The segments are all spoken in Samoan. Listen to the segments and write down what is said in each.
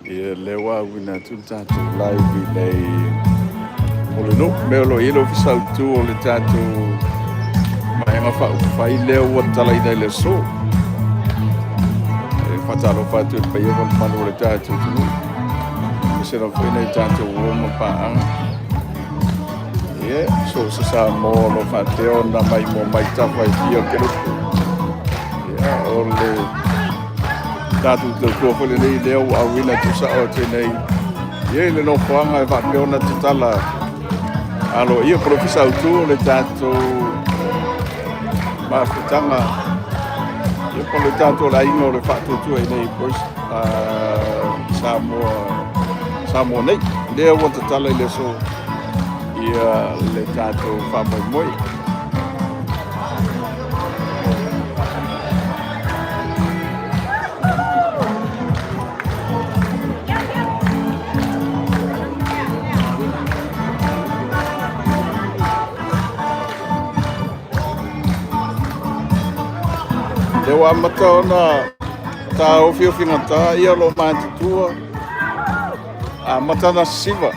Ia, lea ua auina atu le tatou live i nei o le nuu, mea o lo o i ai le Ofisa Autu o le tatou Vaega Faaupufai lea ua tatalaina i le aso. E faatalofa atu i le paia ma le mamalu o le tatou atunuu, aemaise lava foi nai a tatou uo ma paaga. Ia, so o se Samoa o lo o faapea ona maimoa mai i tafa e fia o le kelope. Ia, o le tatou tautua foi lenei lea ua auina tuusao atu i nei ia i le nofoaga e faapea ona tatala aloaia po o le Ofisa Autu o le tatou mafutaga ia po o le tatou aiga o le faatuatua i nei Samoa, Samoa nei lea ua tatala i le aso ia le tatou faamoemoe. Lea ua amata ona taofiofigata ia lo matutua, amata ona sisiva.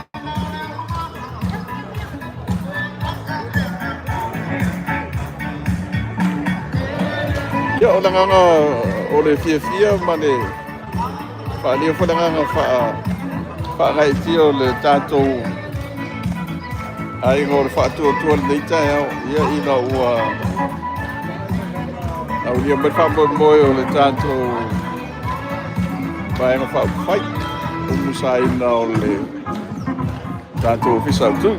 Ia, o le agaga o le fiafia ma le faaalia foi le agaga faagaeetia o le tatou aiga o le faatuatua i lenei taeao, ia ina ua aulia mai le faamoemoe o le tatou Vaega Faaupufai, umusaina o le tatou Ofisa Autu.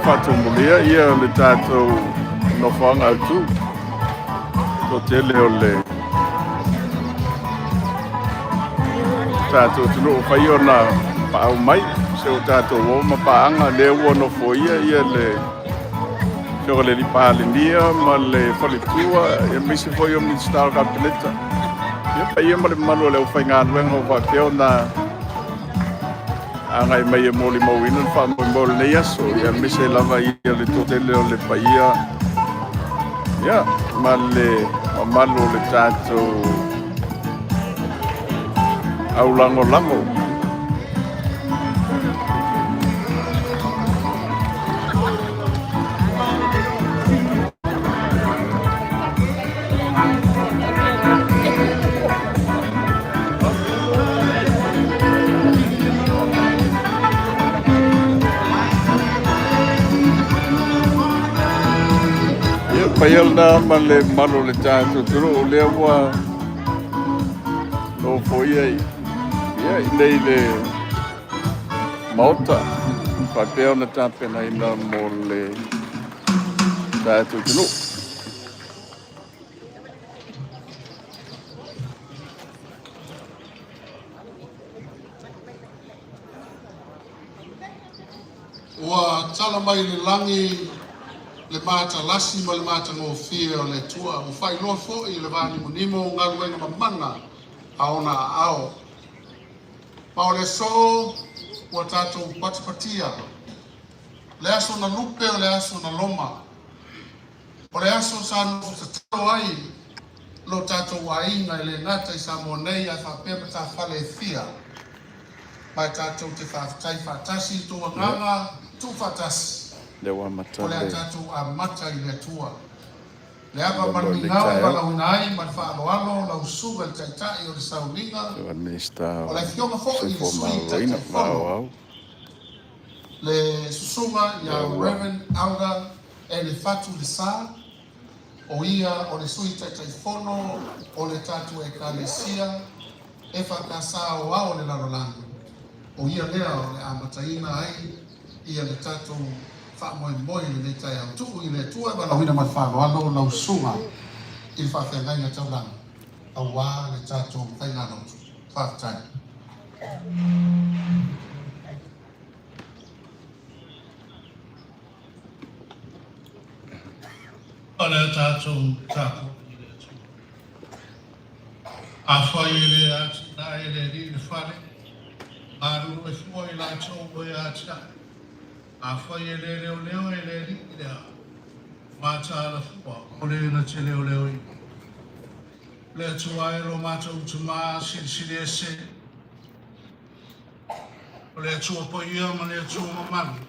Faatumulia ia le tatou nofoaga autu. Toatele o le tatou atunuu fai ona paau mai se o tatou o ma paaga lea ua nofoia ia le Afioga i le Palemia ma le faletua aemaise foi o Minisita o le Kapeneta. Ia paia ma le mamalu o le aufaigaluega ua faapea ona agai mai e molimauina le faamoemoe o lenei aso, ia aemaise lava ia le toatele o le paia ia ma le mamalu o le tatou aulagolago. Ia, paia lena ma le mamalu o le tatou atunuu lea ua nofoia i, ia, i nei le Maota faapea ona tapenaina mo le tatou atunuu. Ua tala mai le lagi le matalasi ma le matagofie o le Atua, ua faailoa foi e le vanimonimo galuega mamana a ona aao. Ma o le aso ua tatou patipatia, le aso na lupe o le aso na loma, o le aso sa nofo tatalo ai lo tatou aiga e le gata i Samoa nei ae faapea matafale e fia. Ma e tatou te faafetai faatasi i tou agaga tuufaatasi, Lea ua amata o le a le tatou amata i le Atua. Le ava ma mo le lenei migao e taeao. valaauina ai ma le faaaloalo lau susuga i le Taitai o le Sauniga, Afioga i le Minisita o o le Afioga foi i le Soifua Sui Maloloina ma Taitaifono, Aoao. le Susuga ia Lea ua Rev. Elder Elifatu Lesa, O ia o le Sui Taitaifono o le tatou Ekalesia EFKS Aoao o le Lalolagi. O ia lea o le amataina ai ia le tatou faamoemoe i lenei taeao. Tuu i le Atua e valaauina ma le faaaloalo lau susuga i le faafeagaiga taulagi auā le tatou faigalotu. Faafetai. O le tatou tapuai i le Atua. Afai e le atinae e le Alii le fale, galulue fua i latou e atiae. Afai e le leoleo e le Alii le ao, mataala fua o le na te leoleoina. Le Atua e lo matou Tamā Silisili Ese, o le Atua paia ma le Atua mamalu,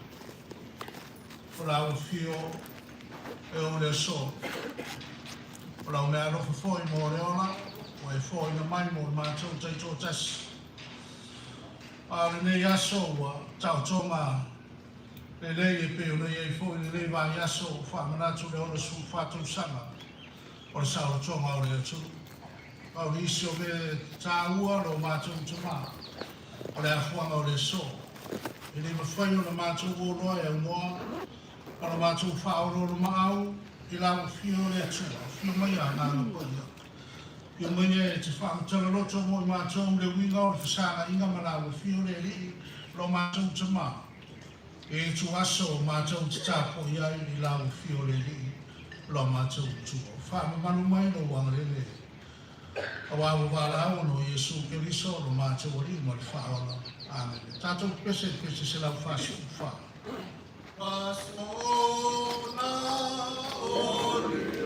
o lau afio e o le aso. O lau mea alofa foi mo le ola, ua e foaiina mai mo le matou taitoatasi. A o lenei aso ua taotoga lelei e pei ona i ai foi lenei vaiaso ua faamanatu le 64 tausaga o le saolotoga o le atunuu. A o nisi o mea taua lo matou Tamā, o le afuaga o le aso. E le mafai ona matou oloa e aunoa ma lo matou faaoloolomaau i lau afio o le Atua, afio mai a Agaga Paia. Afio mai e te faamatala loto mo i matou le uiga o le fesagaina ma lau afio le Alii lo matou Tamā. E itu aso matou te tapuai ai i lau afio le Alii lo matou Atua. Faamamalu mai lou agalelei. Auā ua valaau ona o Iesu Keriso lo matou Alii ma le Faaola. Amene. Tatou pese i le pese 144. Aso na olioli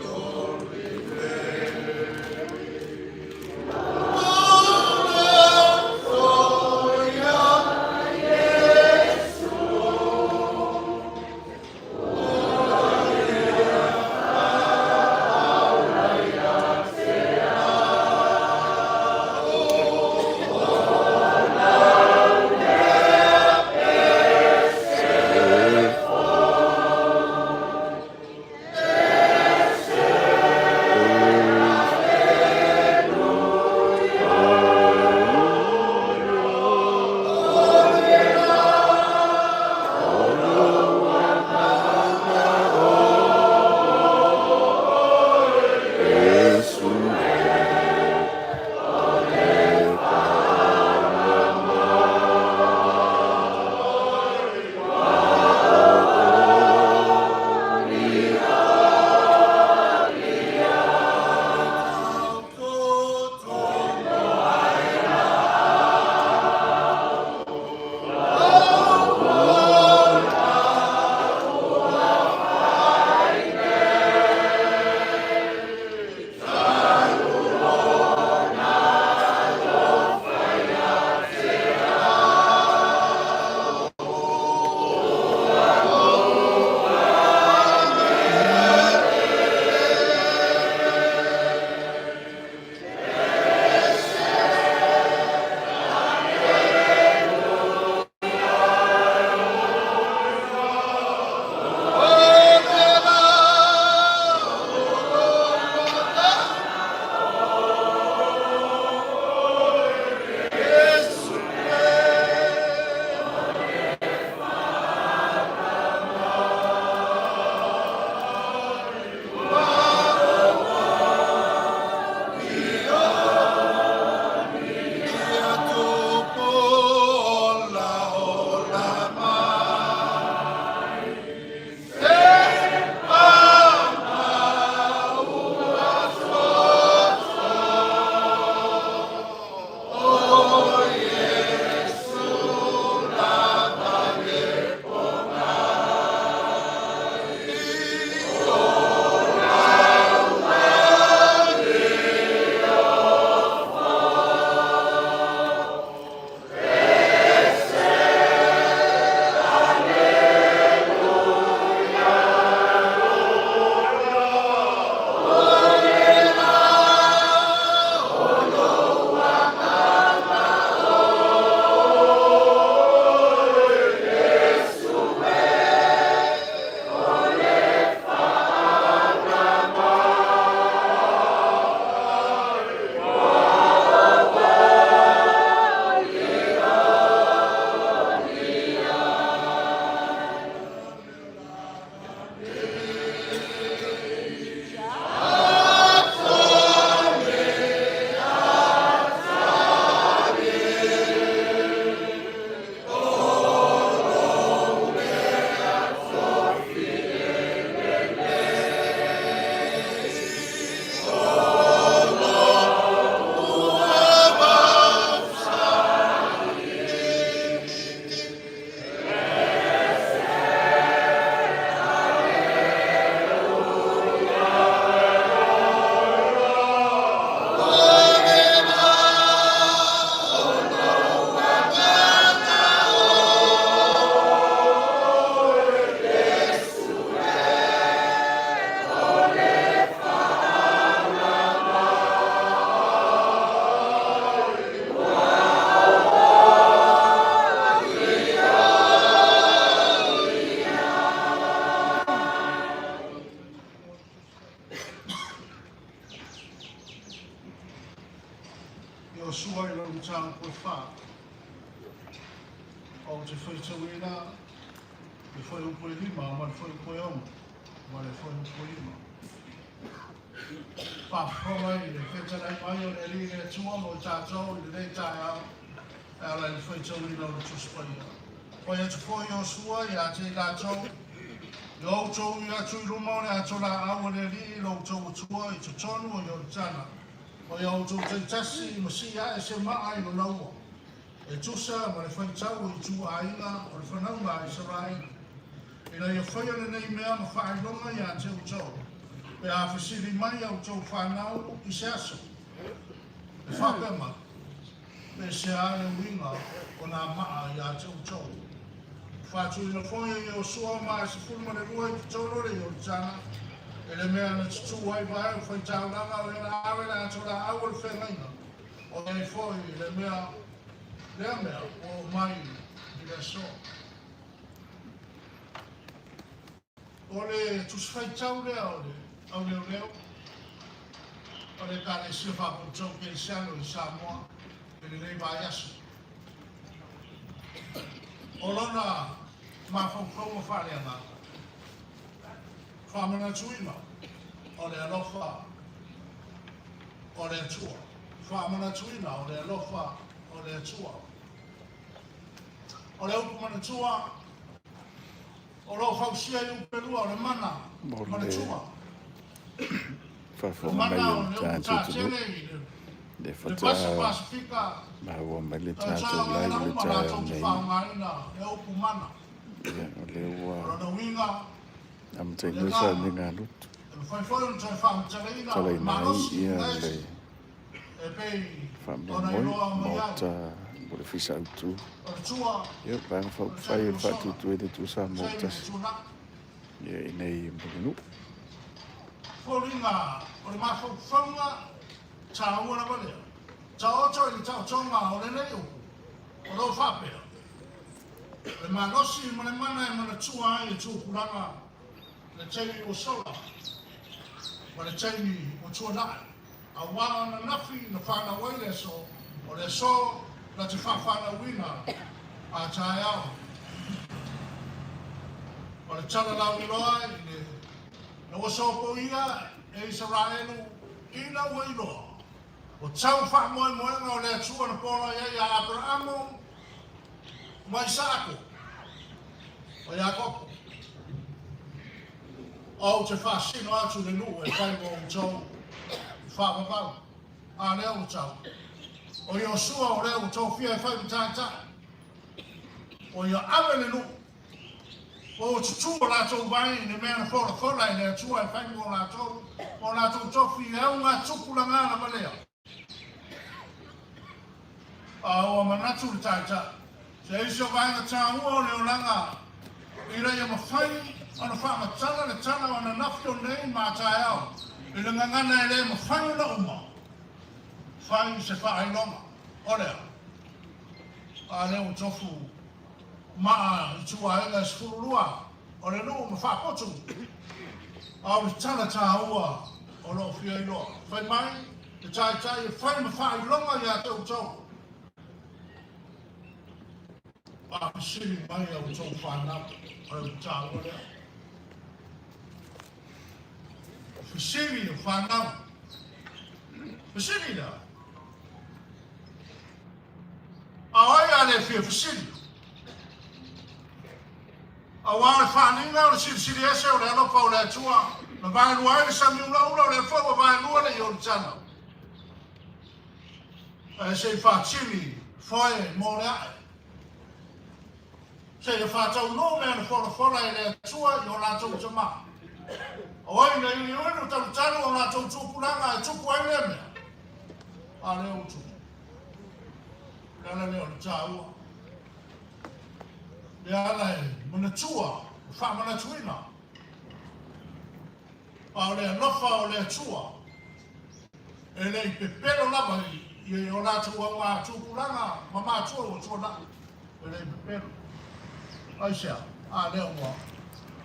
Iosua i lona mataupu e fa. Ou te faitauina le fuaiupu e 5 ma le fuaiupu e 6 ma le fuaiupu e 9. Faafofoga i le fetalai mai o le Alii le Atua mo i tatou i lenei taeao e ala i le faitauina o le Tusi Paia. Fai atu foi Iosua ia te i latou, Ia outou ui atu i luma o le ato laau a le Alii lo outou Atua i totonu o Ioritana, ma ia outou taitasi ma sii ae se maa i lona ua, e tusa ma le faitau o ituaiga o le fanauga a Isaraelu, ina ia faia lenei mea ma faailoga ia te outou, pe a fesili mai a outou fanau i se aso, e faapea mai, Pe se a le uiga o nā maa iā te outou. Faatuina foi e Iosua ma e 12 i totonu o le Ioritana, e le mea na tutū ai vae o faitaulaga o lena ave le ato laau o le feagaiga, o i ai foi le mea lea mea ua oo mai i le aso. O le Tusi Faitau lea o le Auleoleo o le Ekalesia Faapoutou Kerisiano i Samoa i lenei vaiaso. O lona mafaufauga faaleagaga, faamanatuina o le alofa o le Atua, faamanatuina o le alofa o le Atua. O le upu manatua, O lo o fausia i upelua o le mana Mo ma le le tua. Le faafofoga mai mana a o le le upu tatou atunuu, tātele i le lea le Vasa faatoa Pasifika, maua mai le tausaga tatou live gagana i le uma taeao latou te nei. faaaogaina le upu mana. Ia, o lea O ua lona uiga, o le amataina le agaga, sauniga a lotu. e mafai foi ona toe faamatalaina o le Talaina ai malosi ia ma le esi e pei ona faamoemoe iloa mai ai. Maota mo le Fisa Autu. O le tua, Ia, Vaega o le Faaupufai taimi o le ua sola, Faatuatua i le Atua o le Samoa ua taimi ua tasi. tuanai. Ia, i nei mo le nuu. Foliga o le mafaufauga taua lava lea. Taoto i le taotoga o lenei upu, o lo o faapea, O le malosi ma le mana e manatua ai e tupulaga le taimi ua sola ma le taimi ua tuanai, auā ananafi na fanau ai le aso, o le aso na te faafanauina a taeao. O le tala lauiloa i le Na ua sopoia e Isaraelu ina ua iloa, ua tau faamoemoega o le Atua na pola i ai ia Aperamo ma Isaako ma Iakopo. Ou te faasino atu i le nuu e fai mo outou i faavavau, a lea ua tau. O Iosua o lea ua tofia e fai ma taitai, o ia ave le nuu. Ua tutū o latou vai i le mea na folafola e le Atua e fai mo latou, mo latou tofi e augatupulaga lava lea. A ua manatu le Taitai, se isi o vaega taua o le olaga ina ia mafai ona faamatala le tala o ananafi o nei ma a taeao i le gagana e le mafai ona uma, fai se faailoga o le a? A lea ua tofu maa ituaiga e 12 o le nuu ma faapotu, a o le tala taua o lo o fia iloa. Fai mai le taitai e fai ma faailoga ia te outou, a fesili mai a outou fanau, o le upu taua lea. O fesili o fanau, fesili lea. A o ai a le fia fesili? Auā o le faaaliga o le silisili ese o le alofa o le Atua, na vaelua ai le sami ulaula o lea foi ua vaelua le Ioritana. Ae se i faatili foe mo le ae. Seia faataunuu mea na folafola e le Atua i o latou tama. O ai na iuiuinu talutalu o latou tupulaga e tupu ai lea mea? A lea ua tupu. Le ala lea o le taua. Le ala e manatua, e faamanatuina. A o le alofa o le Atua, e le i pepelo lava i o latou auga tupulaga ma matua ua tuanai. E le i pepelo. Aisea? A lea ua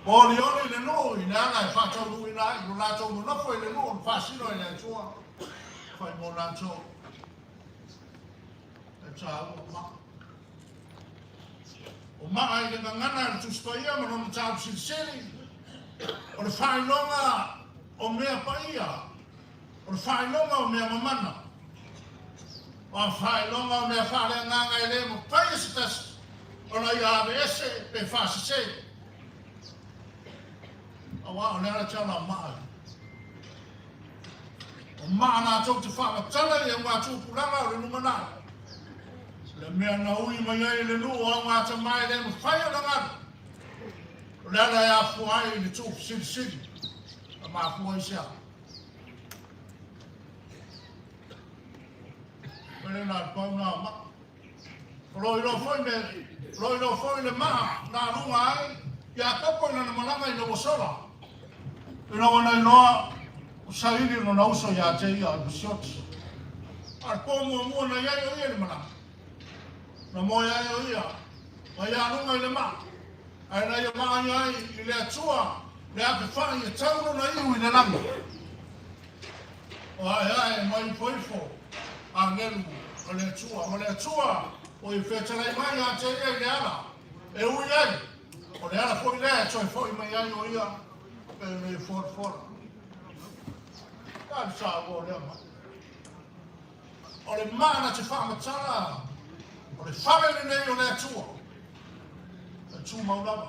olioli le nuu i le ala e faataunuuina ai lo latou nonofo i le nuu na faasino e le Atua, fai mo latou. Taua maa. O maa i le gagana a le Tusi Paia ma lona mataupu silisili, o le faailoga o mea paia, o le faailoga o mea mamana, o a faailoga o mea faaleagaga e le mafai e se tasi ona ia aveese pe faasese. Auā o le ala tala o maa ia. O maa latou te faamatala i augatupulaga o le lumanai. Le mea na ui mai ai le nuu o augatama e le mafai ona galu. O le ala e afua ai i le tuufesilisili. Na mafua i se a? Pele na le pau na o maa. O lo o iloa foi me, o lo o iloa foi le maa na aluga ai Iakopo i lana malaga ina ua sola. Ina ua na iloa o saili lona uso ia te ia i Besioti. A o le po muamua na i ai o ia i le malaga, na moe ai o ia ma ia aluga i le maa, ae na ia vaai ai i le Atua le apefai e tau lona iu i le lagi. O aeae mai ifoifo agelu o le Atua, ma le Atua o i fetalai mai ia te ia i le ala e ui ai, o le ala foi lea e toe foi mai ai o ia pei ona ia folafola. A le saua o lea mai. O le maa na te faamatala o le fale lenei o le Atua, e tumau lava.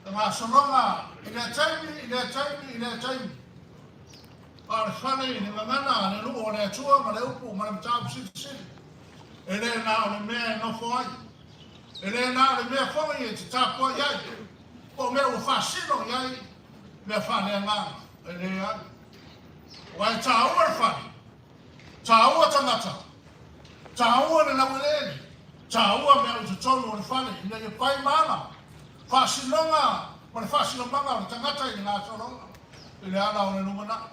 Le gasologa i lea taimi, i lea taimi, i lea taimi. A o le fale i le gagana a le nuu o le Atua ma le upu ma le mataupu silisili, e le na o le mea e nofo ai, e le na o le mea foi e te tapuai ai, po o mea ua faasino i ai mea faaleagaga, e leai. Aua e taua le fale, taua tagata, taua le laueleele, taua mea o i totonu o le fale ina ia pai ma ala faasinoga ma le faasinomaga o le tagata i le gasologa i le ala o le lumanai.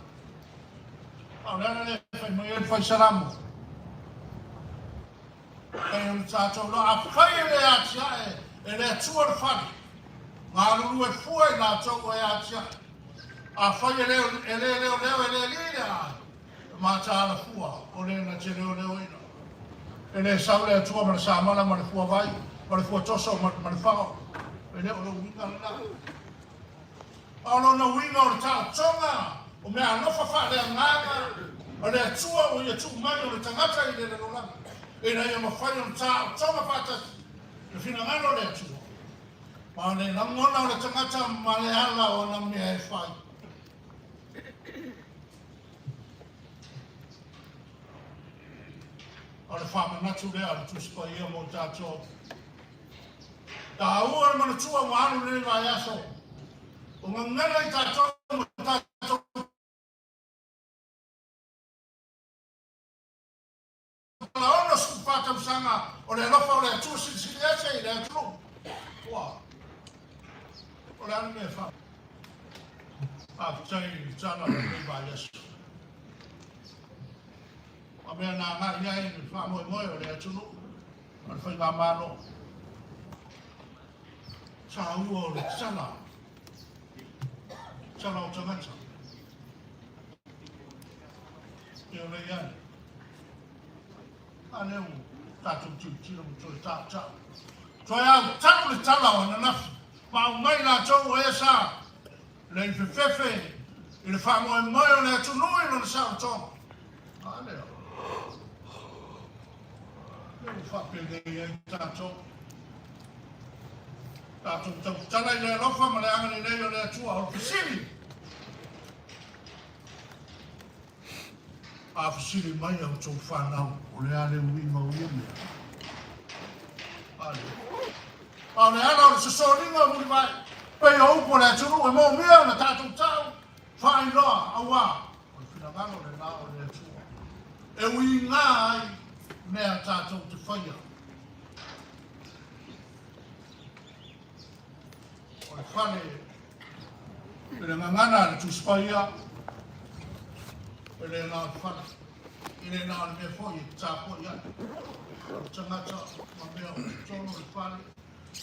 A o le ala lea e fai mai ai le fai Salamo, pei o le tatou loa, afai e le atiae e le Atua le fale, galulue fua i latou e atiae. Afai e le e le leoleo e le alii le aai, e mataala fua o le na te leoleoina. E le sau le Atua ma le samala ma le fuavai ma le fuatoso ma, ma le fao. E le o le uiga lena. A o lona uiga o le taotoga o mea alofa faaleagaga o le Atua ua ia tuu mai o le tagata i le lalolagi, ina ia mafai ona taotoga faatasi le finagalo o le Atua ma le lagona o le tagata ma le ala o ana mea e fai. O le faamanatu lea a le Tusi Paia mo tatou. Taua le manatua ua alu lenei vaiaso. O gagana i tatou ma tatou tala 64 tausaga o le alofa o le Atua Silisili Ese i le atunuu. Ua. O le a le mea e fa. Faafetai i le tala o lenei vaiaso. A mea na agai i ai le faamoemoe o le atunuu ma le faigamalo. Taua o le tala, tala o tagata. E ole i ai. A lea ua tatou tilotilo ma toe tautau. Toe autau le tala o ananafi, ma aumai latou o e sa le i fefefe i le faamoemoe o le atunuu i lona saolotoga. A lea. Lea ua faapenei ai tatou. Tatou tautala i le alofa ma le agalelei o le Atua. O le fesili, a fesili mai a outou fanau, o le a le uiga o ia mea? A lea. A o le ala o le sosoliga o Mulivai, pei o upu a le atunuu e moomia ona tatou tau faailoa, auā o le finagalo lena o le Atua e uiga ai mea tatou te faia. O le fale i le gagana a le Tusi Paia, e le na o le fale, e le na o le mea foi e tapuai ai. O le tagata ma mea o totonu o le fale,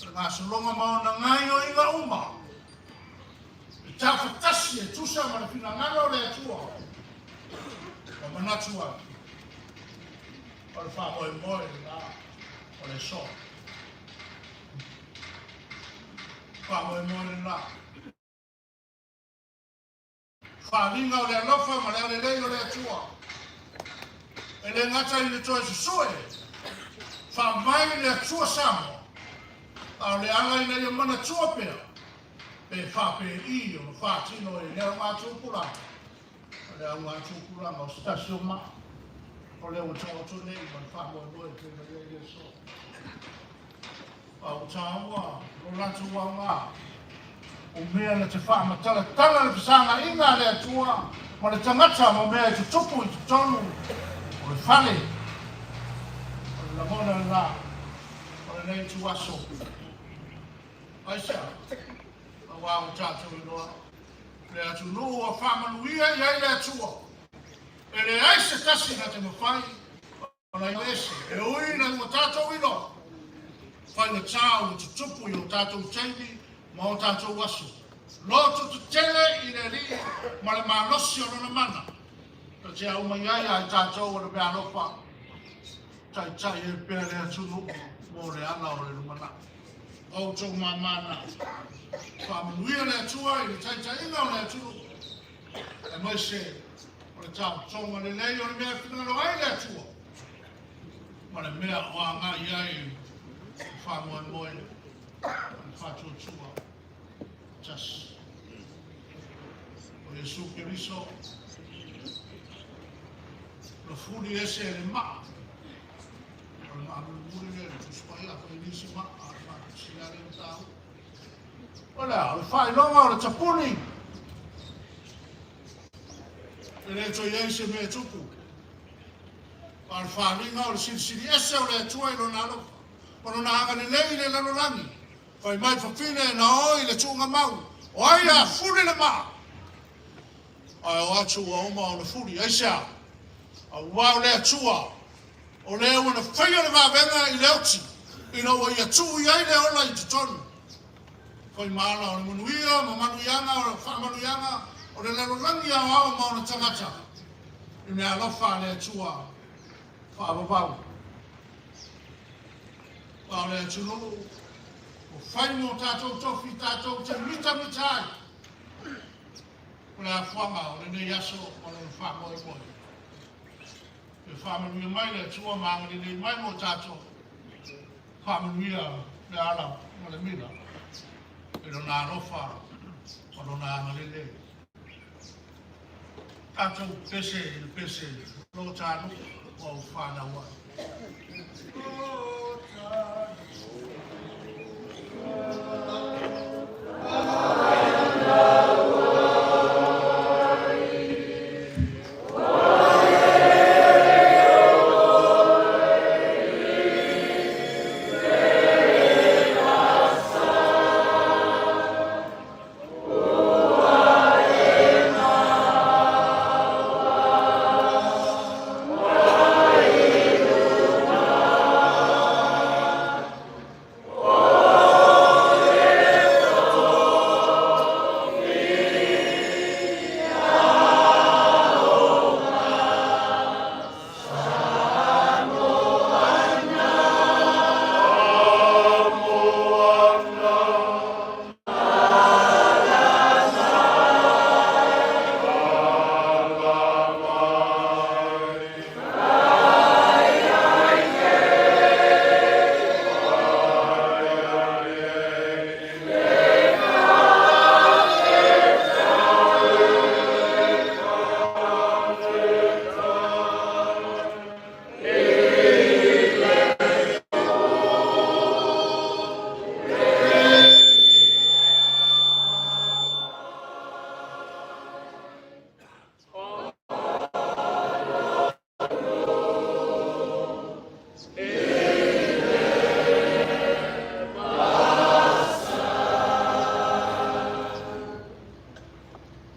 o le gasologa ma ona gaioiga uma, e tafatasi e tusa ma le finagalo o le Atua, ma manatu ai. O le faamoemoe lena o le aso. Faamoemoe lena. Faaaliga o le alofa ma le agalelei o le Atua. E le gata i le toe susue, faavae i le Atua Samoa, a o le ala ina ia manatua pea pe faapei ona faatino e le augatupulaga, o le augatupulaga o se tasi o maa o lea ua taoto nei ma le faamoemoe e pei ona i ai le aso. A ua taua lo latou aoga, o mea na te faamatalatala le fesagaiga a le Atua ma le tagata ma mea e tutupu i totonu o le fale. O le lagona lena o lenei ituaso. Aisea? Aua ua tatou iloa le atunuu ua faamanuia i ai le Atua, e leai se tasi na te mafai ona ese, e ui ina ua tatou iloa, faigata ua tutupu i o tatou taimi ma o tatou aso. Loto tetele i le Alii ma le malosi o Lona mana, na te au mai ai ia i tatou o le meaalofa, taitai ai pea le atunuu mo le ala o le lumanai. O outou māmā na. Faamanuia le Atua i le taitaiga o le atunuu, aemaise o le taotoga lelei o le mea e finagalo ai le Atua ma le mea o agai ai le faamoemoe ma le faatuatua tasi. O Iesu Keriso na fuli ese e le maa, o le maa mulimuli lea le Tusi Paia, a fai nisi maa, a o le faatusia lea mataupu. O le a? O le faailoga o le tapuni. E le toe i ai se mea e tupu. A o le faaaliga o le silisili ese o le Atua i Lona alofa, o Lona agalelei i le lalolagi, fai mai fafine na o i le tuuga mau, o ai a fuli le maa? Ae o atu ua uma ona fuli. Aisea? Aua o le Atua, o le ua na faia le vavega i le oti, ina ua ia tuu i ai le ola i totonu. Fai ma ala o le manuia ma manuiaga o le faamanuiaga o le lalolagi aoao ma ona tagata i meaalofa a le Atua faavavau. A o le atunuu ua fai mo tatou tofi tatou te mitamita ai o le afuaga o lenei aso ma lona faamoemoe. Ia faamanuia mai le Atua ma agalelei mai mo tatou. Faamanuia le ala ma le mila i Lona alofa ma Lona agalelei. Tatou pese i le pese lo ta nuu ua ou fanau ai. Lo ta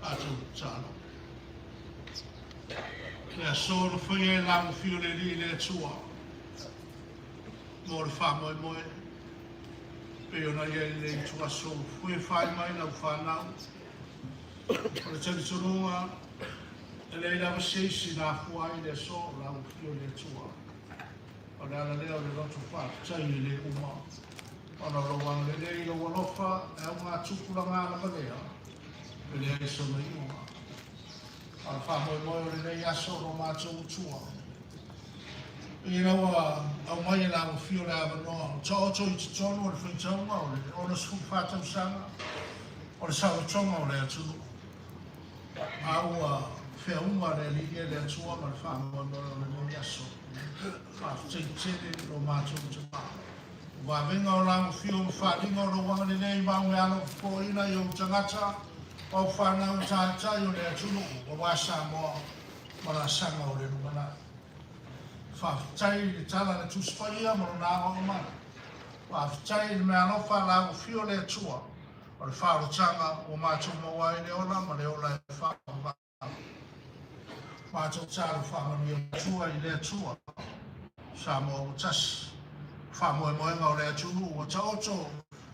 Tatou tatalo. Le aso na faia e lagofia le Alii le Atua mo le faamoemoe pei ona i ai le ituaso ua fai mai lau fanau. O le talitonuga e leai lava se isi na afua ai le aso o lagofia le Atua. O le ala lea o le loto faafetai e le uma, ona o lou agalelei i lou alofa e augatupulaga lava lea, e leai sona iuga. A o le faamoemoe o lenei aso o lo matou Atua, ina ua aumai e lau afio le avanoa o taoto i totonu o le faitauga o le 64 tausaga o le saolotoga o le atunuu, a ua feauga le Alii e le Atua ma le faamoemoe o lenei aso. Faafetai tele lo matou Tama. O vavega o lau afio ma faaaliga o lou agalelei ma au meaalofa fofoina i ou tagata, o au fanau taitai o le atunuu aua Samoa ma laasaga o le lumanai. Faafetai i le tala a le Tusi Paia ma lona aoao mai. Faafetai i le meaalofa a lau afio le Atua o le faaolotaga ua matou maua ai le ola ma le ola e faavavau. Matou tatalo faamanuia Atua i le Atua Samoa ua tasi. Faamoemoega o le atunuu ua taoto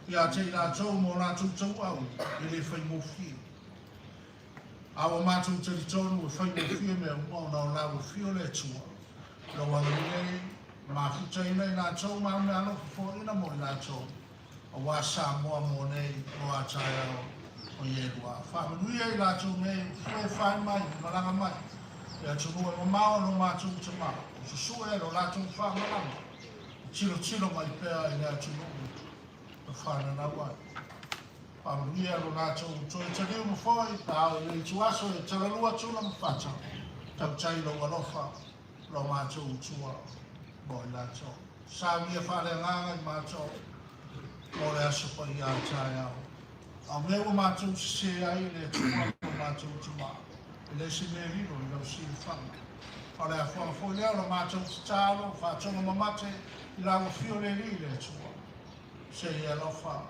ia te i latou ma o latou tauau e le faigofie. A ua matou talitonu e faigofie mea uma ona o lau afio le Atua, lou agalelei, mafutaina i latou ma au meaalofa foaiina mo i latou, aua Samoa mo nei mo a taeao o Ielua. Faamanuia i latou nei ua fue fai mai ma malaga mai i atunuu e mamao lo matou Tama, o susue lo latou faamalama, tilotilo mai pea i le atunuu na fananau ai. Faamanuia lo latou toe taliu ma foi, pe a oo i le ituaso e talalua tula ma fata, tautai lou alofa lo matou Atua mo i latou. Saunia faaleagaga i matou mo le aso paia a taeao. A o mea ua matou sese ai le Atua lo matou Tama, e le se mea lilo i lau silafaga. A o le afuaga foi lea o la matou tatalo, faatoga mamate i lau afio le Alii le Atua. Se i alofa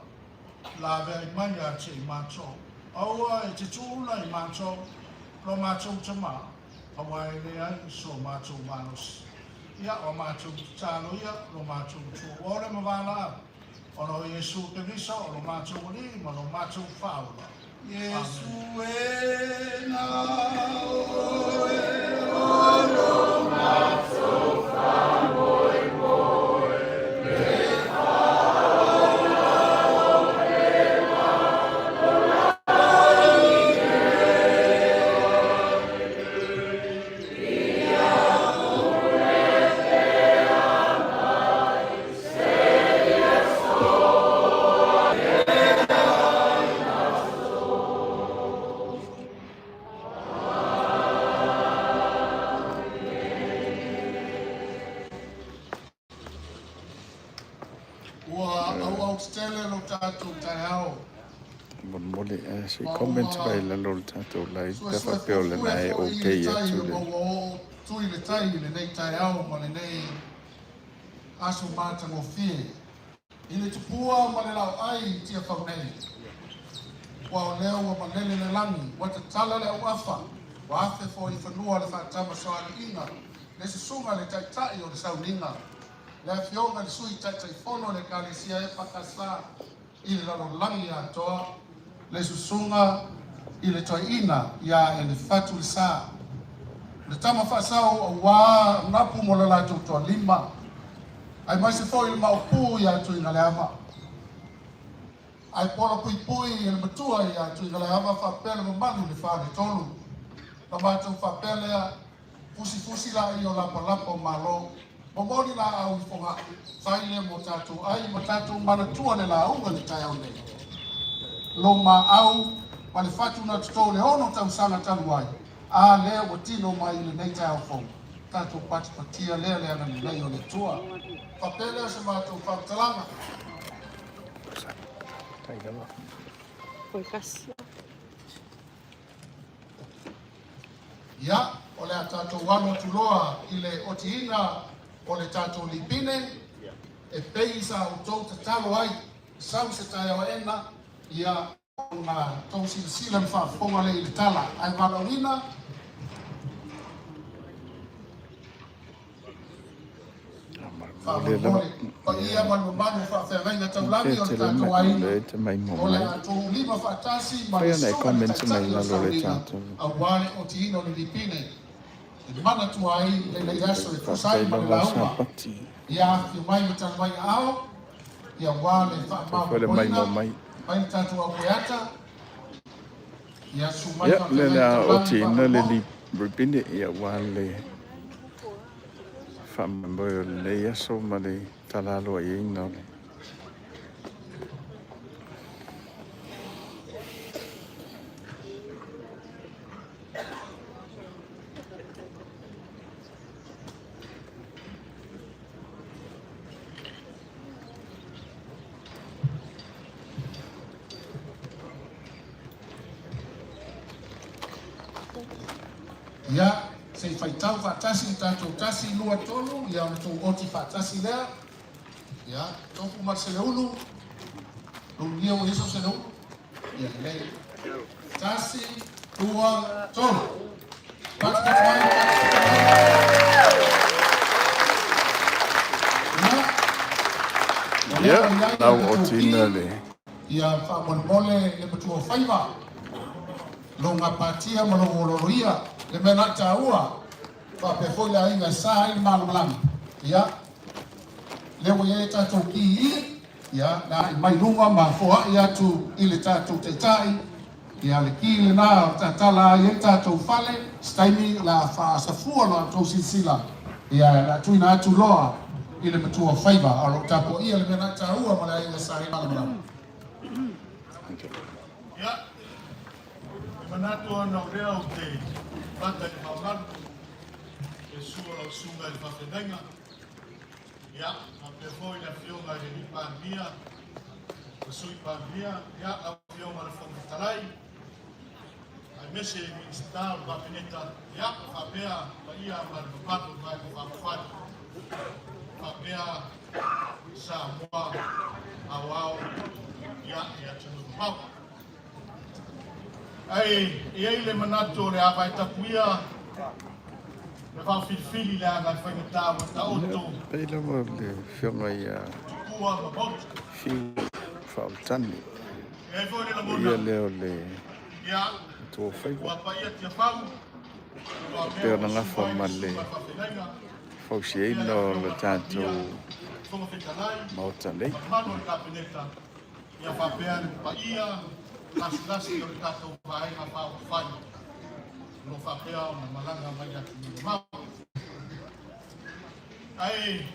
laveai mai ia te i matou. Aua e te tuuna i matou lo matou Tama, aua e leai so matou malosi. Ia, o matou tatalo ia, lo matou Atua ua ole ma valaau, ona o Iesu Keriso o lo matou Alii ma lo matou Faaola. Iesu e na oe o lo matou faamoemoe le faaola o pela o lagi Ia pule pea mai seia soa Ua auau tetele lo tatou taeao. Molimoli se comment mai lalo o le tatou live pe faapea o lena e okay atu le. Ua oo tui le tai i lenei taeao ma lenei aso matagofie. I le tupua ma le laoai i Tiafau nei, ua o lea ua malele le lagi, ua tatala le auafa, ua afe foi i fanua le faatamasoaliiga, le susuga i le Taitai o le Sauniga, le Afioga i le Sui Taitaifono o le Ekalesia EFKS i le lalolagi atoa, le Susuga i le Toeaina ia Elefatu Lesa, le tama faasao aua Napu mo le latou toalima, aemaise foi le Maopu ia Tuigaleava. Ae pola puipui e le matua ia Tuigaleava faapea le mamalu i le faletolu. Na matou faapea lea, fusifusi laia o lapalapa o Malo, momoli laau i Fogaa, fai lea mo tatou ai ma tatou manatua le lauga i le taeao nei. Lo maau ma le fatu na toto le 6 tausaga talu ai, a lea ua tino mai i lenei taeao fou. Tatou patipatia lea le agalelei o le Atua. Faapea lea se matou faamatalaga. Ia, o le a tatou alu atu loa i le otiina o le tatou lipine, e pei sa outou tatalo ai, sau se taeao aena, ia, ona tou silasila ma faafofoga lea i le tala, ae valaauina. Faamolemole, paia ma le mamalu o faafeagaiga taulagi o le tatou aiga, o le a tou lima faatasi ma le Fai ona e susuga i le comment mai Taitai o le lalo o le Sauniga tatou aua le otiina o le lipine. E manatua ai lenei aso e tusa Faafetai ai ma le lava lauga Sapati. ia afifio mai ma tala mai aao, ia aua le Faafetai foi le faamaopoopoina maimoa mai. mai le tatou aupueata, ia susu mai Ia, le faafeagai le a taulagi otiina le faamoemoe. ribini ia aua le faamoemoe o lenei aso ma le tala aloaiaina o le Ia, se i faitau faatasi le tatou tasi, lua, tolu, ia ona tou oti faatasi lea. Ia, tofu ma le seleulu, lunia ua i ai sou seleulu. Ia lelei. Tasi, lua, tolu. Patupatu mai, patupatu mai. Ia, o lea Ia, ua i ai la le ua tatou otiina ki, le ia faamolemole le matua o faiva, lou gapatia ma lou ololoia, le mea na taua, faapea foi le aiga e sa ai le malamalama. Ia, lea ua i ai tatou ki ia, na ai mai luga ma foai atu i le tatou taitai, ia le ki lena o tatala ai e tatou fale, se taimi la faasafua loa tou silasila, ia la tuina atu loa i le matua o faiva, o lo o tapuaia le mea na taua ma le aiga sa ai malamalama. Ia, e manatu ona o lea ou te fata i le faamalu, e sua lau susuga i le faafeagaiga. Ia, faapea foi le afioga i le alii Palemia, le Sui Palemia, ia, lau afioga i le Fofoga Fetalai, aemaise Minisita o le Kapeneta, ia, faapea paia ma le mamalu o le Vaega Faaupufai, faapea Samoa aoao, ia, i atunuu mamao. Ae e i ai le manatu o le a vaetapuia le vaofilifili leaga e faigata ua taoto Pei lava le afioga ia tupua ma maota. Fiu Faaulutani. E ai foi le O lagona, ia lea o le ia, matua o faiva. ua paia Tiafau, ua Pei mea ona ua susu gafa ai ma le le susuga i le faafeagaiga, faapea le fausiaina o afioga le i le Palemia, tatou Fofoga Fetalai, Maota nei. mamalu o le Kapeneta, ia faapea le paia lasilasi o le tatou Vaega Faaupufai o lo o faapea ona malaga mai atunuu mamao. Ae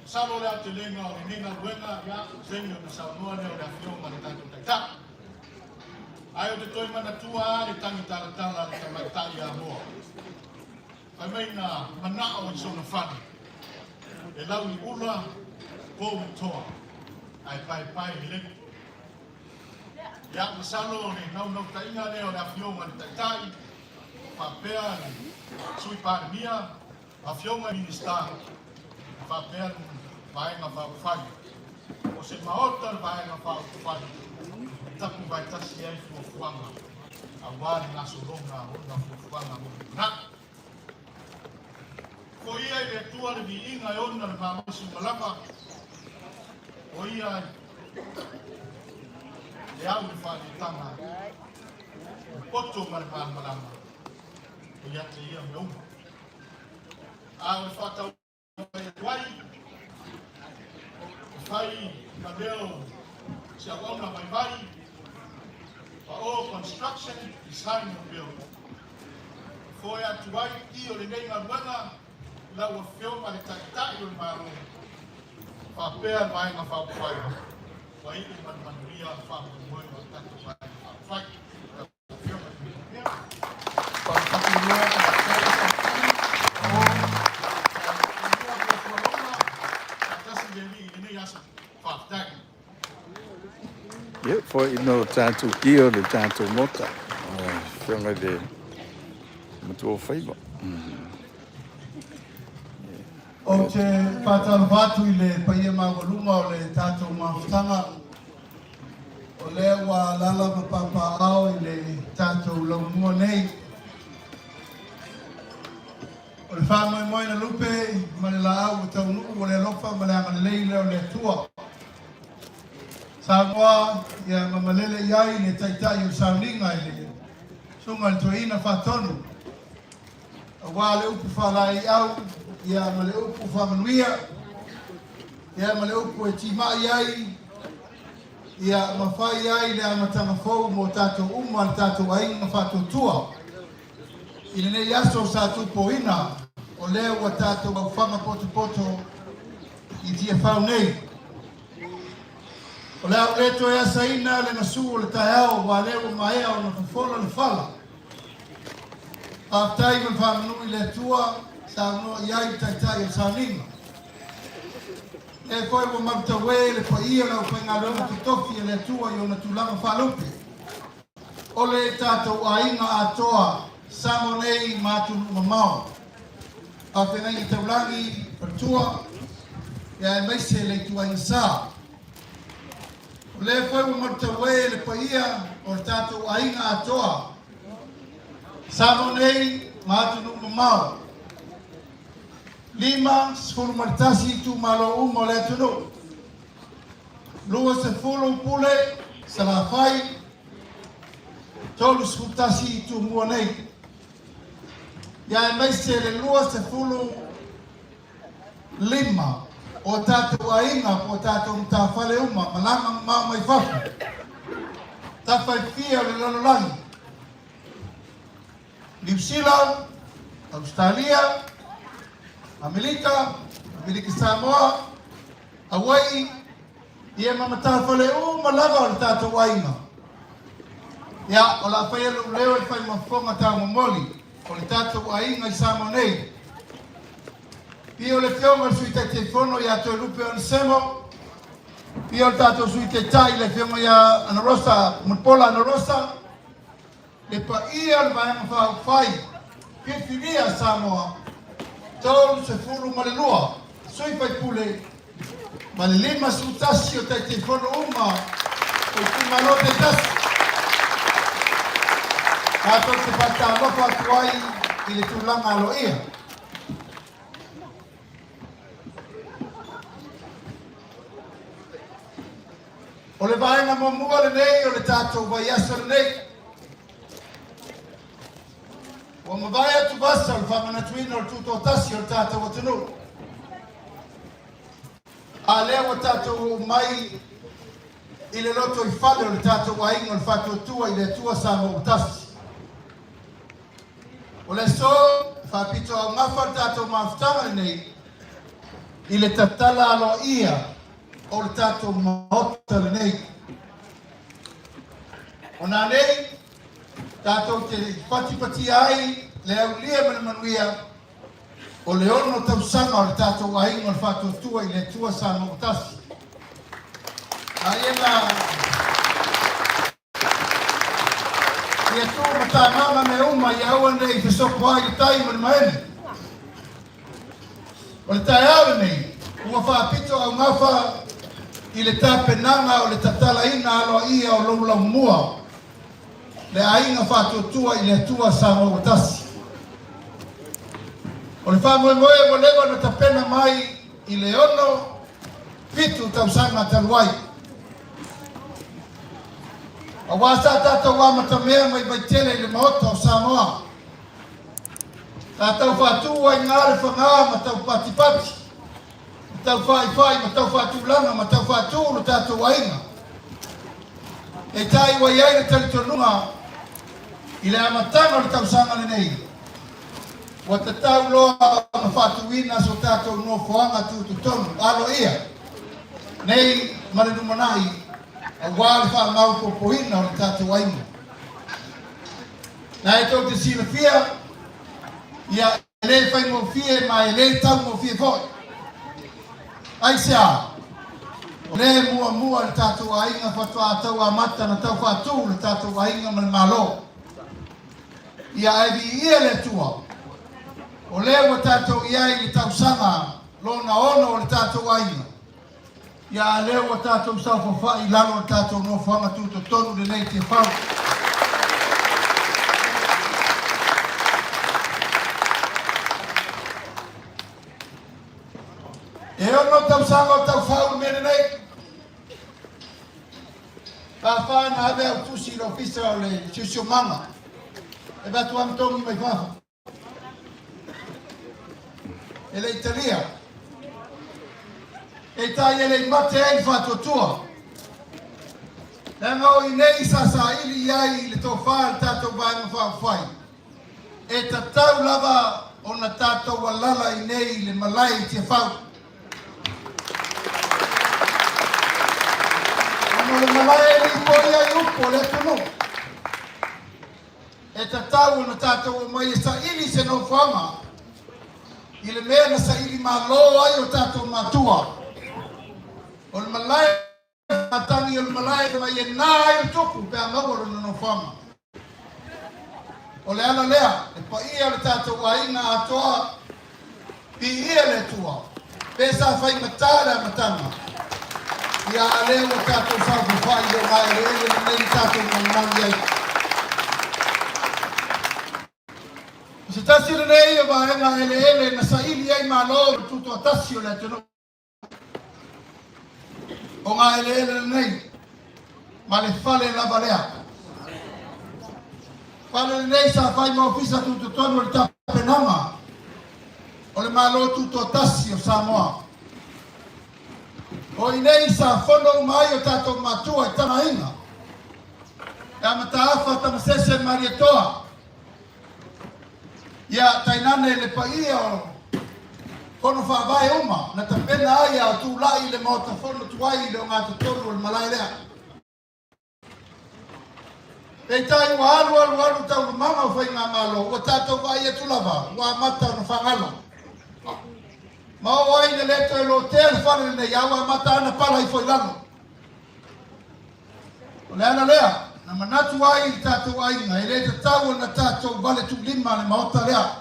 masalo le aotelega o lenei galuega, ia, taimi ona saunoa lea o le afioga i le tatou Taitai. Ae ou te toe manatua lava le tagi talatala a le tamaitai ia Moa. Fai mai na manao i sona fale, e lau i ula, pou i toa, ae paepae i le lepo. Ia, masalo le naunautaiga lea o le afioga i le Taitai, faapea le Sui Palemia, afioga i Minisita, faapea le Vaega Faaupufai. O se maota le Vaega Faaupufai e tapu vaetasi ai fuafuaga aua le gasologa o ona fuafuaga mo le lumanai. Foia i le Atua le viiga e ona le malosi uma lava, o ia e au le faaletaga, le poto ma le malamalama, o ia te ia mea uma. A o le faataumafai atu ai, e fai ma leo se auauna vaivai, pa o Construction, Design and Build. E foe atu ai i o lenei galuega i lau afioga le Taitai o le Malo, faapea le Vaega Faaupufai, ua iu ma le manuia faamoemoe o le tatou Vaega Faaupufai. Lau afioga i le Palemia. Faafetai o lua fuafuaga faatasi le alii i lenei aso. Faafetai. Ia, foi no tatou ki o le tatou Maota. Afioga i le matua o faiva. Ou te faatalofa atu i le paia maualuga o le tatou mafutaga, o lea ua alaala ma papaaao i le tatou laumua nei. O le faamoemoe na lupe ma le laau ua taunuu, o le alofa ma le agalelei lea o le Atua. Samoa ia ma malele i ai le taitai o le sauniga i le susuga i le toeaina Faatonu. Aua le upu faalaeiau, ia ma le upu faamanuia, ia ma le upu e timai ai, ia ma fai ai le amataga fou mo tatou uma le tatou aiga faatuatua. I lenei aso sa tupoina, o lea ua tatou aufaga potopoto i Tiafau nei. O le a ou le toe asaina le gasu o le taeao, aua o lea ua maea ona fofola le fala. Faafetai ma le faamanu i le Atua, saunoa i ai le Taitai o le Sauniga. Lea foi ua malutaue le paia o le aufaigaluega totofi a le Atua i ona tulaga faalupe. O le tatou aiga atoa, Samoa nei ma atunuu mamao. Faafeagaiga taulagi, faletua, ia aemaise le ituaiga sa. O lea foi ua malutaue le paia o le tatou aiga atoa, Samoa nei ma atunuu mamao. 51 itumalo uma o le atunuu, 20 pule Salafai, 31 i Tumua nei, ia aemaise le 25 o tatou aiga po o tatou matafale uma, malaga mamao mai fafo, tafa e fia o le lalolagi, Niu Sila, Ausetalia, Amelika, Amelika Samoa, Hawaii, ia ma matafale uma lava o le tatou aiga. Ia, o le a faia lou leo e fai ma fofoga taumomoli o le tatou aiga i Samoa nei. Pio le Afioga i le Sui Taitaifono ia Toelupe Onesemo, pio le tatou Sui Taitai le Afioga ia Anarosa Mulipola Anarosa, Le paia o le Vaega Faaupufai Filifilia a Samoa, 32 sui faipule ma le 51 o Taitaifono uma o itumalo taitasi. Tatou te faatalofa atu ai i le tulaga aloaia. O le vaega muamua lenei o le tatou vaiaso lenei. Ua mavae atu vasa o le faamanatuina o le tutoatasi o le tatou atunuu. A lea ua tatou oo mai i le lotoifale o le tatou aiga o le Faatuatua i le Atua Samoa ua tasi. O le aso e faapito augafa le tatou mafutaga lenei i le tatala aloaia o le tatou Maota lenei. O nanei, tatou te patipatia ai le aulia ma le manuia o le 6 tausaga o le tatou aiga o le Faatuatua i le Atua Samoa ua tasi. A ia na ia tu ma tāmama mea uma ia aua ne i fesopo ai le tai ma le maene. O le taeao lenei, ua faapito augafa i le tapenaga o le tatalaina aloaia o lou laumua, le aiga faatuatua i le Atua Samoa ua tasi. O le faamoemoe ua leva ona tapena mai i le 6, 7 tausaga talu ai. Aua sa tatou amatamea mai Vaitele i le Maota o Samoa. Sa tau faatu ai gā le fagā ma tau patipati, ma tau faifai, ma tau faatulaga, ma tau faatu lo tatou aiga. Peitai ua i ai le talitonuga i le amataga o le tausaga lenei, ua tatau loa ona faatuina so tatou nofoaga tutotonu aloaia nei ma le lumanai aua le faamaopoopoina o le tatou aiga. Na e tou te silafia, ia e le faigofie ma e le taugofie foi. Aisea? O lea e muamua le tatou aiga faatoa tau amata na tau faatu le tatou aiga ma le Malo. Ia ae viia le Atua, o lea ua tatou i ai i le tausaga lona ono o le tatou aiga. Ia a lea ua tatou saofafai i lalo o le tatou nofoaga tutotonu lenei i Tiafau. E 6 tausaga o taufau le mea lenei. Pāpā na ave au tusi i le ofisa o le siosiomaga. E avatu lava togi mai fafo. E le i talia. Peitai e le i mate ai le faatuatua. Leaga o i inei sa saili i ai le tofa a le tatou Vaega Faaupufai. E tatau lava ona tatou alala i inei i le malae i Tiafau. Ona o le malae e lipoi ai upu o le atunuu. E tatau ona tatou omai e saili se nofoaga i le mea na saili malo ai o tatou matua. O le malae matagi o le malae mai e nā ai le tupu pe a maua lona nofoaga. O le ala lea, le paia o le tatou aiga atoa, Viia le Atua, pe sa faigata le amataga, ia a lea ua tatou saofafai i ogaeleele lenei na tatou naunau i ai. O se tasi lenei o vaega eleele na saili ai Malo le tutoatasi o le atunuu. O gaeleele lenei ma le fale lava lea. Fale lenei sa fai ma ofisa tutotonu o le tapenaga o le Malo Tutoatasi o Samoa. O i nei sa fono uma ai o tatou matua i Tama Aiga, ia Mataafa Tamasese Malietoa, Ia tainane le paia o Fono Faavae uma na tapena ai a o tulai i le Maota Fono tuai i le ogatotonu o le malae lea. Peitai ua alu alu alu taualumaga o faigamalo ua tatou vaai atu lava ua amata ona fagalo. Ma oo ai ina le toe lotea le fale lenei a ua amata ana pala ifo i lalo. O le ala lea na manatu ai i le tatou aiga e le tatau ona tatou vale tuulima le maota lea.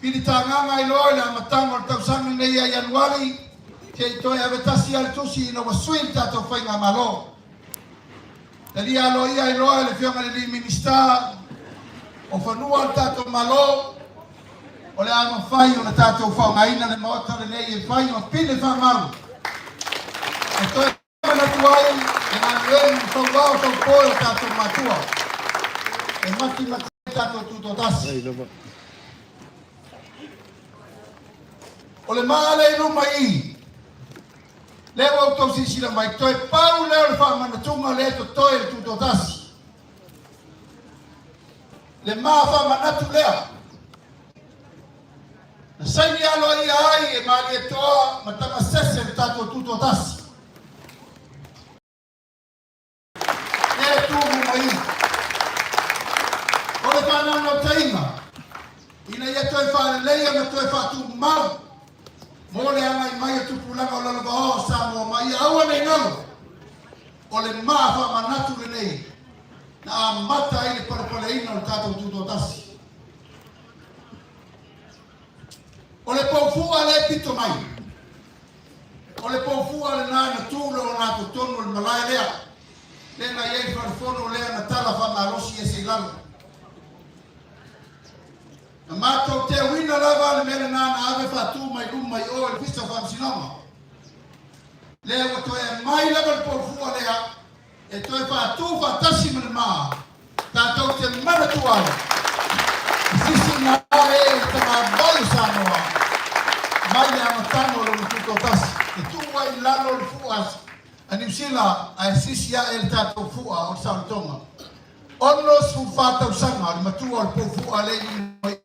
Filitagaga ai loa i le amataga o le tausaga nei ia Ianuari se i toe ave tasi lava le tusi ina ua sui le tatou faigamalo. Talia aloaia ai loa e le Afioga i le Minisita o Fanua o le tatou Malo o le a mafai ona tatou faaaogaina le Maota lenei e fai ma pine faamau e toe manatu ai le galuega ma fauvao taupo e o tatou matua e matimati ai tatou tutoatasi. O le maa lea i luma i i, lea ua outou silasila mai, toe pau lea o le faamanatuga lea e totoe i le tutoatasi. Le ma faamanatu lea na saini aloaia ai e Malietoa ma Tamasese le tatou tutoatasi. Lea e tu luma i. O le faanaunautaiga ina ia toe faaleleia ma toe faatumau mo le agai mai o tupulaga o lalovaoa o Samoa ma ia aua ne i galo o le maa faamanatu lenei na amata ai le palepaleina o le tatou Tutoatasi. O le poufua lea e pito mai, o le poufua lena na tu le ogatotonu o le malae lea, lea na i ai le falefono lea na tala faamalosi ese i lalo. Na matou teuina lava le mea lena na ave faatu mai luma i o i le Ofisa o Faamasinoga. Lea ua toe aumai lava le poufua lea E toe faatu faatasi ma le maa, tatou te manatu ai i sisiina ae o le tagavai o Samoa mai le amataga o lona tutoatasi, e tuu ai i lalo le fua a Niu Sila ae sisi ae le tatou fua o le saolotoga. 64 tausaga o le matua o le pou fua lea i luma i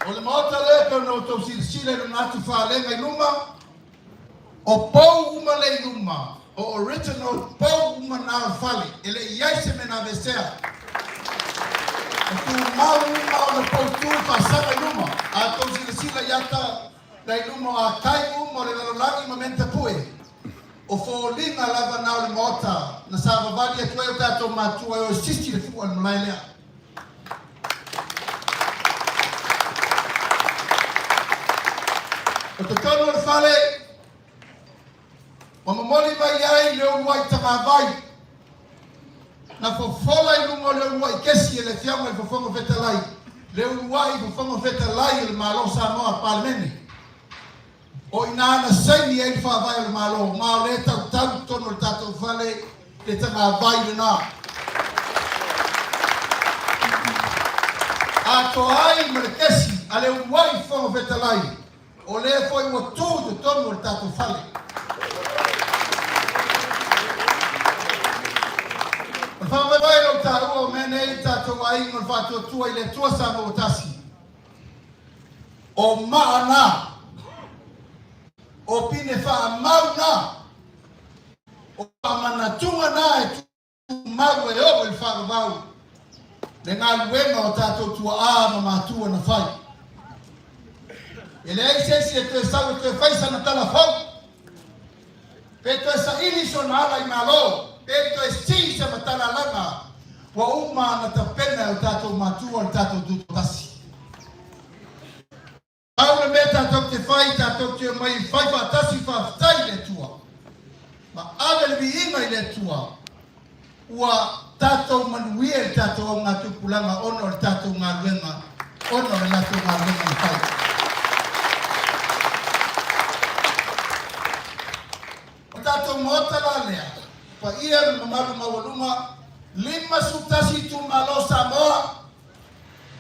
O le maota lea e pei ona outou silasila i lona atu falega i luma, o pou uma lea i luma, o original pou uma na o le fale, e le i ai se mea na aveesea. E tumau uma ona poutu faasaga i luma. A outou silasila i ata la i luma o akai uma o le lalolagi ma mea na tapue, O foliga lava na o le Maota na savavali atu ai o tatou matua e o e sisi le fua i le malae lea. O totonu o le fale, ua momoli mai ai le uluai tagavai na fofola i luga o le uluai kesi e le Afioga i le Fofoga Fetalai, le uluai Fofoga Fetalai o le Malo o Samoa, Palemene. O i ina na saini ai le Faavae o le Malo, ma o lea e tautau i totonu o le tatou fale le tagavai lena. Atoa ai ma le kesi a le uluai Fofoga Fetalai, o lea foi ua tu i totonu o le tatou fale. O le faamoemoe i lou taua o mea nei i le tatou aiga o le Faatuatua i le Atua Samoa ua Tasi, o maa na, o pine faamau na, o faamanatuga na e tumau e oo i le faavavau le galuega o tatou tuaa ma matua na fai. E leai se isi e toe sau e toe fai sana tala fou, pe toe saili sona ala i Malo, pe toe sii se matalalaga ua uma ona tapena e o tatou matua le tatou Tutoatasi. Pau le mea tatou te fai, tatou te omai e fai faatasi faafetai i le Atua ma ave le viiga i le Atua ua tatou manuia i le tatou augatupulaga ona o le tatou galuega, ona o le latou galuega na fai. O le tatou Maota la lea, paia ma mamalu maualuga, 51 itumalo o Samoa,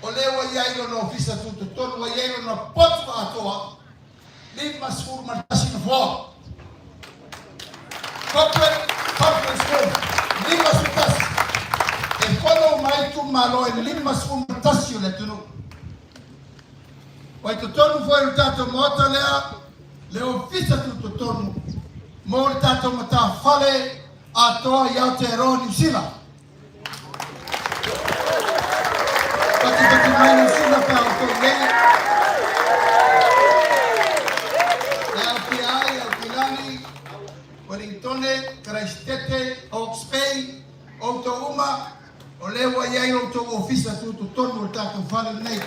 O lea ua i ai lona ofisa tutotonu, ua i ai lona potu atoa, 51 nofoa. Corporate Conference Room, 51. E fono uma ai itumalo e 51 o le atunuu. Ua i totonu foi o le tatou Maota lea le ofisa tutotonu mo le tatou matafale atoa i Aotearoa Niu Sila. Patipati mai Niu Sila pe a outou nei. E aofia ai Aukilani, Wellingtone, Karaisitete, Hawke's Bay, outou uma, o lea ua i ai outou ofisa tutotonu o le tatou fale lenei.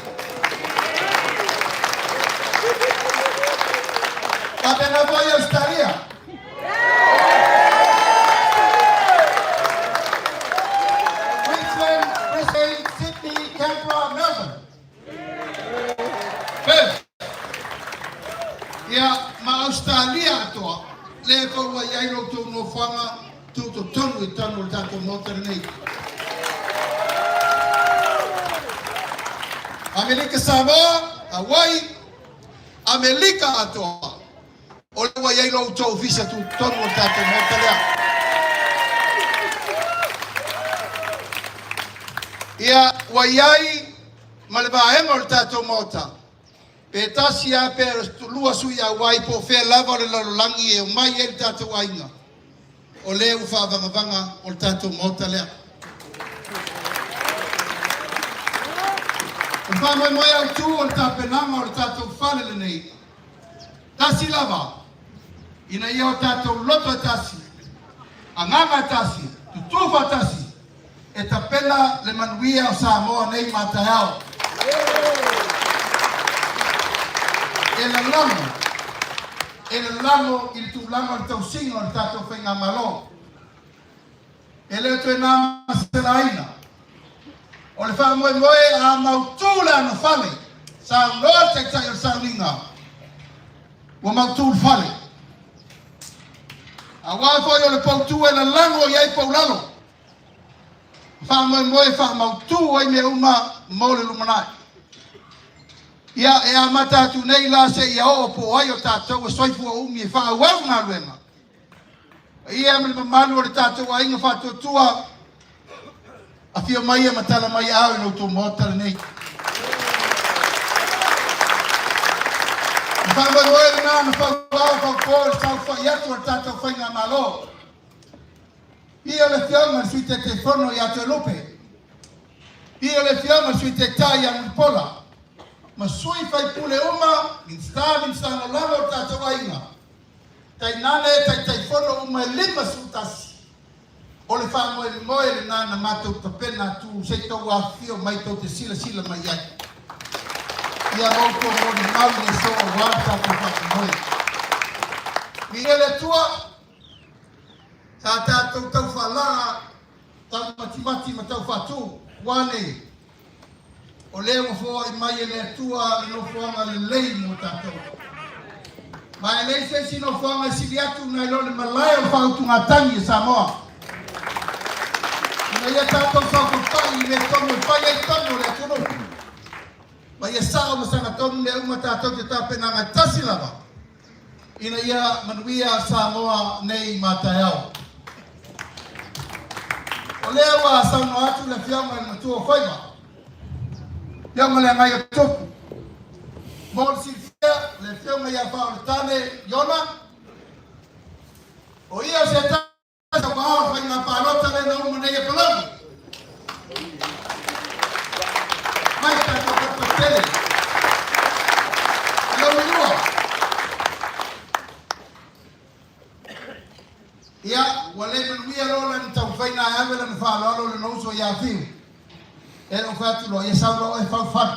Faapena foi Ausetalia. Queensland, Brisbane, Sydney, Canberra, Melbourne. Perth. Ia, ma Ausetalia atoa, lea foi ua i ai lo outou nofoaga tutotonu i totonu o le tatou Maota lenei. Amerika Samoa, Hawaii, Amelika atoa. O lea ua i ai lo outou ofisa tutotonu o le tatou Maota lea. Ia, ua i ai ma le vaega o le tatou Maota, pe tasi lava pe lua sui auai po o fea lava o le lalolagi e omai ai le tatou aiga, o lea ua faavagavaga o le tatou Maota lea. O le faamoemoe autu o le tapenaga o le tatou fale lenei, Tasi lava, ina ia o tatou loto e tasi, agaga e tasi, tutū faatasi, e tapena le manuia o Samoa nei ma taeao. E lalago, e lalago i le tulaga o le tausiga o le tatou Faigamalo. E le o toe na maselaina. O le faamoemoe a mautu le anofale, saunoa le Taitai o le sauniga, ua mautu le fale. Aua foi o le poutu e lalago i ai poulalo, faamoemoe e faamautu ai mea uma mo le lumanai. Ia, e amata atu nei la seia oo po o ai o tatou e soifua umi e faaauau galuega. Paia ma le mamalu o le tatou aiga faatuatua, afio mai e matala mai ao i lo outou Maota lenei. Le faamoemoe lena na fauao faupo i le saofai atu a le tatou Faigamalo. Ia le Afioga i le Sui Taitaifono ia Toelupe, ia le Afioga i le Sui Taitai ia Mulipola, ma sui faipule uma, Minisita, Minisita Lagolago o le tatou aiga, Tainane Taitaifono uma e 51. O le faamoemoe lena na matou tapena atu se i tou afifio mai tou te silasila mai ai. Ia ma outou molimau i le aso aua le tatou faamoemoe. Viia le Atua, sa tatou tau faalaa, tau matimati ma tau faatu, ua nei, O lea ua foai mai e le Atua le nofoaga lelei mo tatou. Ma e leai se isi nofoaga e sili atu nai lo le malae o le faautugatagi a Samoa. Ina ia tatou saofafai i mea tonu e fai ai tonu o le atunuu. Ma ia sao ma sagatonu mea uma tatou te tapenaga e tasi lava ina ia manuia Samoa nei ma taeao. O lea ua saunoa atu le Afioga i le Matua o Faiva, Afioga le Agai o Tupu. Mo le silafia, le Afioga ia Faaoletane Iona, o ia se tasi o o faiga palota lea na uma nei e Palauli. Mai tatou patele. Lona lua. Ia, ua le manuia loa lana taumafaiga e ave lana faaaloalo i lona uso ia Fiu. E lou fai atu loa, ia sau loa oe faufali.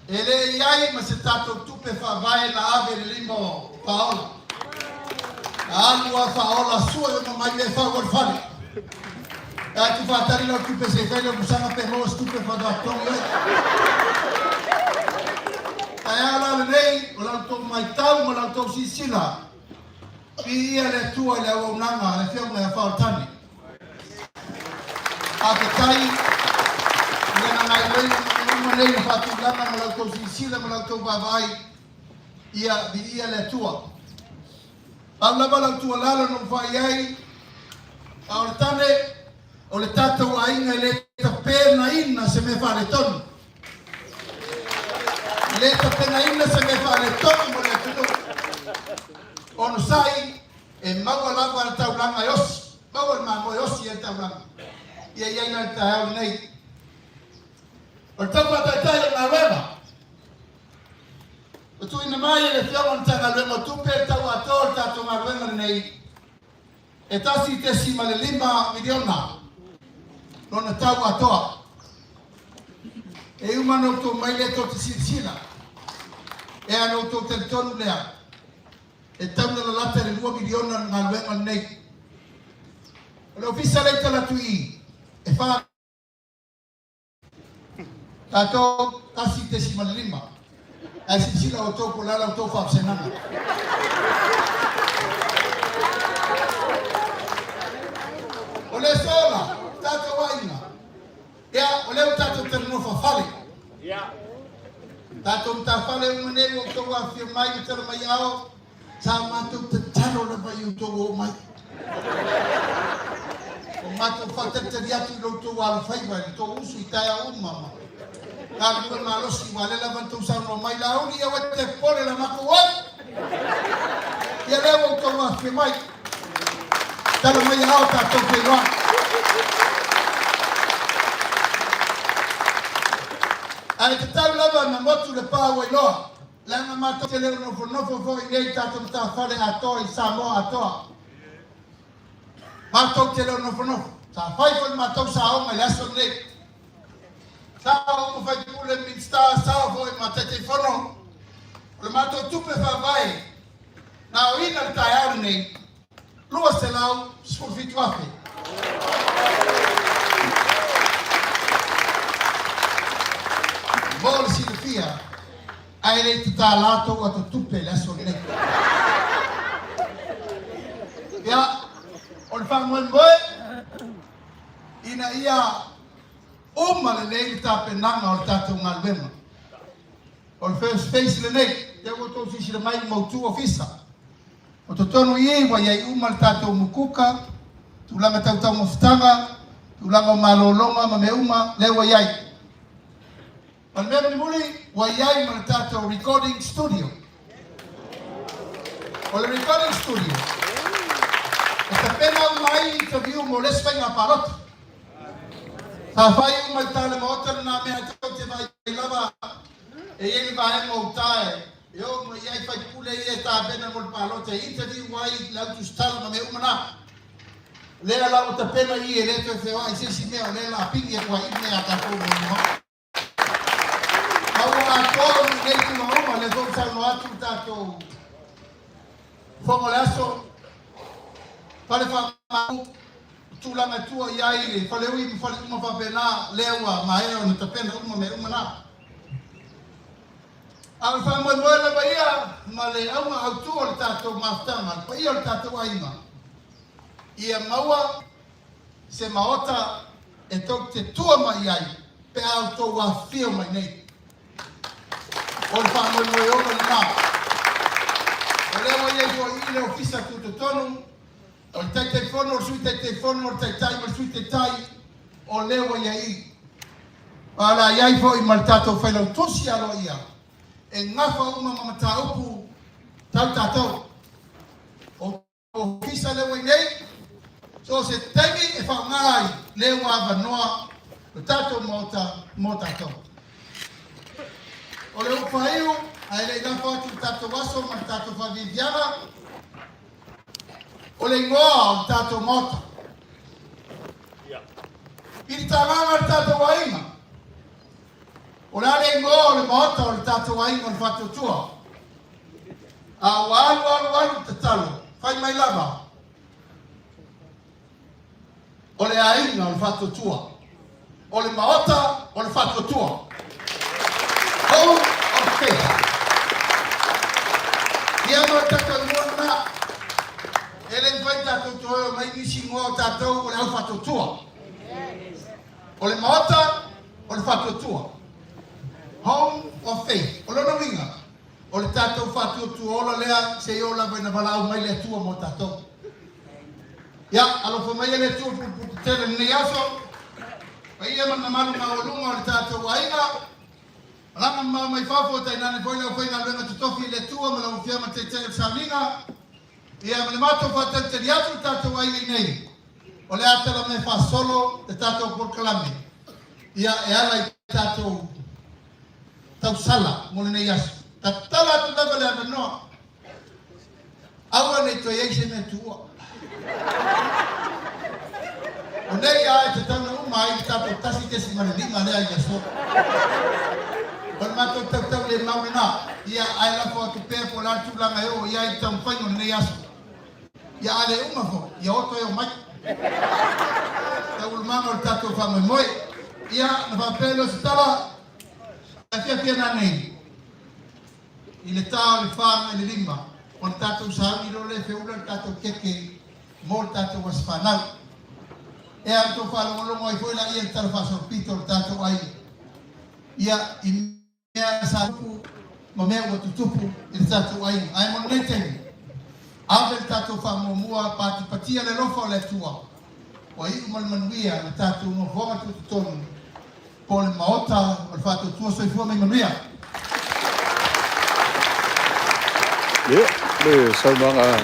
E le i ai ma se tatou tupe faavae na ave i le lima o Faaola. Na alu a Faaola sue uma mai mea e fau ai le fale. E atu faatali lau tupe se i fai lau musaga pe maua se tupe faatoa totogi ai. Taeao la lenei o la outou maitau ma la outou silasila, viia le Atua i le auaunaga a le Afioga ia Faaoletane. Faafetai i lana gaioiga ma mea uma nei na faatulaga ma la outou silasila ma la outou vaavaai, ia viia le Atua. Pau lava lau tuualalo na ou fai ai, a o le tane, o le tatou aiga e le tapenaina se mea faaletonu. E le tapenaina se mea faaletonu mo le atunuu. Onosai, e maua lava le taulaga e osi, maua le mamoe e osi ai le taulaga. Ia i ai la le taeao lenei. O le tau faataitai o le galuega, Ua tuuina mai e le Afioga o le Matagaluega o Tupe le tau atoa o le tatou galuega lenei e $1.5 miliona lona tau atoa. E uma ona outou mai lea tou te silasila, e ana outou talitonu lea, e tau ona lalata i le $2 miliona le galuega lenei. O le ofisa lea i tala atu i i, e 4. Tatou 1.5. Ae silasila outou po o le a la outou faavasegaga. O le aso la, tatou aiga, ia, o lea ua tatou talanoa faafale. Tatou matafale uma nei ua outou afifio mai ma tala mai ao, Sa matou tatalo lava i outou oo mai. Ua matou faatalitali atu i lo outou alofaiva i lo outou usu i taeao uma ma galulue malosi, aua o lea lava na outou saunoa mai, Laauli, aua e te popole la matou oe. Ia lea ua outou afifio mai. Tala mai aao tatou feiloai. Ae tatau lava na motu le pa ua iloa. Leaga matou te le o nofonofo foi i nei tatou matafale atoa i Samoa atoa. Matou te le o nofonofo. Sa fai foi le matou saoga i le aso lenei. Sao uma faipule, Minista, sao foi ma Taitaifono. O le matou tupe faavae na aoina le taeao lenei, 217,000. Mo le silafia, ae le i tatala tou ato tupe i le aso lenei. Ia, o le faamoemoe ina ia uma lelei le tapenaga o le tatou galuega. O le first phase lenei, lea ua outou silasila mai i mautu ofisa. O totonu i i ua i ai uma le tatou mukuka, tulaga tau taumafataga, tulaga o malologa ma mea uma lea ua i ai. Ma le mea mulimuli, ua i ai ma le tatou recording studio. O le recording studio, e tapena uma ai interview mo le isi faiga palota. Sa fai uma i uta le maota lena mea tou te vaai lava e i ai le vaega o uta e oo mai ai faipule ia e tapena mo le palota e interview ai le au tusitala ma mea uma na. O lea la ua tapena i i e le toe feoai i se isi mea o lea la pigi atu ai i mea a tatou mo le maota. Ma ua atoa uma nei tulaga uma, lea foi ua saunoa atu le tatou Fono o le aso, fale faamalu, tulaga e tua i ai le faleui ma fale uma faapena, lea ua maea ona tapena uma mea uma na. A o le faamoemoe lava ia ma le auga autu o le tatou mafutaga, le paia o le tatou aiga, ia maua. se Maota e tou te tua mai ai pe a outou afifio mai nei. O le faamoemoe ola lena. O lea ua i ai foi i i le Ofisa Tutotonu, o le Taitaifono, o le Sui Taitaifono, o le Taitai ma le Sui Taitai, o lea ua i ai i i. Ma o le a i ai foi ma le tatou Failautusi aloaia e gafa uma ma mataupu tau tatou. O Ofisa lea ua i nei, so o se taimi e faaaoga ai lea ua avanoa lo tatou Maota mo tatou. O le upu faaiu, ae le i lafo atu le tatou aso ma le tatou faaviaviaga, o le igoa o le tatou Maota. I le tagaga le tatou aiga, o le a le igoa o le Maota o le tatou aiga o le Faatuatua? A ua alu alu alu tatalo, fai mai lava, o le aiga o le Faatuatua, o le Maota o le Faatuatua. Home of Faith. Ia ma le tatou igoa lena. E le mafai tatou toe o mai nisi igoa o tatou o le au Faatuatua. O le Maota o le Faatuatua. Home of Faith. O lona uiga, o le tatou faatuatua ola lea seia oo lava ina valaau mai le Atua mo tatou. Ia, alofa mai e le Atua pulepuletetele i lenei aso, paia ma le mamalu maualuga o le tatou aiga, malaga mamao mai fafo, tainane foi le aufaigaluega totofi i le Atua ma lau Afioga Taitai o le Sauniga, ia ma le matou faatalitali atu le tatou aiga i nei, o le a tala mai faasolo le tatou polokalame, ia e ala i tatou tausala mo lenei aso. Tatala atu lava le avanoa. Aua ne i toe i ai se mea tuua. O nei a e tatau ona uma ai le tatou 1.5 lea i aso. O le matou tautau le mau lena. Ia, ae lafo atu pea po o le a le tulaga e oo i ai le taumafaiga o lenei aso. Ia a le uma foi, ia o toe omai. Taualumaga o le tatou faamoemoe. Ia, ona faapea lea o se tala, e afiafi ana nei, i le ta o le 4 agai i le 5, ona tatou sauni loa lea e feula le tatou keke mo le tatou aso fanau. Ea ona outou faalogologo ai foi laia i le tala faasolopito o le tatou aiga. Ia, i mea sa tupu ma mea ua tutupu i le tatou aiga. Ae mo lenei taimi, ave le tatou faamuamua patipatia le alofa o le Atua ua iu ma le manuia le tatou nofoaga tutotonu po o le Maota o le Faatuatua. Soifua ma ia manuia. Ia, le saunoaga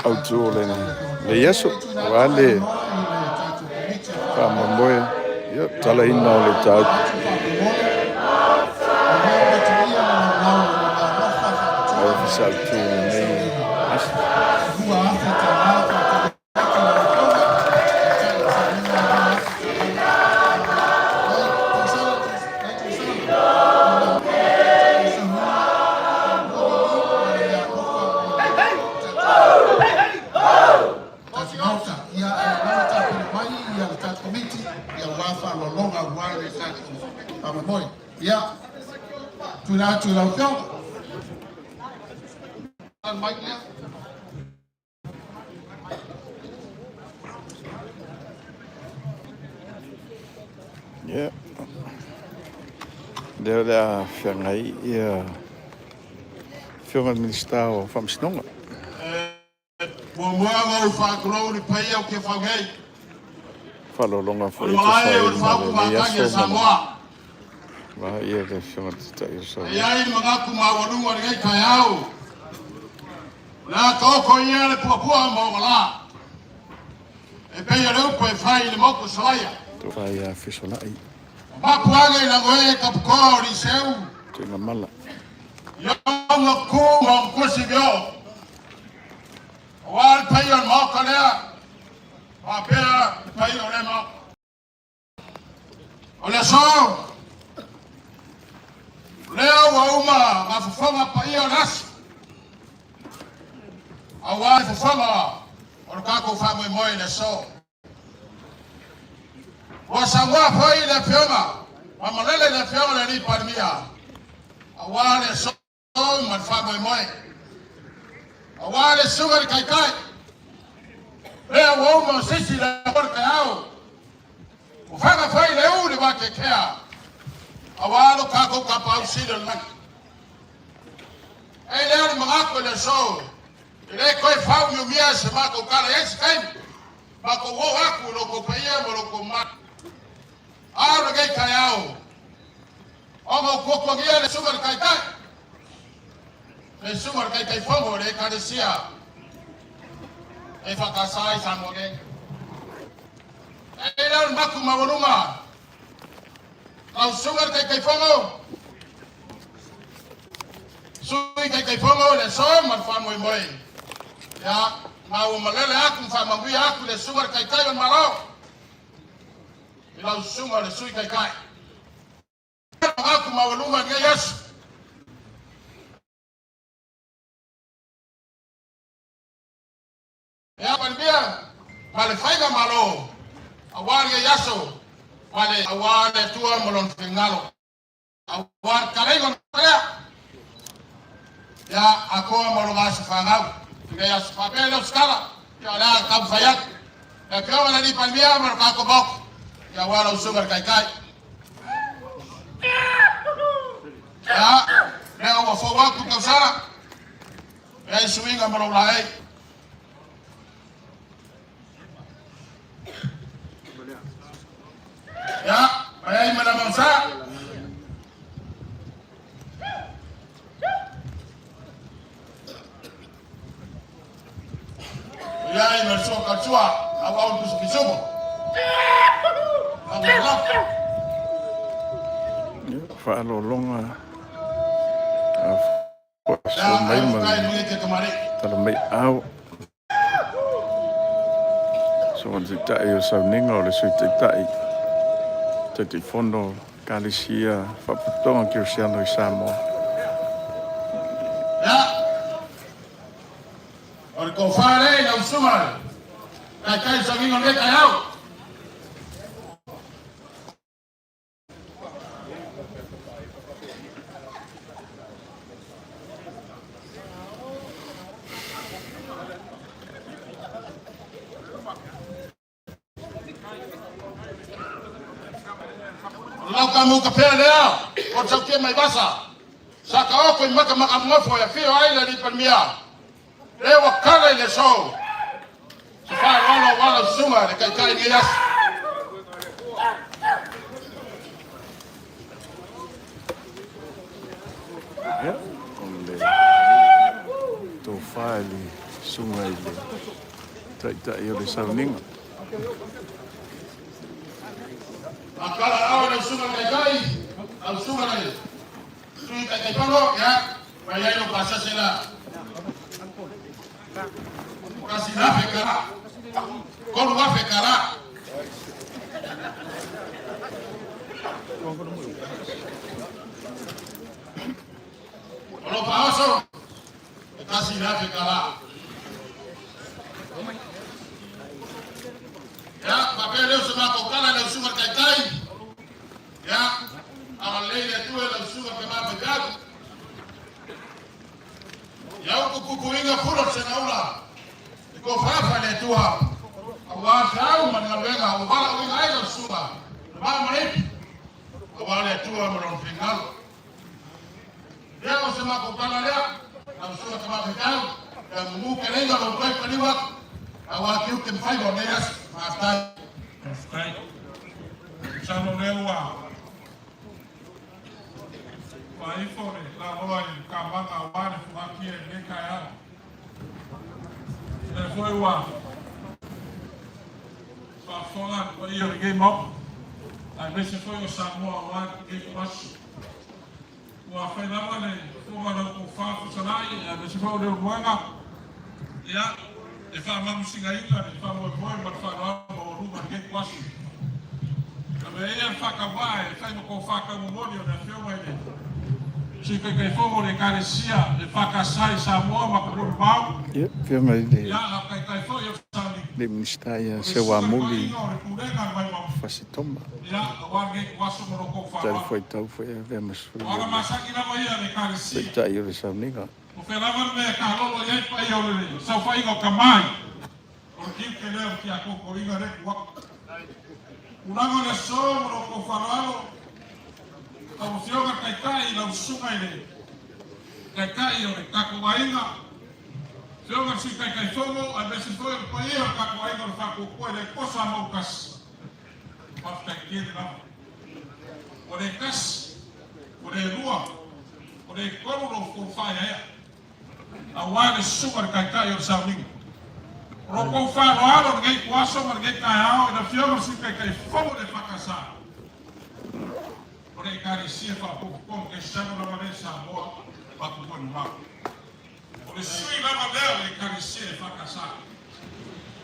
autu o lenei aso, aua le faamoemoe, ia, talaina o le mataupu. Ofisa autu o lenei aso. Ia, e lava tapena mai ia le tatou Komiti aua faaaloaloga aua le tatou faamoemoe. Ia, tuuina atu i lau Afioga. Mic lea. Ia, lea o le a feagai ia Afioga i le Minisita o Faamasinoga. Muamua ona ou faatulou i le paia o Tiafau nei. Faaaloaloga O foi le e tusa malae ai o le ma faaupu lenei faatagi a aso ma le Samoa. va ia le Afioga i le Taitai o E i Samoa. ai le manatu maualuga i lenei taeao, o le a taoto ia le puapua ma ona la, e pei o le upu e fai i le motu Salaia. Tofa ia Fesolai. O mapu ane i Lagoe Taputoa o Liseu, Tuigamala. i ona tu ma ona tusi veo. Aua le paia o le Maota lea, faapea le paia o lea Maota. O le aso, lea ua uma ma fofoga paia o le aso, aua le fofoga o le tatou faamoemoe i le aso. Ua saunoa foi le Afioga ma malele le Afioga i le Alii Palemia, aua le aso ma le faamoemoe, aua le susuga i le Taitai. Lea ua uma o sisi le o le taeao. Ua faga fai le u le vakeakea. Auā lo tatou Tapaau Sili o le lagi. E lea o le manatu i le aso, e le toe fāumiumia se matou tala i ai se taimi, matou oo atu i lo outou paia ma lo outou mamalu. A o lenei taeao, ona ua tuatuagia le Susuga i le Taitai, le Susuga i le Taitaifono o le Ekalesia EFKS i Samoa nei. E lea o le matu maualuga, lau Susuga i le Taitaifono, Sui Taitaifono i le aso ma le faamoemoe, ia, ma ua malele atu ma faamanuia atu i le Susuga i le Taitai o le Malo, i lau Susuga i le Sui Taitai. Manatu maualuga i lenei aso. Ia Palemia ma le Faigamalo aua lenei aso ma le aua le Atua ma Lona finagalo aua le taleiga o le lea. Ia atoa ma lona aso fanau i lenei aso. Faapea lea o se tala, ia o le a taumafai atu. Le Afioga i le Alii Palemia ma le tatou Maota, ia aua lau Susuga i le Taitai. Ia, lea ua fou atu le tausaga, leai suiga ma lou laei. Ia, mai ai ma nama sa. Ia ai ma sua katua, au au kusu kisumo. Au au. Faalologa a mai ma le tala mai ao. So o le Taitai o Sauniga o le Sui Taitai, Taitaifono Ekalesia Faapotopotoga Kerisiano i Samoa. Ia, o le tofa lea i lau susuga le Taitai o Sauniga o lenei taeao. Lau kamu ka pea lea, o tautia mai vasa. Sa ka oko i maka maka mofo e afio ai le alii Palemia. Lea ua kala i le aso. Se faaaloalo aua lau susuga le Taitai i lenei aso. Ia, o le tofa i le susuga i le Taitai o le Sauniga. A kala ao i lau susuga le Taitai, lau susuga le Sui Taitaifono, ia, mai ai lou pasese la. 1000 kala. 3000 kala. O lo faaoso, e 1000 kala. Ia, faapea lea o se matou tala i lau susuga i le Taitai. Ia, agalelei le Atua i lau susuga pe ma faifeau. Ia upu puipuiga pula o Segaula, e tofafa i le Atua, aua feau ma le galuega ua valaauina ai lau susuga le va ma le ipu, aua le Atua ma lona finagalo. Lea o se matou tala lea, lau susuga tama faifeau, ia mumu keleiga lou toe paliu atu, aua tiute ma faiva o lenei aso. Faafetai. Faafetai. Masalo o lea ua faaifo le laloa i le kamaga aua le fuatia i lenei taeao. O lea foi ua faafofoga le paia o lenei Maota, aemaise foi o Samoa aua lenei aso. Ua fai lava le fofoga o lau tofa fetalai, aemaise foi o le uluaga, ia, e faamanusigaina le faamoemoe ma le faaaloalo maualuga i lenei aso. Avea ia le faatauvaa e fai ma tofa taumomoli o le Afioga i le Sui Taitaifono o le Ekalesia EFKS i Samoa ma atunuu mamao, Ia, Afioga i le ia, a o taitai foi o le Sauni, le Minisita ia o le Susuga i le Seuamuli Paaiga o le Pulega a le Vaimauga. Fasitoma. Ia, aua lenei aso ma lo outou Tali faaaloalo. fuaitau foi e avea ma sui O o ala le masani lava ia a le Ekalesia. Taitai o le Sauniga. O fea lava le mea e kalolo i ai le paia o le saofaiga o Tamai. O le tiute lea o le tiakokoina lea e tuu atu. Tulaga o le aso ma lo outou faaaloalo, lau Afioga i le Taitai, lau Susuga i le Taitai o le tatou aiga, Afioga i le Sui Taitaifono, aemaise foi o le paia o le tatou aiga o le Faatuatua i le Atua Samoa ua tasi, faafetai tele lava. Ua le tasi, ua le lua, ua le tolu lo outou faaeaea, aua le susuga i le Taitai o le Sauniga. O lo outou faaaloalo i lenei ituaso ma lenei taeao i le Afioga i le Sui Taitaifono o le EFKS, o le Ekalesia Faapotopotoga Kerisiano lava lea i Samoa ma atunuu e mamao. O le sui lava lea o le Ekalesia EFKS.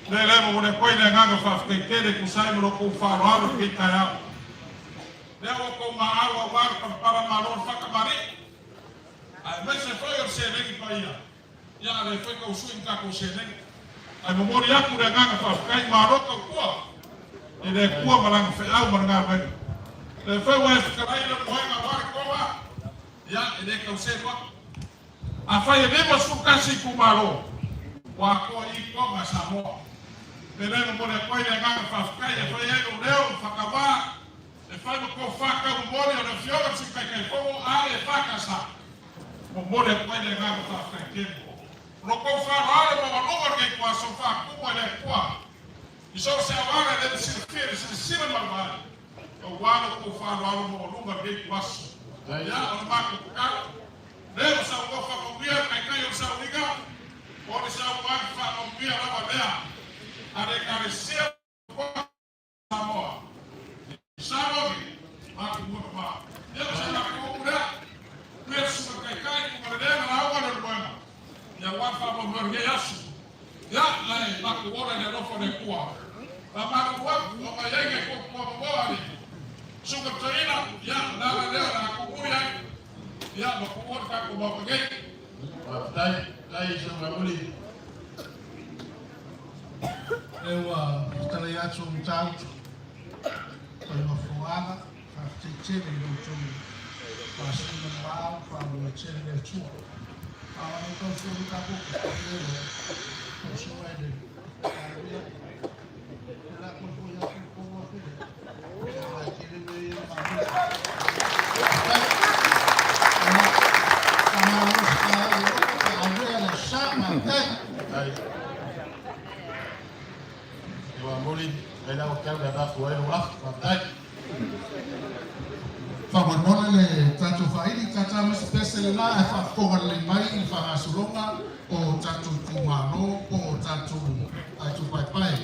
O le lea e momoli atu ai le agaga faafetai tele e tusa ai ma lo outou faaaloalo i lenei taeao. Lea ua outou maau aua le palapala malo o le faatamalii, aemaise foi o le seleni paia, ia a le foi tausui ni tatou seleni. Ae momoli atu le agaga faafetai, malo tautua i le Atua ma Lana feau ma le galuega. O lea foi ua e fetalai i lau moega aua le toga, ia e le tau selu atu. Afai e 51 itumalo, ua atoa i i toga a Samoa. O le mea lea e momoli atu ai le agaga faafetai e fai ai lou leo i Fakava, e fai ma tofa taumomoli o le Afioga i le Sui Taitaifono a le EFKS. Momoli atu ai le agaga faafetai tele. O lo outou faaaloalo maualuga lenei ituaso faatumu e le Atua i so o se auala e le na silafia i le silasila ma le vaai, aua lo outou faaaloalo maualuga lenei ituaso. Ia, o le matou tatalo, lea ua saunoa faamanuia le Taitai o le Sauniga, o le saunoaga faamanuia lava lea a le Ekalesia Samoa i Samoa ma atunuu e mamao. Ia o se matou upu lea, tuia le Susuga i le Taitai, tuuga lelei ma lauga le ulumoega, ia aua le faamoemoe o lenei aso. Ia, ae matou ola i le alofa o le Atua. Faamalulu atu, ua mai ai nai toatuamomoa a le Susuga i le Toeaina, ia, o le ala lea o le a tuumuli ai, ia, ma tuua le tatou Maota nei. Faafetai, faafetai Seuamuli. Lea ua fetalai atu o Matautu. O le mafuaaga, faafetai tele i lo outou masina ma maau, faamanuia tele le Atua. A o le tausi o le tatou lea ua tausi mai le Palemia, o le a toe foi atu i totonu atu le ae tele mea ia na maua. Faafetai. Faamalo se taeao i loto, pe avea le sa, faafetai. Faafetai. Seuamuli, lea ua tau le avatu ai lou lafo. Faafetai. Faamolemole le tatou faaili tata ma se pese lena ae faafofoga lelei mai i le faagasologa o tatou itumalo po o tatou itupaepae.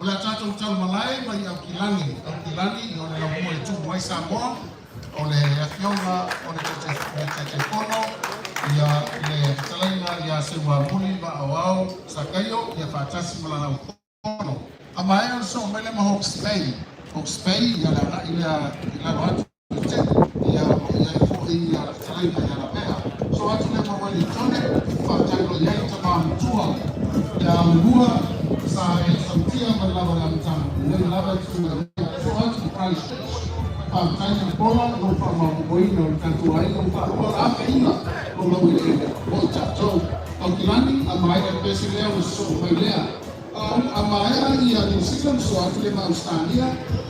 O le a tatou talomalae mai Aukilani. Aukilani o le laumua e tumu ai Samoa, o le Afioga o le Taitaifono ia le fetalaiga ia Seuamuli Vaaoao Sakaio ia faatasi ma lana aufono. A maea ona soo mai lea ma Hawke's Bay. Hawke's Bay ia le agai lea i lalo atu i te ia o lo o i ai foi ia le fetalaiga ia Lavea. Soo atu lea ma Wellingtone, faafetai o lo o i ai le tama matua ia Amelua sa e sautia mai lava i le amataga. Lenei lava e tulai mai ia soo atu i Christchurch. Faafetai Nicola i lou faamaopoopoina o le tatou aiga ua faalua le afeina o laueleele o i tatou. Aukilani, a maea le pese lea ona sosoo mai lea. A maea ia Niu Sila ma sosoo atu lea ma Ausetalia,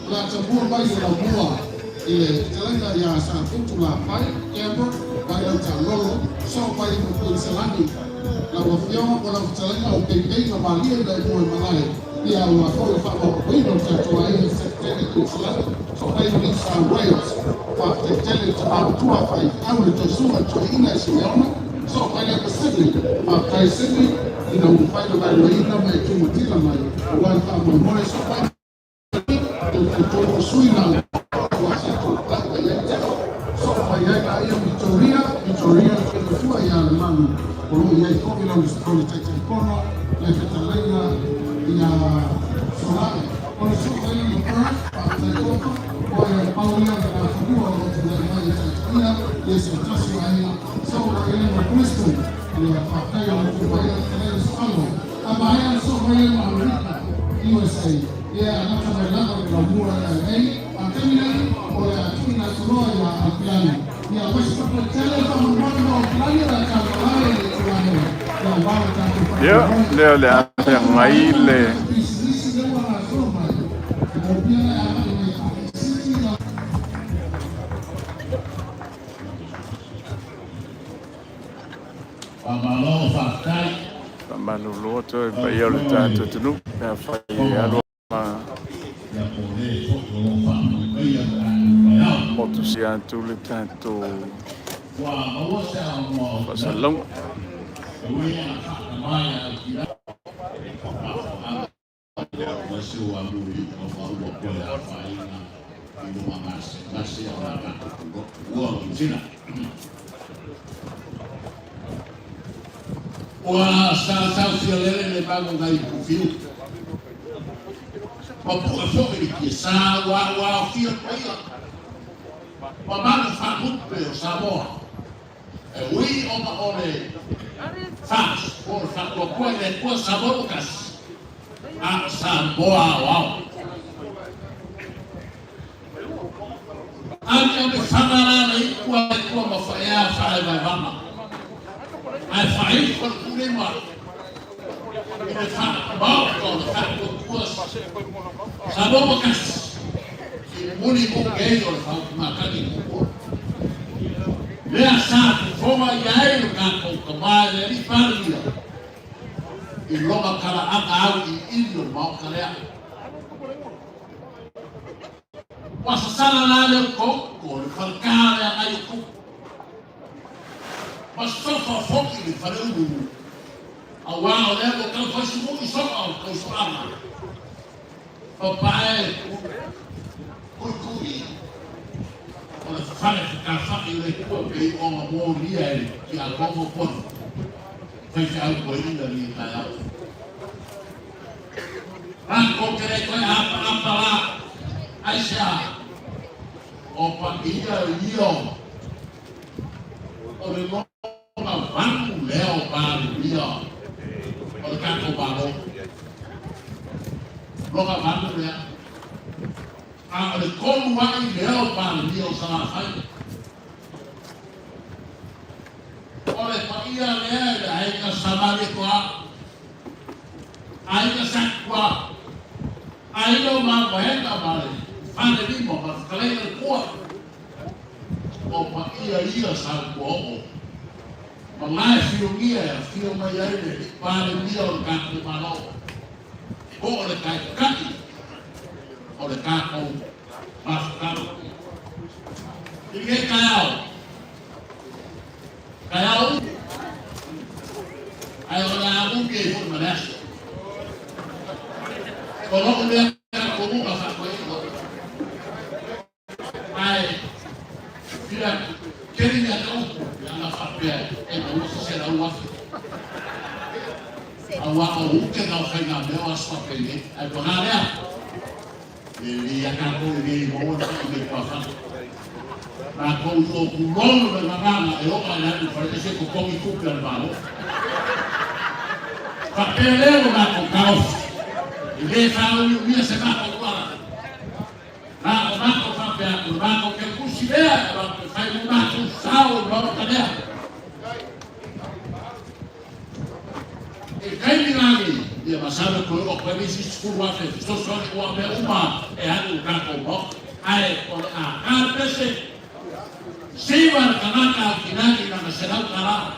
o le a tamua mai le laumua i le fetalaiga ia Safutu Lafai, Cameron, Vailau Taalolo, sosoo mai ma Kuiniselani. Lau Afioga ma lau fetalaiga o Peipei na malie i laumua e malae, ia aua foi le faamaopoopoina o le tatou aiga i le Seketele i Kuiniselani, sosoo mai ma New South Wales. Faafetai tele i le tama matua faifeau le Toesuga le Toeaina e Simeona, sosoo mai lea ma Sydney. Faafetai Sydney ina ua mafai ona vaeluaina ma e tumatila mai aua le faamoemoe sosoo mai le taitonu o sui na ua tatou tai mai ai te soo mai ai laia Victoria, Victoria le matua ia Lemanu o lo o i ai foi lau le Taitaifono le fetalaiga ia Solai o le soo mai lea ma Perth. Faafetai Ofa o ia le pau ia o le mafanua o lo o tulai mai e taitaia ia se tasi o aiga soo mai lea ma Bristol. Ia faafetai o le tuu mai le fetalaiga Soalo. A maea le soo mai lea ma Amerika, USA, ia amata mai lava le laumua ia nei. A taimi nei o le a tuuina atu loa ia Aukilani. Ia aemaise faapea tele faamolemole mo Aukilani o le a talomalae i le itulagi ia aua le tatou Ia, faamoemoe. Lea o le a Feagai le Faamalo faafetai. Faamalulu atu ai i le paia o le tatou atunuu pe afai e alu ma Ia po o le foi o lo o faamanuia le tatou taeao. motusia atu le tatou Ua maua se avanoa o te faasalalauga. E ui ina faatamai a i aemaise ua ua toe afaina i luma gasegase o la tatou ua Niu Sila. Ua sausau lele le mago nai pufiu. Ma pua foi le kiesa ua ua fia paia. Ma mago whamupe o Samoa. E ui o ma ole fas, o le whakuakua i le kua Samoa kasi. A Samoa o ao. Ake o me whangara le ikua e kua ma whaea whae vai vana. Ai whaifo le kulima. I le whakamauka o le whakuakua Samoa kasi. I muli mo kei o le whaukumakani kukua. Lea sa fofoga i ai le tatou tama le alii Palemia i lona talaaga au iliili o le Maota lea. Ua sasala la le utouto o le faletā le agai o tupu. Ma sofa foi le faleulu auā o lea ua tau fai sumu'i soa o le tausoaga. Papae kuikui o le fale fetafa'i o le Atua pei ona molia e le tiakono pono faifeau toeaina i lenei taeao. Tatou te le toe apaapa la, aisea? O paia ia o le lona valu lea o Palemia o le tatou Malo. Lona valu lea. A o le tolu ai lea o Palemia o Salafai. O le paia lea i le aiga Samalietoa, aiga Satua, aiga o Mavaega ma le Falelima ma le Fetalaiga le Pua. O paia ia sa ua oo ma la e fiogia e afio mai ai le Palemia o le tatou Malo, po o le Taitai o le tatou mafutaga. I lenei taeao, taeao umi, ae o le a umi ai foi ma le aso. O lou lea talitonuga faatoeaina, ae fia keli mea ka upu i ana faapea e maua se 100,000. Auā o uke na o faigamea o aso faapenei, ae paga lea, e le ia tatou i nei maua le fa'i nei tuafale. Tatou i o tulou le gagana e o'a e alu i faleese totogi tupe a le Malo. Faapea lea lo matou taofi, e le fāumiumia se matou tala. Na o matou faapea atu, le matou kelukusi lea e avatu e fai mo matou sao i le Maota lea. I le taimi la lenei, ia masalo e toe oo atu ai le isi 10,000 e fesoasoani aua o mea uma e alu i le tatou Maota. Ae o le a ta le pese, siva le tagata a Aukilani i lana $100.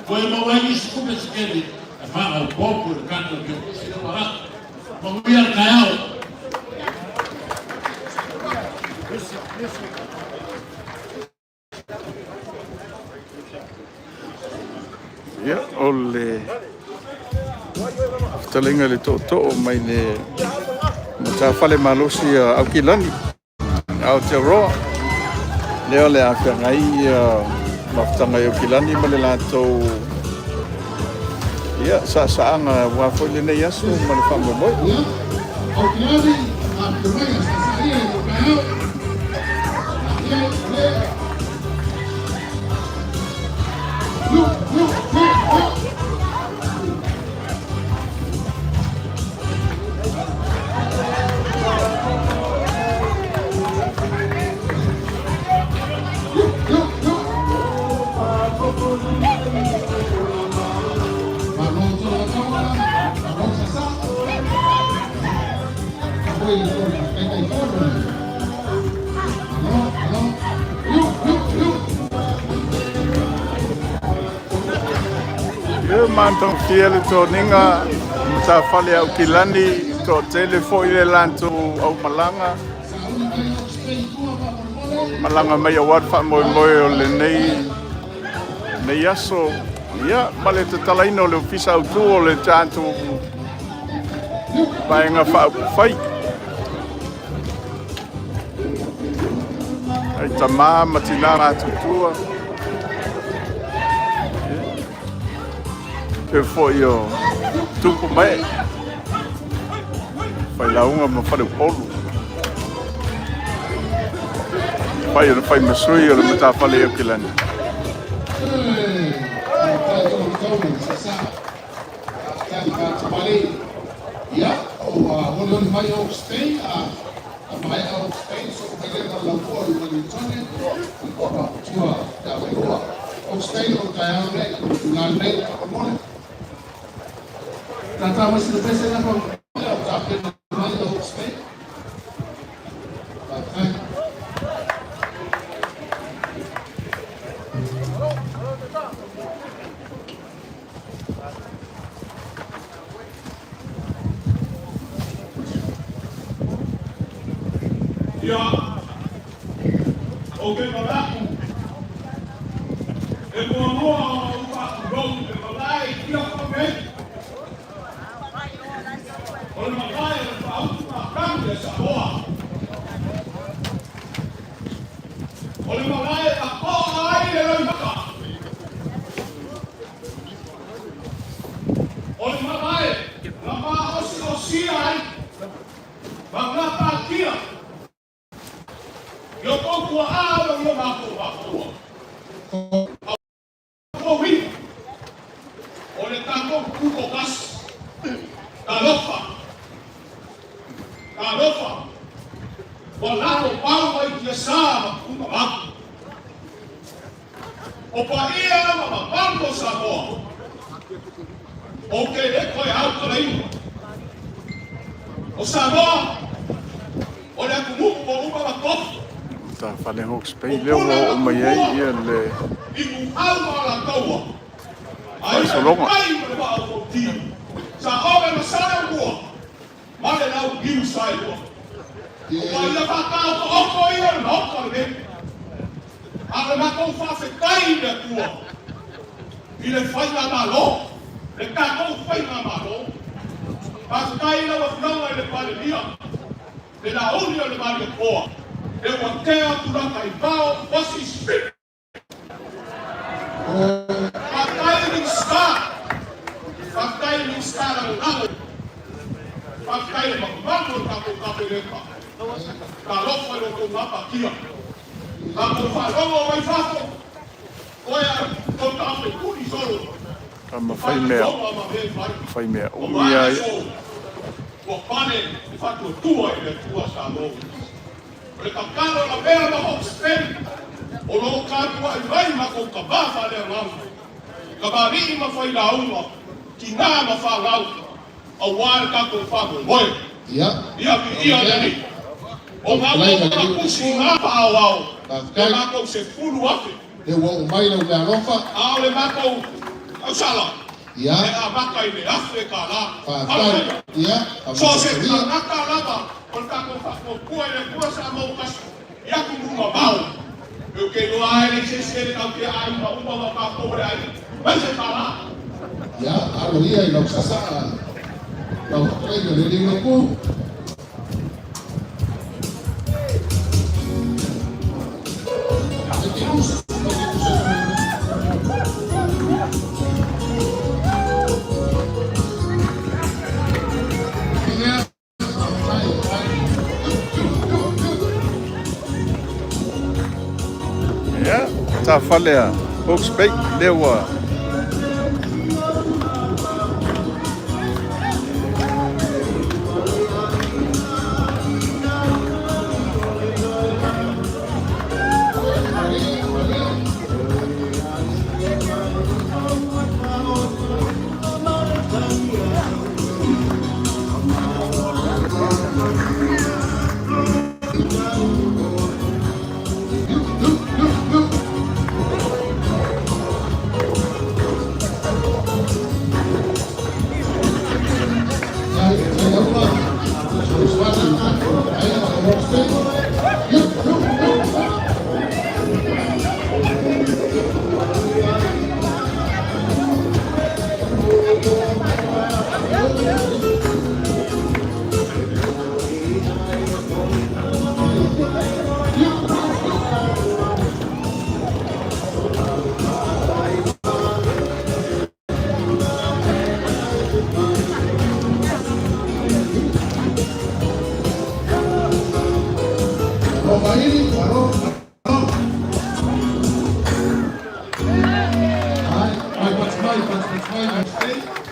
Toe maua ai nisi tupe se tele e faaopoopo i le tatou kelukusi lea ua avatu. Manuia le taeao. Ia, o le fetalaiga i le tootoo mai le matafale malosi a Aukilani, Aotearoa. Lea o le a feagai mafutaga i Aukilani ma le latou ia, saasaaga aua foi lenei aso ma le faamoemoe. Ia, Aukilani, afifio mai a saasaa ia i lou taeao. Ia, le. Yu, yu, yu, yu. Yu, yu, yu. Malo tala taua, malo. i le Taitaifono. Alo, alo, liu, liu, liu. Ia matagofie le toniga matafale Aukilani, toatele foi le latou aumalaga malaga mai aua le faamoemoe o lenei nei aso. Ia ma le tatalaina o le ofisa autū o le tatou Vaega Faaupufai. Ai tamā ma tinā matutua. Pe foi o tupu mai. Failauga ma faleupolu. Fai o le fai masui o le matafale Aukilani. Ia, ua olioli mai Hawke's Bay, a maea Hawke's Bay, soo mai lea ma laupua i Wellingtone, i tua te awailoa. Hawke's Bay o taeao nei, tula nei, faamolemole. Tata mai sina pese na faamolemole, o tapena mai Hawke's Bay. Faafetai. Ia, ou te manatu, e muamua ona ou faatulou i le malae i Tiafau nei, o le malae o le faautugatagi a Samoa. O le malae e toa ai le loimata. O le malae na maosiosia ai ma gapatia i o tou tuaa ma i o matou matua. Aua o le tatou tutoatasi. Talofa, talofa, ua lalo pau mai tiasa ma tuugamau. O paia ma mamalu o Samoa, ou te le toe autalaina. O Samoa, o le atunuu ua uma ona tofi. Matafale Hawke's Bay lea ua oo mai ai ia le I ituau ma alataua, ai le faasologa. tai ma le vaa o Fonoti, sa ove ma Saleaaumua ma le Launiu Saelua. O paia faataotooto ia o le Maota lenei. A o le matou faafetai i le Atua i le faigamalo, le tatou faigamalo. Faafetai i lau Afioga i le Palemia, le Lauli o le Malietoa, le ua tea tulaga i vao wasi spit. Faafetai i Minisita, faafetai i Minisita Lagolago, faafetai i le mamalu o le tatou Kapeneta. Talofa i lo outou gapatia. Matou faalogo mai fafo, toe a tou taafetuli solo. Tama fai mea, Faailoga ma mea e fai. fai mea O umi vae ai. aso ua pale le faatuatua i le Atua Samoa. O le tatalo na mea ma Hawke's Bay, o lo o tapuai mai matou tamā faaleagaga, tamalii ma failauga, tinā ma fanau, aua le tatou faamoemoe. Ia, Ia viia le Alii. O lau fetalaiga matou i le manapusi Ulutupu, i ngā faaoao, le faafetai. matou 10,000. Le ua oo mai lau meaalofa. A o le matou tausala, Ia, e amata i le $1,000. faafetai. Haleluia! Ia, So se faamanuia. tagata lava o le tatou faatuatua i le Atua Samoa ua tasi i atunuu mamao. Eu te iloa ai le se isi e le tau aiga uma ma tatou o le aiga. Mai se $1. Ia, alo ia i lau sasaa, lau fetalaiga i le Ulutupu. E te usu, e te usu. Ia, faafetai. Ia, matafale a Hawke's Bay lea ua Malie, malie.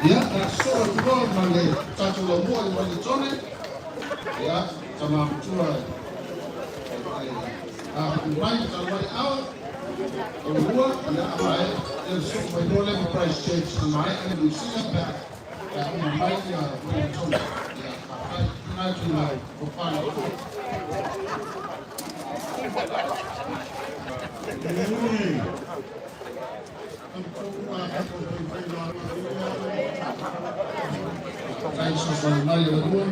Ia, sosoo atu loa ma le tatou laumua i Ueligitone. Ia, tama matua e mai tala mai ao taulua, ia amae ia sosoo mai loa lea ma Christchurch na maea le Niu Sila pe a uma mai ia Ueligitone. Ia, faafetai. Tuuina atu i lau tofa le Atua. Faafetai fesoasoani mai e le Atua.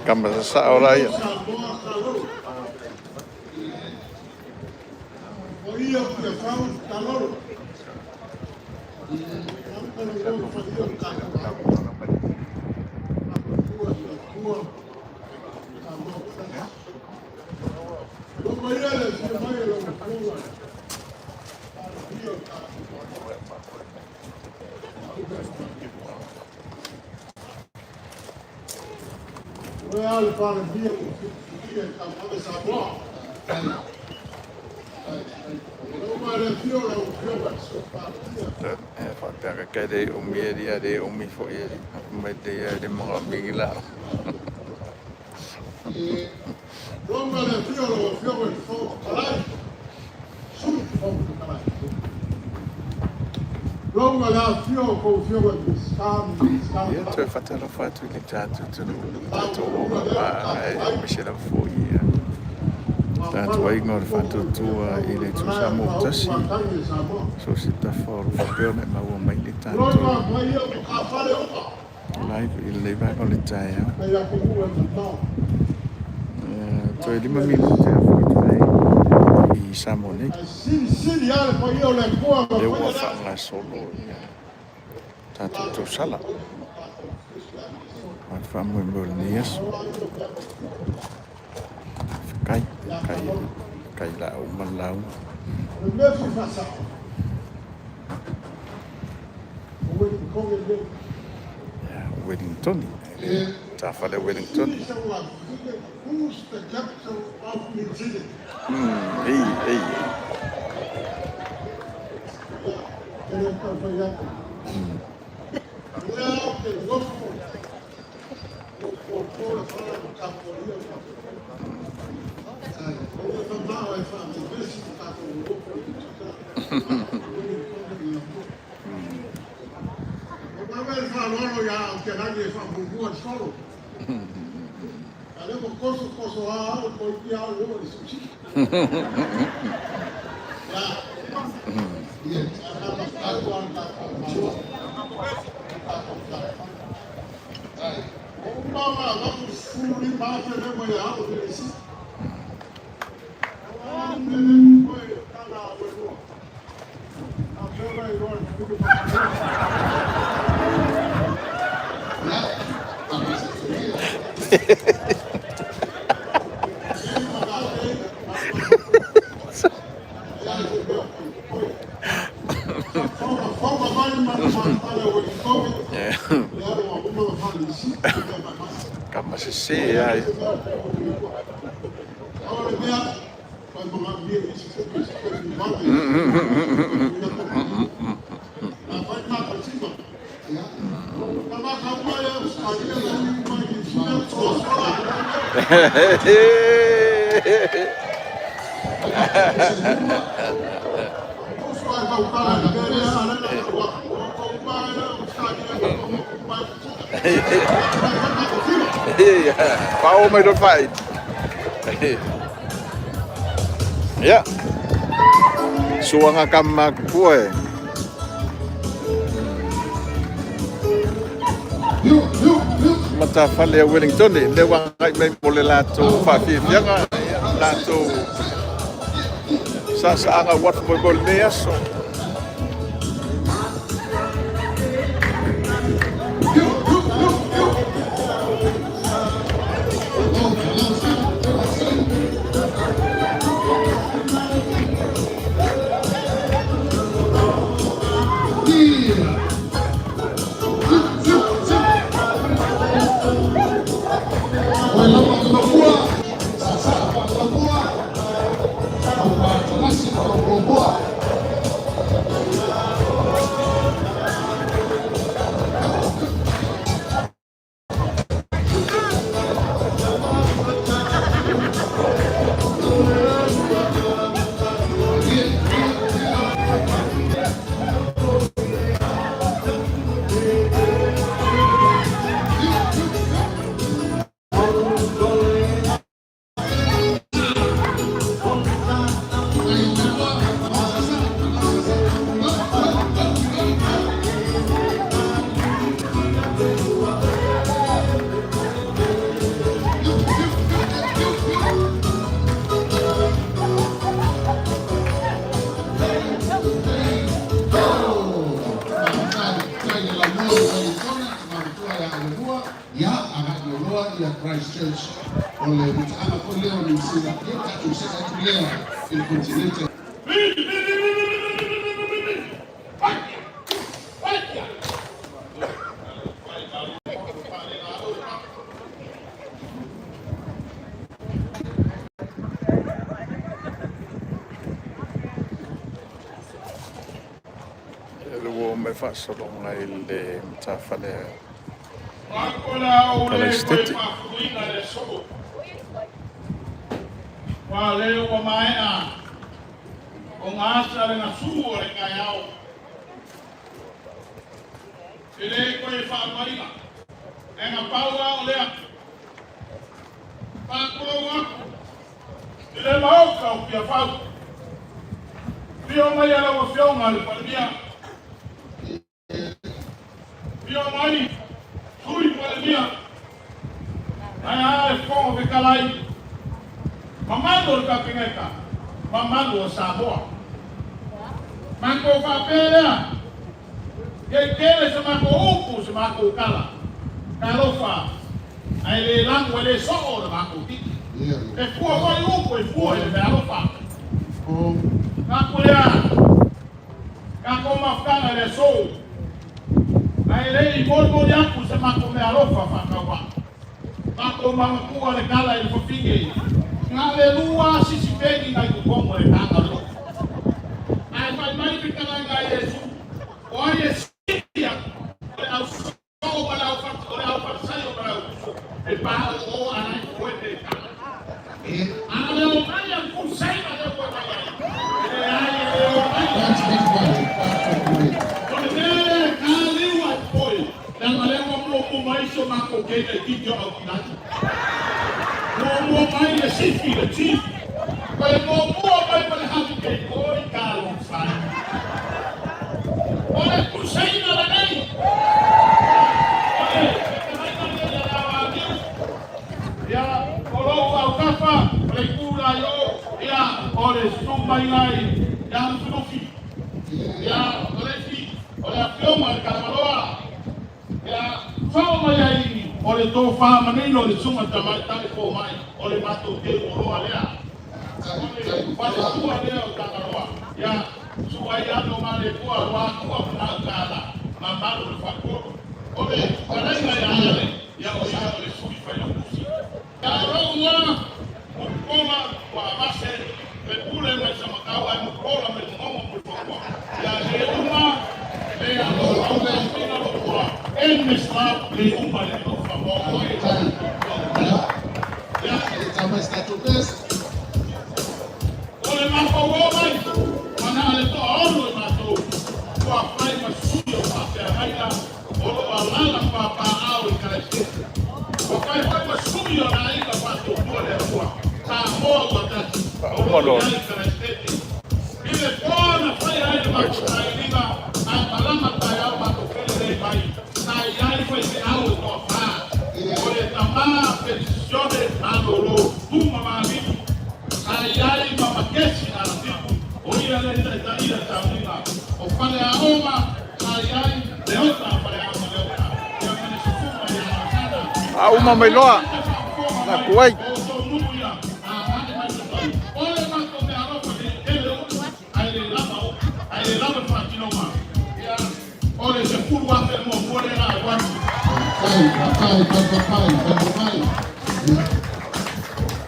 Kama sasao la ia. E faapea ka kai le umi e ria le umi foi e mai te ia le mga mingi la. Ia toe whatalofa atu i le tātou tunu tātou o ma e mese lava foi ia. Tātou aiga o le whātuatua i le Atua Samoa tasi. So se tafa o lo faapea ona e maua mai le tātou live i lenei vaega o le taeao. Toe 5 minute a foi atu ai i Samoa nei. Lea ua faagasolo ia tatou tausala. Ma le faamoemoe o lenei aso. Faafetai, faafetai, faafetai la uma le lauga. Ia, Wellingtoni, le tafale Wellingtoni. Ei, ei, ei. Kama sese ai. Pao mai do fight. Ia. Suanga kama kupua e. Matafale a Wellington, le ua agai mai mo le latou faafiafiaga, latou saasaaga ua atu mo lenei aso. lea i le Kotinete. Ia lea ua oo mai faasologa i le matafale a Kalaisitete. Ua lea ua maea o gasa le gasu o le taeao. E le toe faaluaina. E na pau lava o lea. Faatulou atu i le Maota o Tiafau. Afio mai a lau Afioga i le Palemia. Afio mai Sui Palemia. Ae a le Fofoga Fetalai. Mamalu o le Kapeneta, mamalu o Samoa. Matou faapea lea, ia i tele se matou upu, se matou tala. Talofa, ae le lagu e le soo le matou titi. E fua foi upu e fua i le meaalofa. Manatu lea, tatou mafutaga i le aso, ae le i molimoli atu se matou meaalofa faatauvaa. Matou manatua le tala i le fafine, na o le lua sisifeni nai totonu o le taga o le lotu. Ae fai mai fetalaiga a Iesu, o ai e sili atu, o le au soo ma le au o le au Farisaio ma le au uso, e paoo a la e foe pe taga. A o le omai a le kuseina lea ua mai ai, e leai e le omai. O le mea lea e taliu ai popoe, leaga lea ua muamua mai si o matou teine itiiti o Aukilani. Muamua mai le sifi, le chief. Ma le muamua mai ma le hurricane, oi talofa e. O le kuseina lenei. O le fetalaiga lea ia Leaoaniu. Ia, o lou autafa, o le itu la i o, ia, o le susu mai ai ia Lufilufi. Ia, o le isi, o le Afioga i le Tamaloa. Ia, fao mai ai o le tofa manino o le susuga i le Tamaitai Fomai, o le matou teu oloa lea. O le faletua lea o Tagaloa. Ia, suai ano ma le tua, ua atua ma gautala, mamalu o le faletolu. O le fetalaiga ia Ale, ia o ia o le sui failautusi. Ia o lou igoa, Mulipola ua avase le pule mai Samatau ae Mulipola mai Momomo Mulipola. Ia le uma le alofa o le loa. Endless love le uma le alofa mo oe. Ia. O le matou o mai, mana a le toaono i matou, ua fai ma sui o faafeagaiga o lo o alaala papaaao i Kalaisete. Ua fai foi ma sui o le aiga faatuatua le Atua, Samoa ua tasi, o lo o i ai i Kalaisete. I le po na faia ai le matou sailiga, ae malama taeao matou felelei mai, sa i ai faifeau e toafa, o le tama Felisisione Malolo Tuma Maliu, sa i ai ma Makesi Alatipu, o ia lea e taitaia sauniga o Faleaoga, sa i ai Leota Faleaoga Leota, ia ma le susuga ia Masana. Faauma mai loa Faafofoga la mai tuai. o outou nuu ia, a ane mai Savaii. O le matou meaalofa nei tele upu, ae le lava upu, ae le lava le faatinoga. Ia, o le 10,000 muamua lea na alu atu. Papai, papai, papai, papai.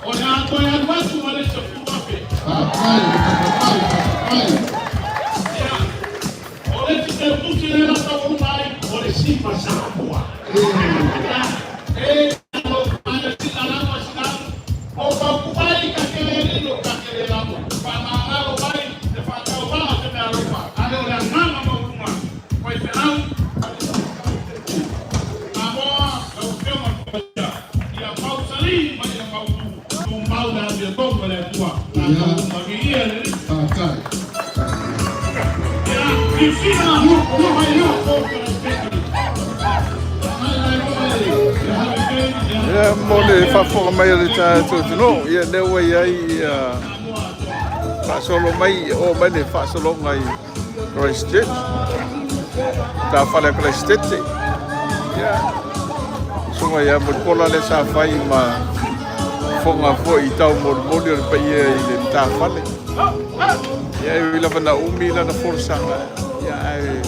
O le a toe alu atu ma le 10,000. Papai, papai, papai. Ia, o le isi teutusi lea na taualuma ai, o le Sifa Samoa. Ia, e alo sina lama sina o pauku mai ka kele lilo ka kele lamo. Faamagalo mai le faatauvaa o se meaalofa. Ae o le agaga maualuga, faifeau, Samoa, lau Afioga i le Palemia, ia mausali ma ia mautu, tumau le amiotonu e le Atua. Tatou uma viia le Alii. Papai. Ia, Niu Sila, o lo mai ia o Kalaisete. Mai mai mai, ia hurricane, ia Ia mo le faafofoga mai a le tatou atunuu, ia lea ua i ai ia faasolo mai, oo mai le faasologa i Christchurch, matafale a Kalaisitete. Ia, susuga ia Mulipola lea sa fai ma faafofoga foi i taumolimoli o le paia i le matafale. Ia e ui lava na umi lana folasaga, ia ae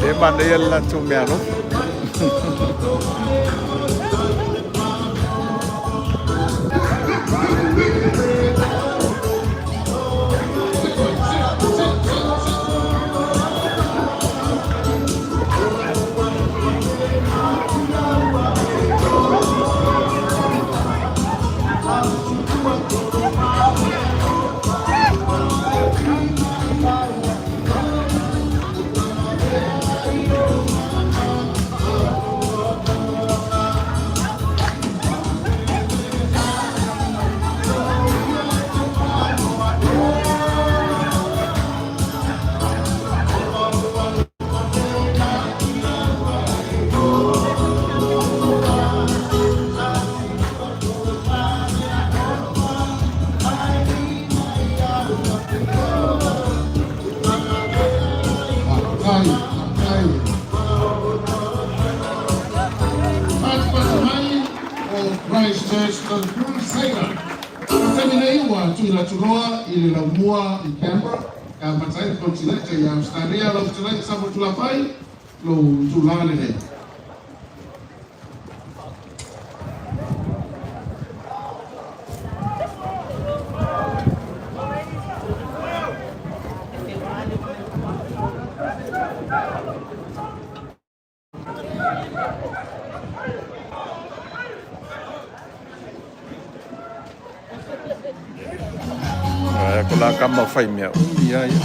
le manaia le latou meaalofa. Faafetai, faafetai. Fatufatu mai o Christchurch Crusader. O le taimi nei ua tuuina atu loa i le laumua i Canberra e amata ai le konetinete i Ausetalia. Lau Fetalaiga Safotulafai, lou itula lenei. Aia ko la kama whai mea umi a ia.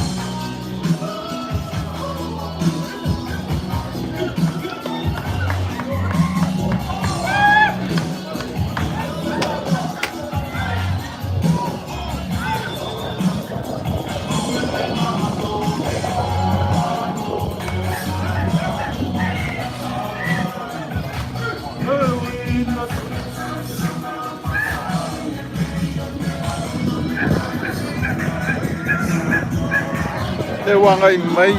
Te wāngai mai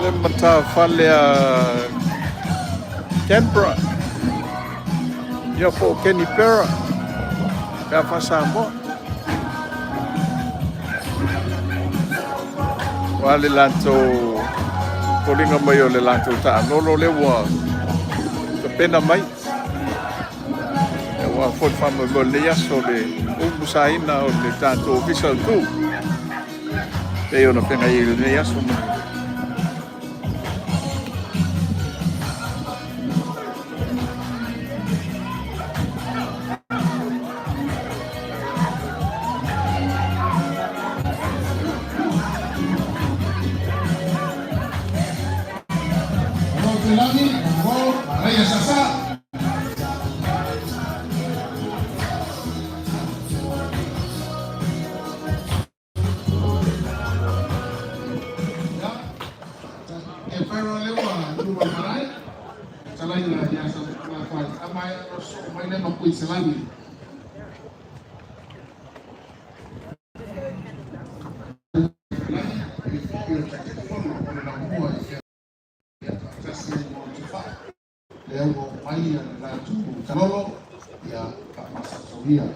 le matafale a Canberra ia po o Kenny Pera pe a faa-Samoa. Ua le latou foliga mai o le latou taalolo lea ua tapena mai. Aua foi le faamoemoe o lenei aso le umusaina o le tatou Ofisa o le Tu pei ona feagai ai i lenei aso ma Malo te lagi, malo, maraia sasa. Ia, e whairo le ua luma marae, talaina ia sa tutulafai, a mai ano soo mai le ma Kuiselani. Lagi, e foi o Taitaifono o le laumua i fea faatasi ai mo Tufai. Lea ua oo mai le latou taalolo ia faamasasaulia.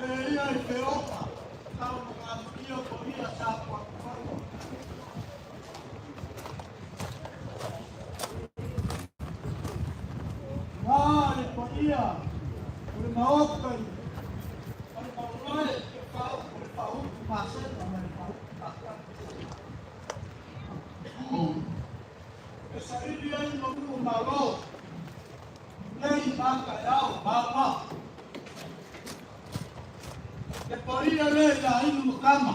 E ia i Peopa, tau ma ngā ko ia sa kua. Ngā le paia, o le maoka i, o le maulae, ke pau, o le pautu masena ma le pautu masena. E saili ai ma malo, nei maka e au, ma. E paia le ia inu ma kama,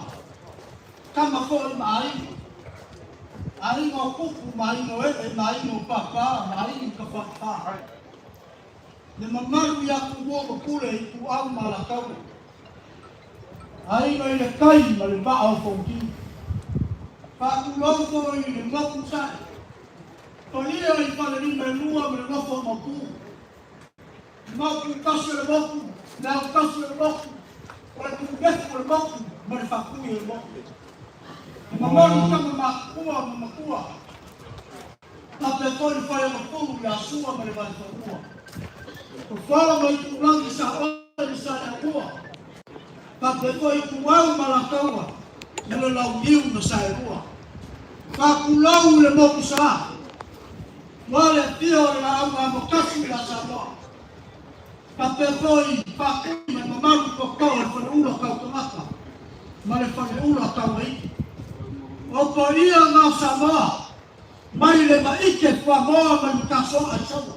kama foi ma aiga. Aiga o kupu ma aiga o ee ma aiga o papa ma aiga ka whakapā. Le mamalu ia tumua ma pule i tu au ma la tau. Aiga i le kai ma le vaa o fongi. Faatulou foi i le motu sae, paia i Falelima e lua ma le nofo a Maopu. Maopu tasi o le motu, le ao tasi o le motu, o le tuunefu o le motu ma le faatui o le motu. E mamalu tama matutua ma matua, faapea foi le faiagafulu ia Sua ma le Vaifanua. Fofola ma Itulagi sa oe ma Saleaaumua, faapea foi Ituau ma Alataua ma le Launiu na Saelua. Faatulou i le motu sa, ua le afio o le Laau Amotasi ia Samoa. Faapea foi Faatui ma le mamalu toatoa o le Faleula tau tagata ma le Faleula tau aitu. O paia na o Samoa mai le maite fuamoa mai Matasoa i Saua.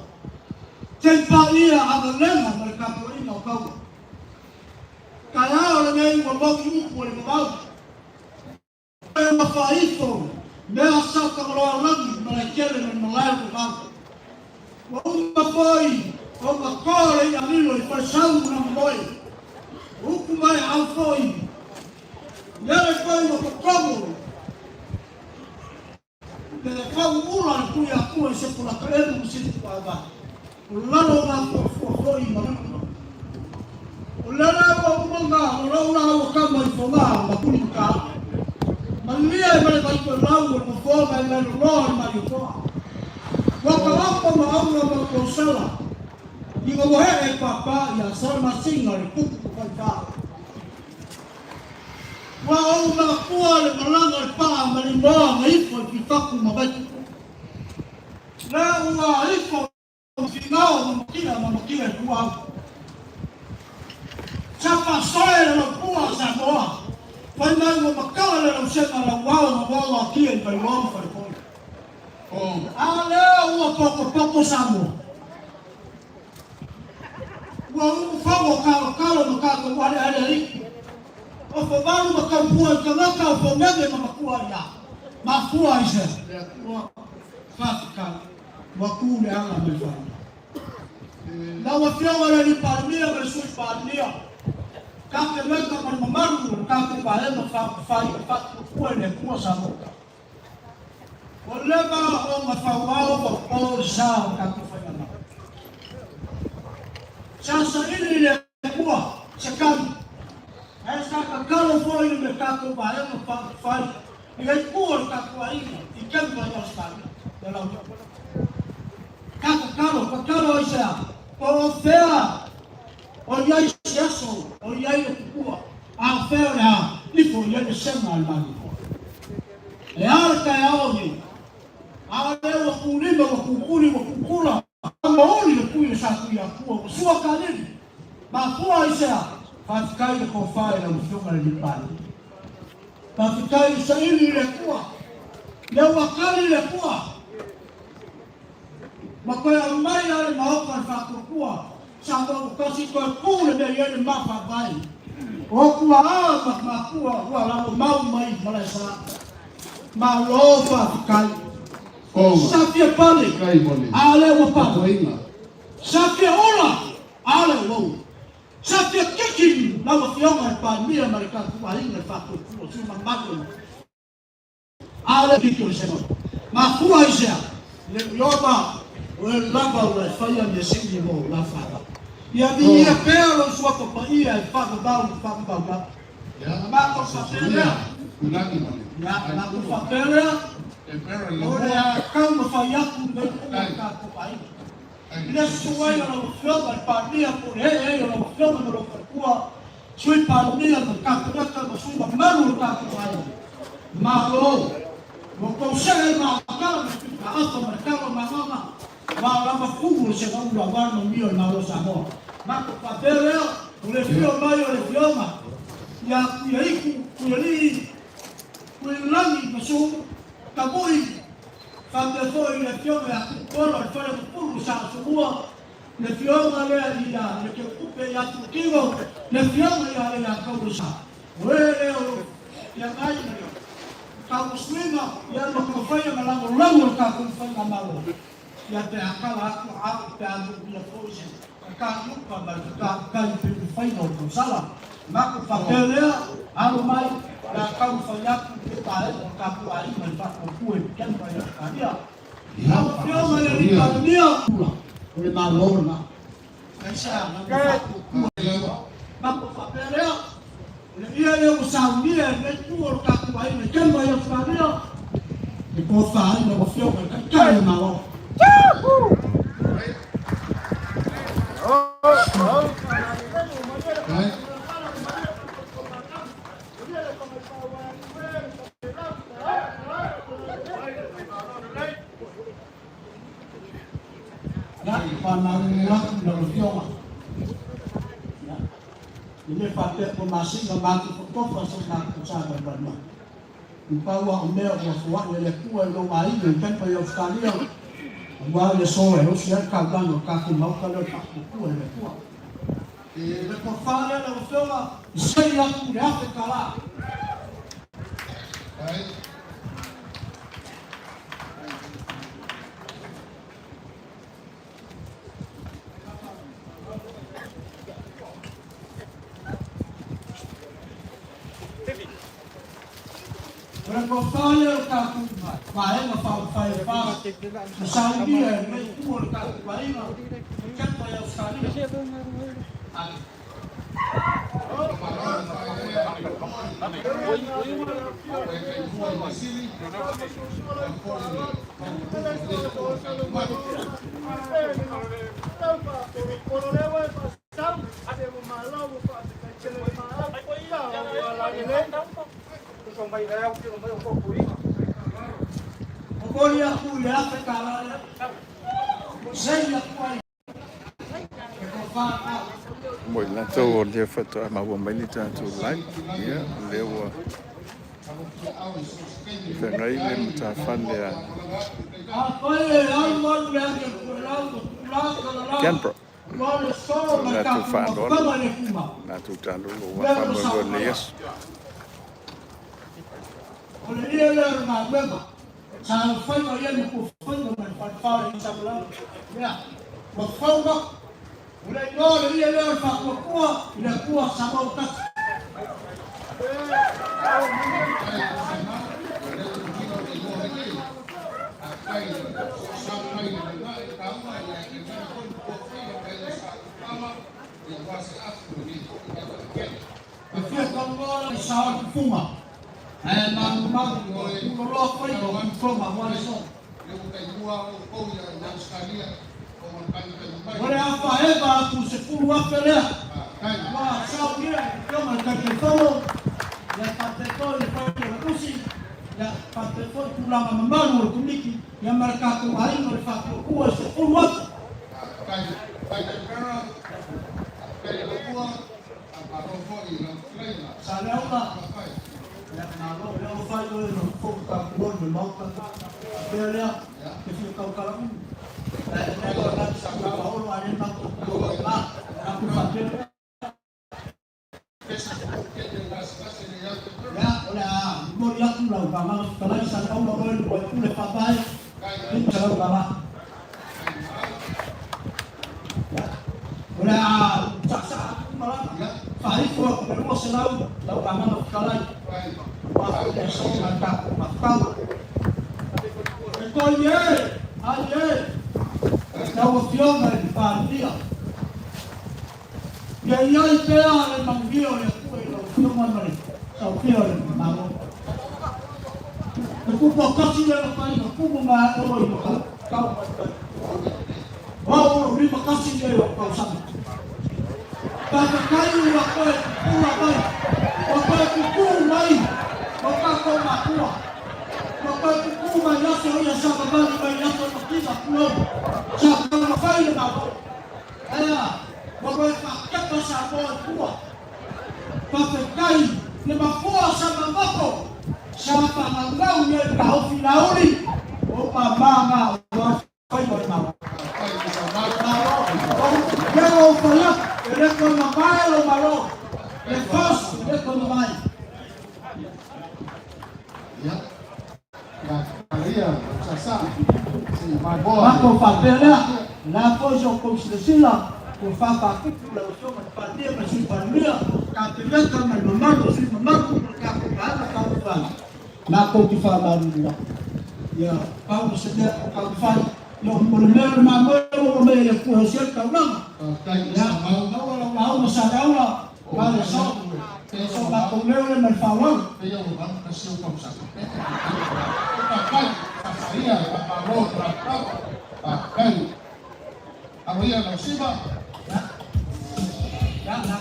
Tei paia agalega ma le tapuaiga o taua. Taeao lenei ua moni upu o le vavau. E ua faaifo mea sa Tagaloa lagi Malaetele ma le malae o vavau. Ua uma foi ona toa le i'a lilo i Falesau ma Namamoe. Ua upu mai au foi, lele foi ua totogo Pe fau ula le tui atua i se pulaka emu ma sili tuaava. O lalo o mafuafua foi ma luna. O lele ua uma nga o lou la ua kama i foga ma kuli ma ka. Malia e male vai toe lau o le mafoa mai mai loloa le Malietoa. Ua ka opo ma aula ma kousala. I nga wahe'e e papa ia Salamasina le tupu ko Faifa. Ua ou makua le malaga le paa ma limoa ma ifo i Fitaku ma Vaitupu. Lea ua ifo ma Finao ma Makia ma Makia i Puau. Sa faasoe le laupua a Samoa, fai mai ua makala le lausega lauao ma uao akia i Vailoa ma Falepoi. A lea ua pokopoko Samoa. Ua umufogo kalokalo ma kakou aleale alii. O fovalu ma kaupua i tagata o fonene ma makua ia. Mafua i se. Le Atua faafetai ua ku le ala mai fale. Lau Afioga i le Alii Palemia ma le Sui Palemia, Kapeneta ma le mamalu o le tatou Vaega Faaupufai e faatuatua i le Atua Samoa. Ua leva ona fauao faupo le sa o le tatou faigamalo. Sa saili i le Atua se tali, ae sa tatalo foi i le tatou Vaega Faaupufai i le itu o le tatou aiga i Denver i Ausetalia ia lau Sa tatalo, tatalo aisea? Po o fea o i ai se aso o i ai le tupua, a o fea o le a ifo i ai le sega a le Malo. E a le taeao nei? A o lea ua kūlima, ua kūkuli, ua kūkula, mauli le pui o Satuiatua, ua sua kalili. Mafua i se a? Faafetai le tofa i lau Afioga i le Palemia. Faafetai le saili i le Atua. Lea ua kali le Atua. Ma toe aumai lava le maota le faatuatua sa ua kasi toe tu le mea i ai le mafaavae. O tuaa ma matua ua lalo mau mai Malaesa. Malo faafetai. Sa fia pale, a lea ua pale. Sa fia ola, a lea ua ola. Sa fia kiki lau Afioga i le Palemia ma le tatou aiga le faatuatua sui mamalu o A le kiki o le sema. Mafua i sea, le uioma, o e lava ua e faia mea sili mo la whānau. Ia viia pea lou suafa paia e whaavavau ma whaavavau lava. Matou faapea lea, ia, matou faapea lea, o le a taumafai atu lenei pua o le tatou aiga. I le susu ai o lau Afioga i le Palemia po o le ee ai o lau Afioga ma lou faletua, Sui Palemia ma le Kapeneta ma sui mamalu o le tatou aiga. Malo! Ua tou see ma tala ma le pitaafa ma le talo ma agaga, ua lava tumu le segaula aua le manuia o le Malo o Samoa. Matou faapea lea, o le afio mai o le Afioga ia Tuiaiku, Tuialii, Tuilagi ma Su, Tamui, faapea foi le Afioga ia Tupuola o le Faleagafulu o Sa Asomua, le Afioga lea ia Lekeutupe ia Tuutino, le Afioga ia Leiataulesa, o e lea o lo feagai ma le tauasuina ia ma taufaia ma lagolago le tatou faigamalo, ia pe a tala atu au pe a nuuia foi se tataluka ma le tatau i pei o le faiga o le tausala. Matou faapea lea, alo mai. Le a taumafai atu i le vaega o le tatou aiga i le faatuatua i le Kempa i Ausetalia. Lau Afioga i le Alii Palemia, o le Malo lena. Aisea? Na ma faatuatua i le Atua. Matou faapea lea, o le ia lea ua saunia e lenei itu o le tatou aiga i Kempa i Ausetalia, e tofa ai lau Afioga i le Taitai o le Malo. Ia, faamalulu atu i lau Afioga. Ia, e le faapea ua masina matou totofa so matou savavali mai. I pau lava o mea ua foai e le Atua i lou aiga i Tampa i Ausetalia, aua le aso e osi ai le taulaga o le tatou Maota lea o le Faatuatua i le Atua. E le tofa lea lau Afioga, e sei atu i le $1,000. O le tofa lea o le tatou Vaega Faaupufai e FAST na saunia e lenei itu o le tatou aiga i Tampa i Ausetalia. Ave. Momoli atu i le $1,000 lea, sei atu ai e tofa lena. Mo i latou o lea faatoa maua mai le tatou live, ia, o lea ua feagai le matafale a Afai e alu alu le agi a le puelau, ua tuula kalala, Canberra. ua le so O ma le latou tatou faaaloalo, mafutaga i le kuma. latou taalolo ua Lea ua faamoemoe saunoa. lenei aso. O le ia lea o le galuega sa alofaiva i ai ma tuafaiva ma le falefa o le Isamalama. Lea, ua fau ma o le igoa o le ia lea o le faatuatua i le Atua Samoa ua tasi. E fia talanoa la i sa o le tufuga, ae manumanu o tuloloa faiva o Tutoga aua le so. O le a faaeva atu i $10,000 lea ua saunia e le Afioga i le Taitaifono, ia faapea foi le Fale o le Usi, ia faapea foi tulaga mamalu o le Komiti, ia ma le tatou aiga o le Faatuatua i $10,000. Saleaula, ia malo, lea ua fai oe ma fofoga tapuoi o le Maota. Faapea lea, e fia tautala ulu. Ae lea ua nati sa paolo a le matou ma. Aku faapea lea. Ia, o le a momoli atu lau agaga fetalai Saleaula oe le Faipule Faavae, $500. O le a saasaa atu uma lava, faaifo atu le 200 lau agaga fetalai, aua foi le aso ma le tatou mafutaga. E toi e, ai e, lau Afioga i le Palemia, ia i ai pea le manuia o le Atua i lau Afioga ma le saofia o le Malo. E tupu tasi le lafaiga tumu ma ae olo i maka tau mai tai. O au o lou 51 nei o tausaga. Faafetai ua toe pupula mai, ua toe pupuu mai o tatou matua. Ua toe pupuu mai aso ia sa vavali mai aso mativa tulou. Sa taumafai le Malo. Aea, ua toe faakepa Samoa i tua. Faafetai le mafua sa mamato sa faagaugau i ai le taofi lauli o mama na aua faiva le Malo. Malo, lea ua ou fai atu, e le toe mamae lou Malo, le FAST e le toe mamae. Matou faapea lea, o le a foi sa outou silasila, ua faafaatupu lau Afioga i le Palemia ma le Sui Palemia, Kapeneta ma le mamalu o sui mamalu o le tatou Vaega. Faavae, matou te faamalulu atu. Ia, pau o se mea o taumafai, ia o le mea o le mamoe ua ua mai e le Atua e osi ai le taulaga. Ia, maua lau lauga Saleaula, ma le aso, so matou leo lea ma le faaaloalo. Ia, o le a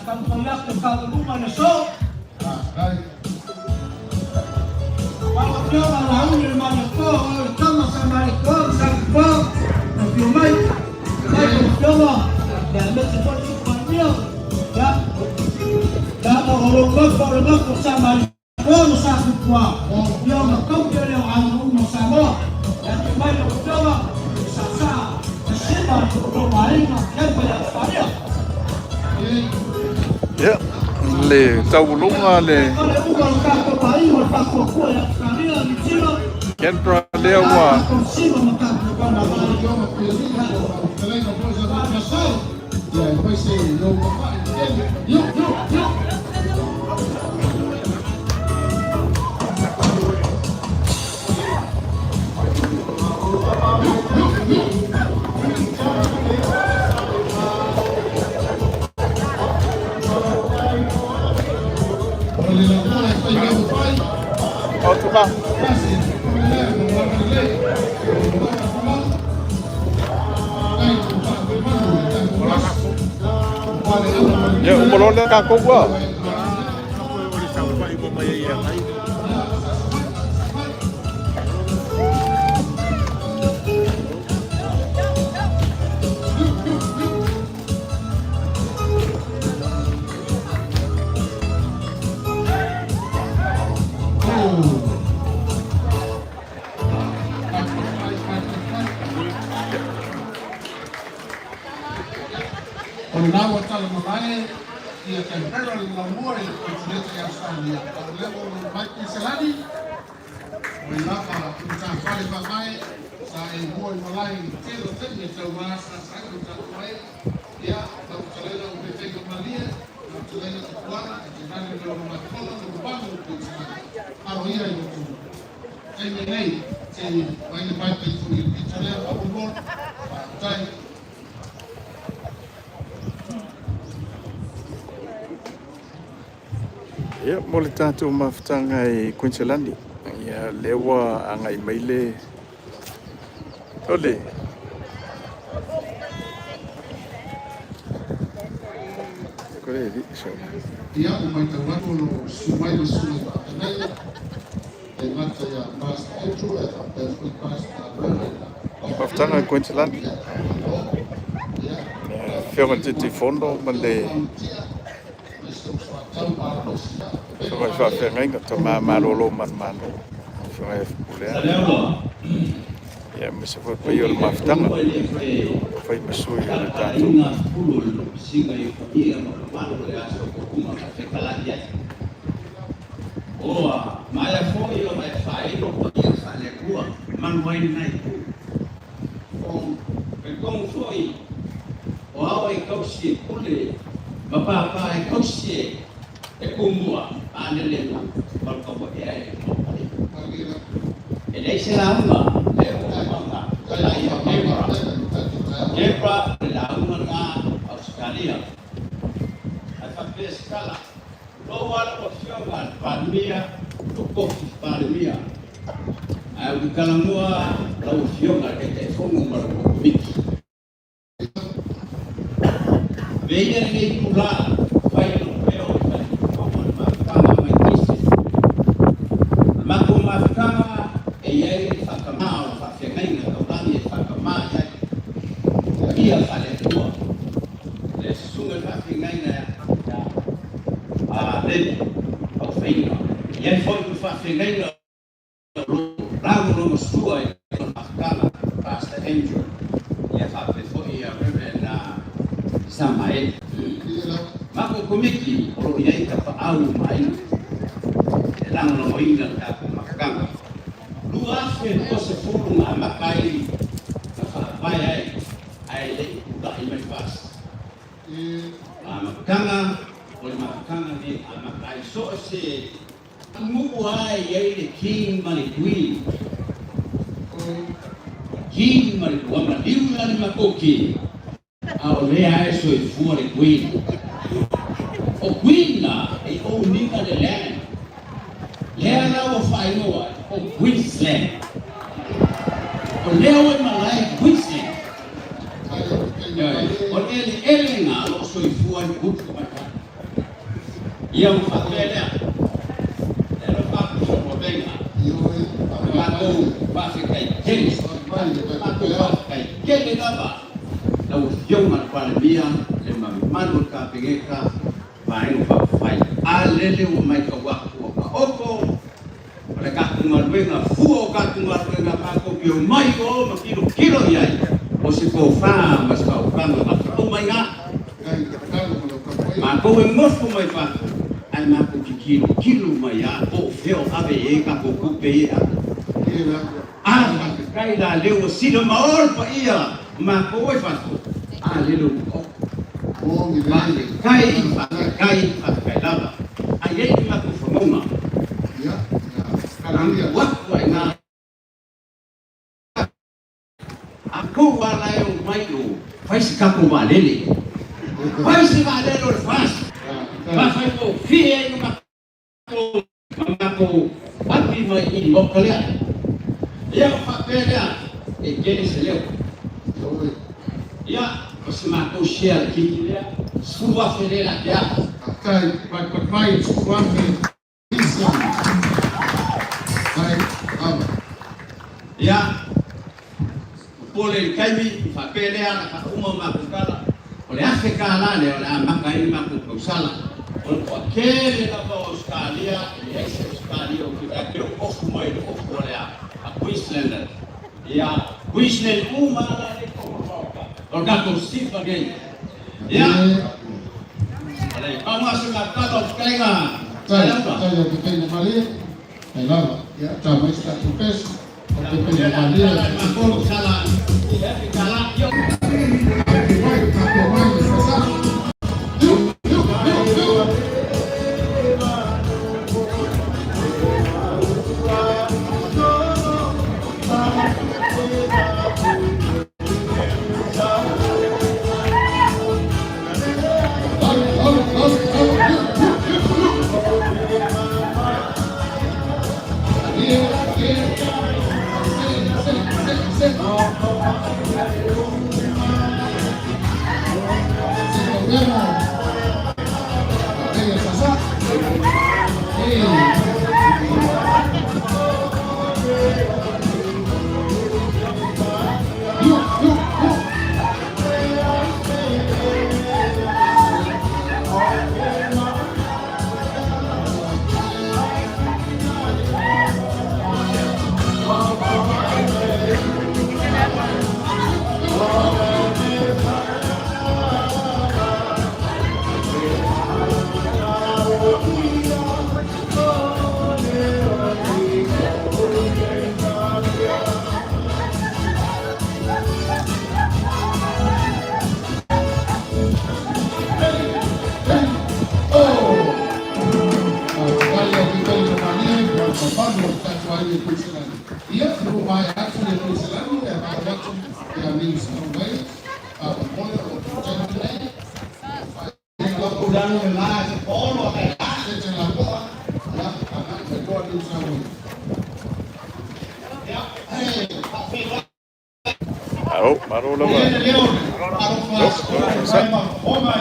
taumafai atu e faauluga le aso. Lau Afioga Laauli le Malietoa, o au le tama sa Malietoa ma sa Tupa, afio mai, mai lau Afioga, ia aemaise foi le Sui Palemia, ia, leaga o lou gafa o le gafa o sa Malietoa ma sa Tupua, ia ona taute lea o aiga uma o Samoa, ia afio mai lau Afioga, e saasaa e sima i lo outou aiga, Canberra i Ausetalia. Ia, le tauluga le Canberra lea ua Ia, uma loa lea tatou ua. O lena ua tala malae ia Canberra le laumua i le konetineta i Australia, a o lea ua lou mai Kuiselani, o i lava i matafale faavae sa e mua i malae i le tele o taimi e tauā sa saili o tatou ai, ia, lau fetalaiga o Petega Malie, lau fetalaiga Tupuana, e tainane le ona matola le mamalu o Kuiselani. Aloaia i lo outou taimi nei, se i vaai le mic ifo i le pito lea, faamolemole. Faafetai. Ia, mo le tatou mafutaga i Kuiniselani, ia, lea ua agai mai le o le Ia, ua matau atu o lo o susu mai le susuga i Faafeagaiga, e gata ia Pastor Andrew ae faapea foi Pastor Reverend. Mafutaga i Kuiniselani. Afioga i le Taitaifono ma le Afioga i Faafeagaiga, Tama Malolo Manumalo, Afioga ia Fepuleai. Ia, aemaise foi le paia o le mafutaga, fai ma sui o le tatou. O ao e kausi e pule ma pāpā e kausi e kumua a lele ma le kauaʻe e maupale. E leai se lauga e oo manga ai a Debra. Debra o le lauga na Ausetalia. Ae faapea se tala, Tulou a lau afioga le Palemia, lo kofi Palemia. Ae ou te talanoa lau afioga le Taitaifono ma lau Komiti. Avea ia lenei itulā fai lou leo i faletutoga o le mafutaga mai Kisi. O le matou mafutaga e i ai le faakamā o le faafeagaiga taulagi e faakamā i ai paia faale-Atua. Le susuga i le faafeagaiga ia Levi Paufaiga. E i ai foi le faafeagaiga o lo o lagolagosua i lona mafutaga, Pastor Andrew, ia faapea foi ia Reverend Samaele. Matou komiti o lo o i ai tapaau ma aiga e lagolagoina le tatou mafutaga. 2020 na amata ai na faavae ai ae le i tulai mai Pastor. Amataga o le mafutaga nei amata ai so o se. Atunuu lava e i ai le King ma le Queen. King ma le ua maliu la le matou King, a o lea lava e soifua le Queen. O Queen la e own ina le land. Lea la ua faaigoa ai o Queensland. O lea ua i malae Queensland. Ioe, o le eleele lena o lo o soifua ai le butu tamaitai. Ia ona faapea lea, lea la faapusa ua vega, o le matou faafetai tele, matou faafetai tele lava lau Afioga i le Palemia, le mamalu o le Kapeneta, Vaega Faaupufai, a lele ua matau atu ua taoto o le tatou galuega, fua o tatou galuega matou te omai i o ma tilotilo i ai, o se tofa ma se faautaga na faauma i ina. Matou e nofo mai fafo, ae matou te tilotilo mai lava po o fea o ave i ai tatou tupe ia e ave. A faafetai la lea ua sila ma o le paia o matou e fafo, a lele ua taoto. Faafetai, faafetai, faafetai lava. A i ai ni matou fagauga, atu atu ai ina. A tou ala e omai i o, fai se tatou vaalele. Fai se vaalele o le FAST. Faafaigofie ai ona matou ma matou api mai i le Maota lea. Ia ona faapea lea, e tele se leo. Ia, o se matou share laitiiti lea, $10,000 lea la te au. Faafetai, mai le $10,000 isa mai lava. Ia, popole i le taimi, faapea lea na faauma o matou tala, o le $1,000 lea o le a amata ai le matou tausala. O le toatele lava o Ausetalia, e leai se Ausetalia o te ake o ofu mai le ofu o le a, a Queenslander. Ia, Queensland uma lava la e o le Maota, o le tatou sifa nei. Ia, o le pau lava se matala o fetalaiga Tai, Saleaula. tai o te teina malie, tai lava. Ia, ta mai se tatou pesa, o te teina malie, o te polo. Tatou mai, tatou mai, le sasa. Iu, iu, iu, iu. Alu, alu, alu, alu, iu, iu, iu, iu. Malie, malie. Se, se, se, se. Se tauvemo. Ei, sasa. Ei. Iu, iu, iu. Oh! Faafetai au fetalaiga malie ma le mamalu o le tatou aiga i Kuiselani. Ia, ua maea atu le Kuiselani e agai atu ia New South Wales, faamolemole o lo o taimi nei. Tulaga le la se polo a kai. Se te lapoa, ia, agai mai loa New South Wales. Hey, faafeiloai. Malo, malo lava. Le leo alofa ma oma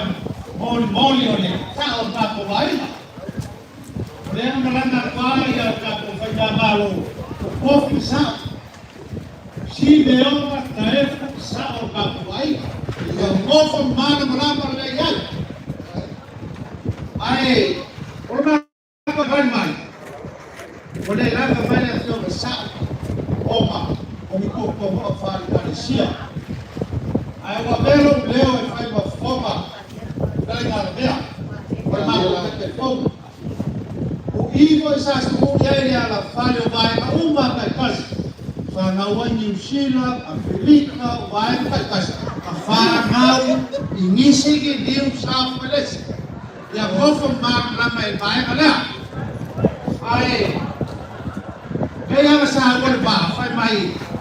moli moli o le sao o tatou aiga. O lea na malaga atu ai ia tatou faigamalo o Kofi Sao. Si Leona Taefu sao o tatou aiga. Ia nofo malamalama lelei ai. Ae o le matou fai mai, ua le lava mai le afioga sao ona o ni tuatuamoa faale-Ekalesia. Ae ua avea lou leo e fai ma fofoga fetalaiga alamea o le matou Taitaifono. O i foi sa tuuu i ai le alafale o vaega uma taitasi, fanau ai Niu Sila, Afelika, o vaega taitasi, ma fanau i Nisiki, Niu South Welesi. Ia nofo malamalama i le vaega lea. Ae pei lava sa ua le vaa fai mai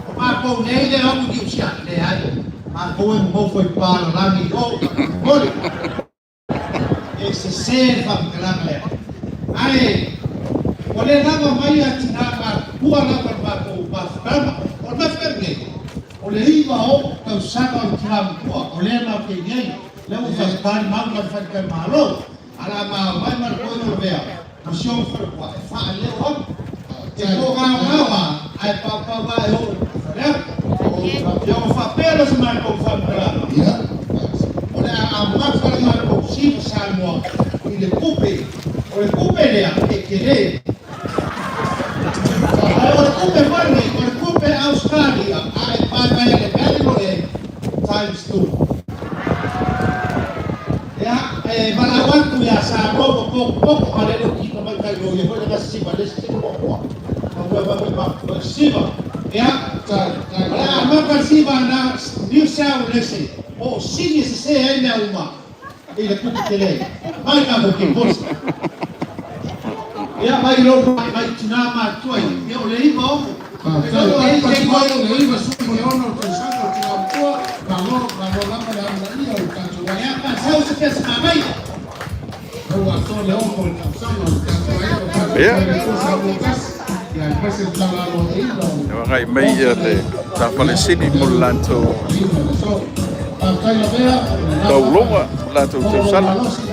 o matou nei le o atu i Niu Siani, leai, matou e nonofo i palalagi i o faamolemole. E sese le faamatalaga lea. Ae ua le lava mai a tina matutua lava le matou mafutaga. O le mafutaga nei, o le 96 tausaga o le tina matua, o lea matou te i ai, lea ua faatali mau ma le faletalimalo. A la ma mai ma le toeaina o Lavea ma si ona faletua e faaleo atu. E toagaogao lava ae paupau lava e oo i Faleata. Ia ona faapea lea o se matou faamatalaga, o le a amata le matou siva Samoa i le tupe. O le tupe lea e tele. Ae o le tupe foi lenei, o le tupe Australia a e paepaea i le value o le times two. Ia, e valaau atu ia Samoa ua potopoto a lele o kika mai tai loia foi lena siva le isi muamua. Ua ua ua ua siva. Ia, o le a amata le siva na New South Wales po o sini e sese ai mea uma i le tupe tele. Mai tatou keposi. Ia, mai lou mai tina matutua ia, o le 96. Faafetai. Faafetai o le 96 tausaga o tina matua. Malo, malo lava le amanaia o le tatou aiga. Ia, faasau se pesa manaia. Ua atoa le 60 tausaga o le tatou aiga o faafetai le Atua Samoa tasi. Ia aemaise le tala aloaia o E agai mai ia le Tafalesili mo le latou Faafetai Lavea, tauloga, le latou tausala. malosi.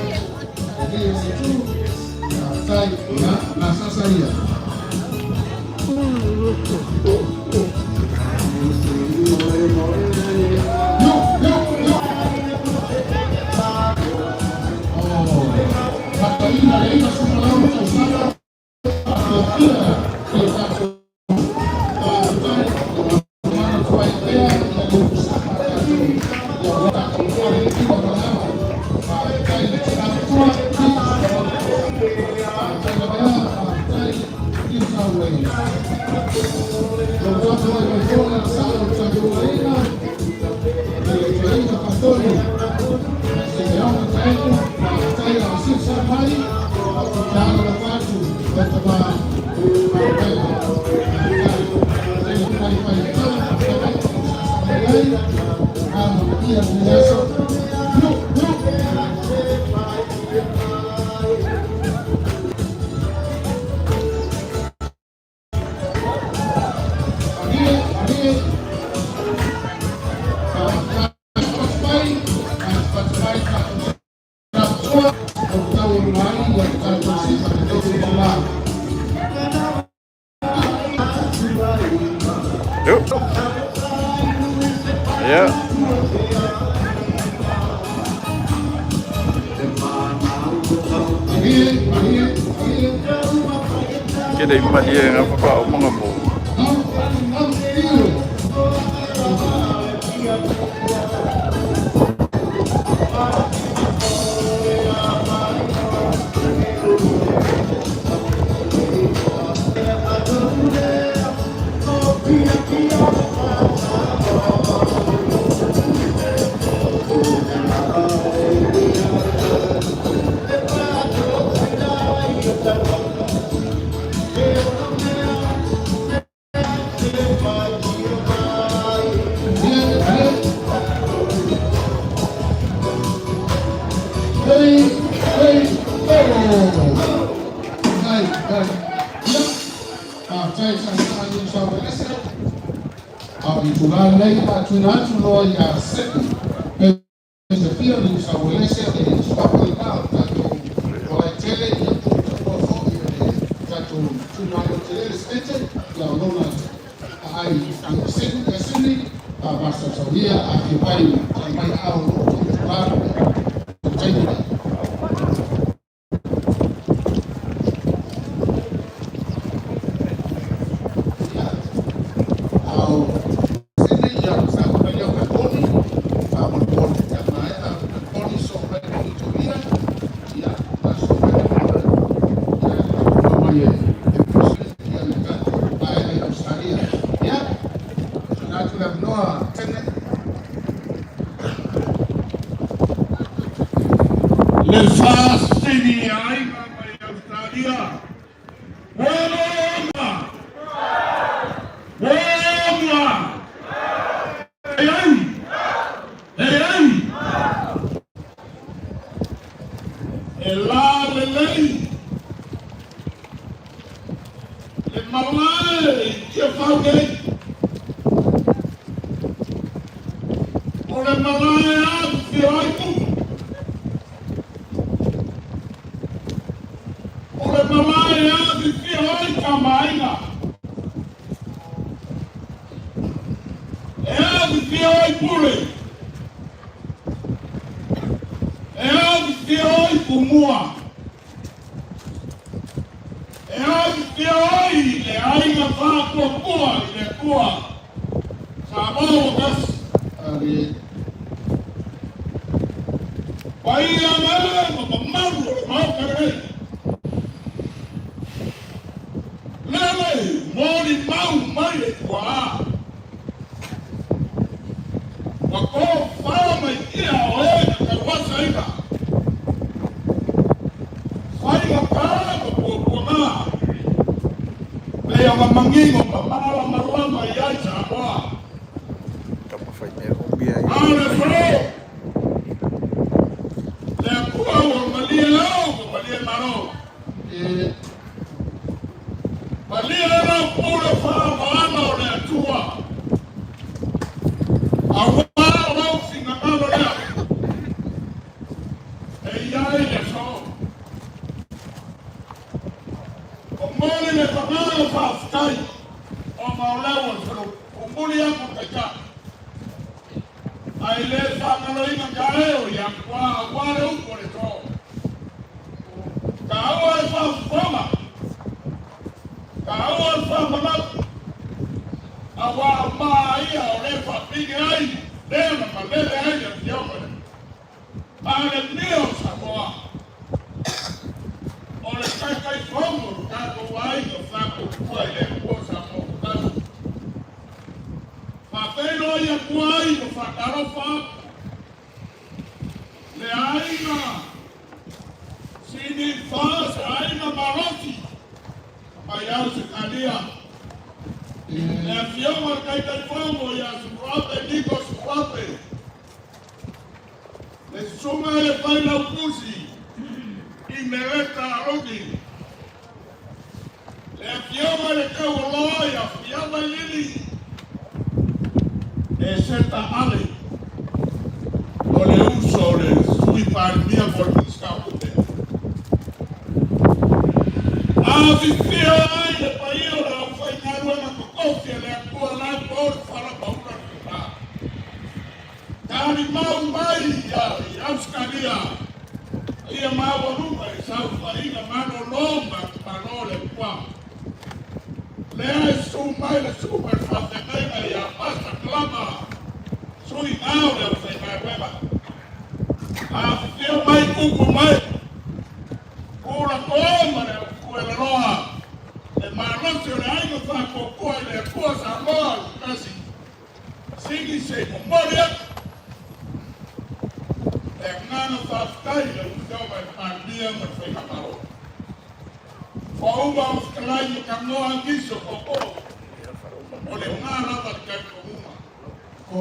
Faafetai, ia, nasasa ia. Yo, yo, yo. Oh, Mataina le 90 tausaga, faafetai le tatou faafetai, mana tuai pea, ia le usama tatou, ia ua tatou le iwa malama. Faafetai le tina matua, faafetai Lavea, faafetai New South Wales. Lo tatou ai mai foi le sao o le tatou aiga, le tuaiga Fatoni, Simeona Taeku, faafetai a sisa mai, tala la fatu, le tama, faafetai, faafetai, mai mai tau, faafetai, mai ai, ama ia le aso. Yo, yo. Malie, malie. Faafetai, faafetai, faafetai, o tau mai ia tatou sifa le tau Yo. Ia. Malie, malie, malie. Ke le malie ngā whakaomanga mo. Nau, nau, tiro. Malie, malie. Hey, hey, oh. Kai, kai. Ia. Faafetai sa sa ni sa welese. A i tula nei faatuina atu loa ia Sydney. Pe se fia ni sa welese e suafa i na o tatou Malaetele ia po foi le tatou tumalo tele le State ia o lona ai i Sydney, ia Sydney a masausaulia a fia mai tai mai ao lo o tula le taimi nei. Ia, ao Sydney ia sa mai au Tony, a mo le ia mai a Tony so mai mo Tolia, ia ta so mai ia mai e e president ia le tatou ae i Australia. Ia, tuna atu le avanoa tene. Le fasini aiga mai Australia. E la lelei le malae i Tiafau nei. O le malae afifio ai tupu. O le malae afifio ai tamaaiga. E afifio ai pule. E afifio ai tumua. E afifio ai le aiga faatuatua i le Atua Samoa ua tasi. Paia mele ma mamalu o le Maota lenei. Lele molimau mai e tuaa. Ua tofa mai ia o e na tauasaina. Faigata ma puapuaga. Pei ona manino ma malamalama i ai Samoa. Tama fai mea umi ai. A o le aso, le Atua ua malie ao ma malie malo. Malie lau pule faaoaga o le Atua. Auā o lau finagalo lea. E i ai le aso. Momoli le agaga faafetai ona o lea ua feloumuli atu Taitai. Ae le faagaloina taeo ia atua aua le upu o le aso. Taua le faafofoga, taua le faamanatu, aua o maa ia o le faapige ai lea na malele ai le Afioga i le Palemia o Samoa. O le Taitaifono o le tatou aiga faatuatua i le Atua Samoa ua tasi. Faafeiloai atu ai ma faatalofa atu le aiga Sinifa, se aiga malosi mai Ausetalia. Le Afioga i le Taitaifono ia Suape Niko Suape, le Susuga i le Failautusi i Meleta Aloni, le Afioga i le Taualoa ia Fiamailili e Seta Ale, o le uso o le Sui Palemia po o le Minisita o Tupe. Afifio ai le paia o le aufaigaluega totofi a le Atua la e po le fala paula le tofa. Talimau mai i Ausetalia ia maualuga i saofaiga malolo ma malo le Atua. Lea e susu mai le susuga i le faafeagaiga ia Pasta Kalama, sui ao le aufaigaluega. Afifio mai kuku mai, Kulato ma le aufuelaloa, le malosi o le aiga faatuatua i le Atua Samoa ua tasi. Sigi se i momoli atu le agaga faafetai i lau Afioga i le Palemia ma le Faigamalo. Ua uma ona fetalai ma talanoa nisi o tootoo, o le na lava le talitonuga. A o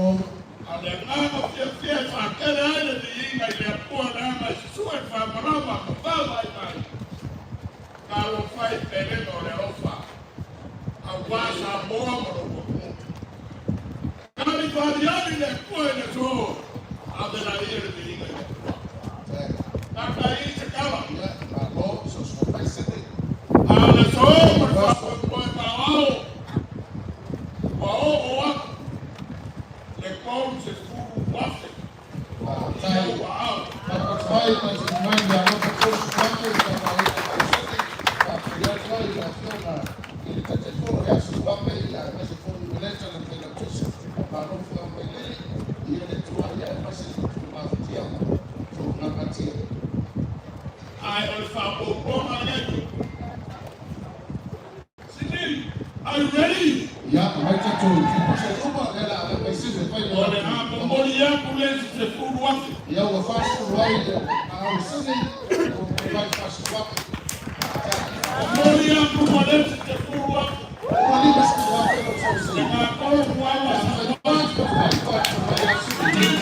le agaga fiafia e faatele ai le viiga i le Atua leaga e susue le faamalama ma vaavaai mai, talofa e i pelega o le alofa. Aua Samoa ma lou atunuu. Tali faaaliali le Atua i le aso, ave laia le viiga i le Atua. Tata i se tala. A o le aso ma le faamoemoe paoao, ua oo atu le 30,000 i ou aao. Ae o le faaopoopoga lenei. Sydney, are you ready? O le a momoli atu le isi 10,000. Momoli atu ma le isi 10,000. Le matou muaua Samoa.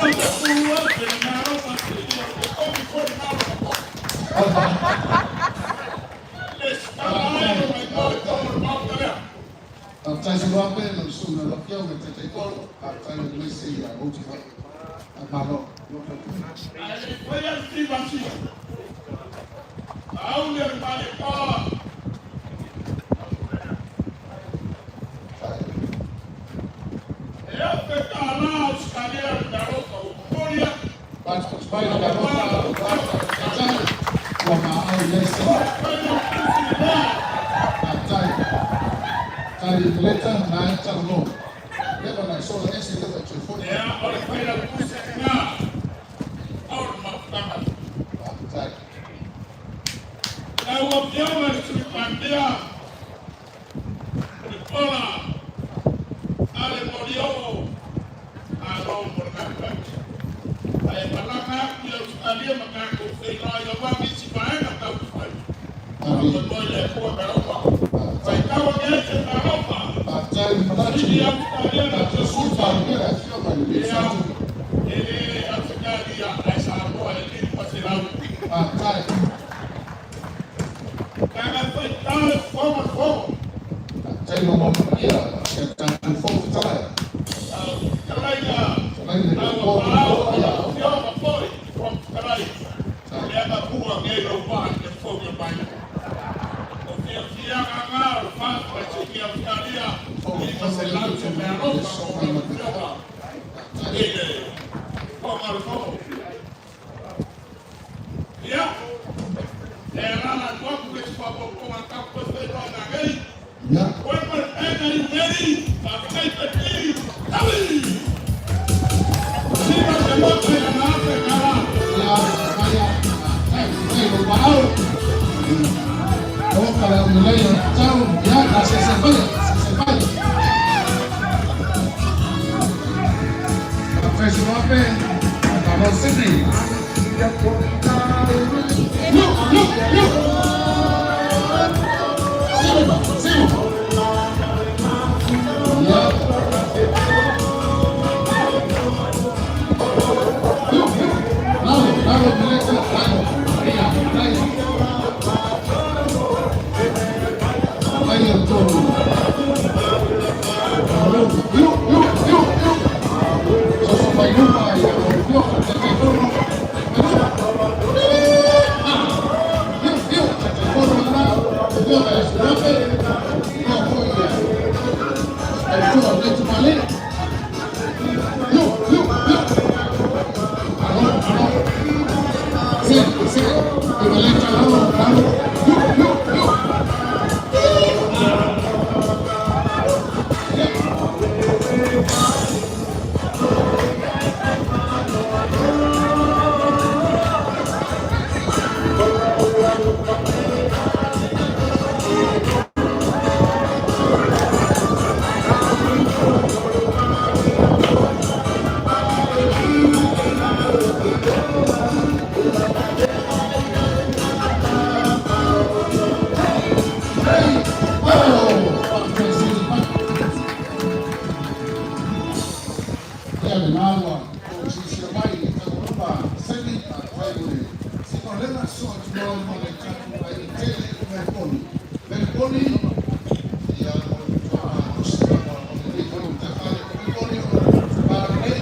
50,000 le Malo Pasilika o le totogi foi le Malo Katoa. Afioga i le Taitaifono, faafetai aemaise ia outou. Faamalo. Ae le i faia le fivasia, auli o le Malietoa, e ofe tālā Ausetalia le meaalofa ua momoli atu. Patupatu mai le meaalofa faafetai ua maau i ai se. Faafetai. Tali i le leta na e talanoa. Leva na e sola ese leva e toe foi mai. Ia, o le failautusi lena o le mafutaga. Faafetai. Lau Afioga i le Sui Palemia, Nicola Ale Molioo, malo mo le galuega. Ae malaga atu i Ausetalia ma tatou feiloai aua nisi vaega taumafai. Faamoemoe i le Atua me alofa. Faitau ane ai se meaalofa. Faafetai le manatu. Sili Ausetalia na Tatou Sui Tutusa. Palemia le Afioga i le Ia, Minisita o Tupe. e le Ausetalia ae Samoa e 500. Faafetai. Leaga e faitau le fofoga o le Fono. Faafetai mo manuia si a tatou Fofoga Fetalai. Fetalaiga Fetalai le lau Nofoa Apaau Nofoa ma ia. lau Afioga foi i le Fofoga Fetalai, lea na tua nei lou vaa i le fogi mai. O fiafiaga na o le faafesili Ausetalia 500 se meaalofa mo lau Afioga i le Fofoga o le Fono. Ia, e alaala atu atu le isi faaopoopoga a tatou toe feiloai nanei. Ia. Koe ma le pena i umeri, faafetai petili, taui! Siva se moto i lana afe tala. Ia, maia, faafetai, faafetai lou maau. O ka le aulelei o le tatau, ia, na seasea mai, seasea mai. Faafetai Suape, faamalo Sydney. Iu, iu, iu. Simu, simu. Ia. Iu, iu. Lalo, lalo, Meleta, lalo. Ia, ia. Ai o tolu. Iu, iu, iu, iu. Soso mai luma ia o fioka te kai fono. Iu, iu, te kai fono lena. Fioka e Suape. Ia foi ia. Ai tua le tumale. Iu, iu, iu. Alo, alo. Se, se. I Meleta lalo, lalo. Iu, iu, iu. Hey, oh, faafetai sili mai. Ia le naua o sisia mai i tauluma Sydney, faafetai mo le sikolega so atu loa ma le tatou ai tele i Meliponi. Meliponi, ia o le matua malosi lava o lenei foi matafale. O Meliponi o le tubala nei,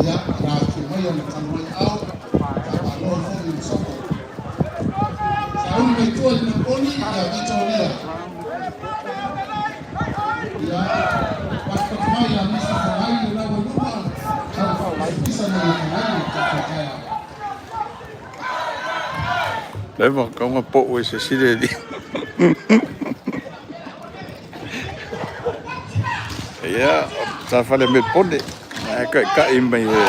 ia na afio mai ona talu ai au, faamalo foi i le soko. Sauni mai tua i Meliponi, ia Vitoria. Ia, patupatu mai ia Mr. Fangai le lau ai luma, tau pisa mai le Fangai le tatou taeao. Leva kaunga po e se sile di. Ia, sa fale me pone. Ai kai kai mai e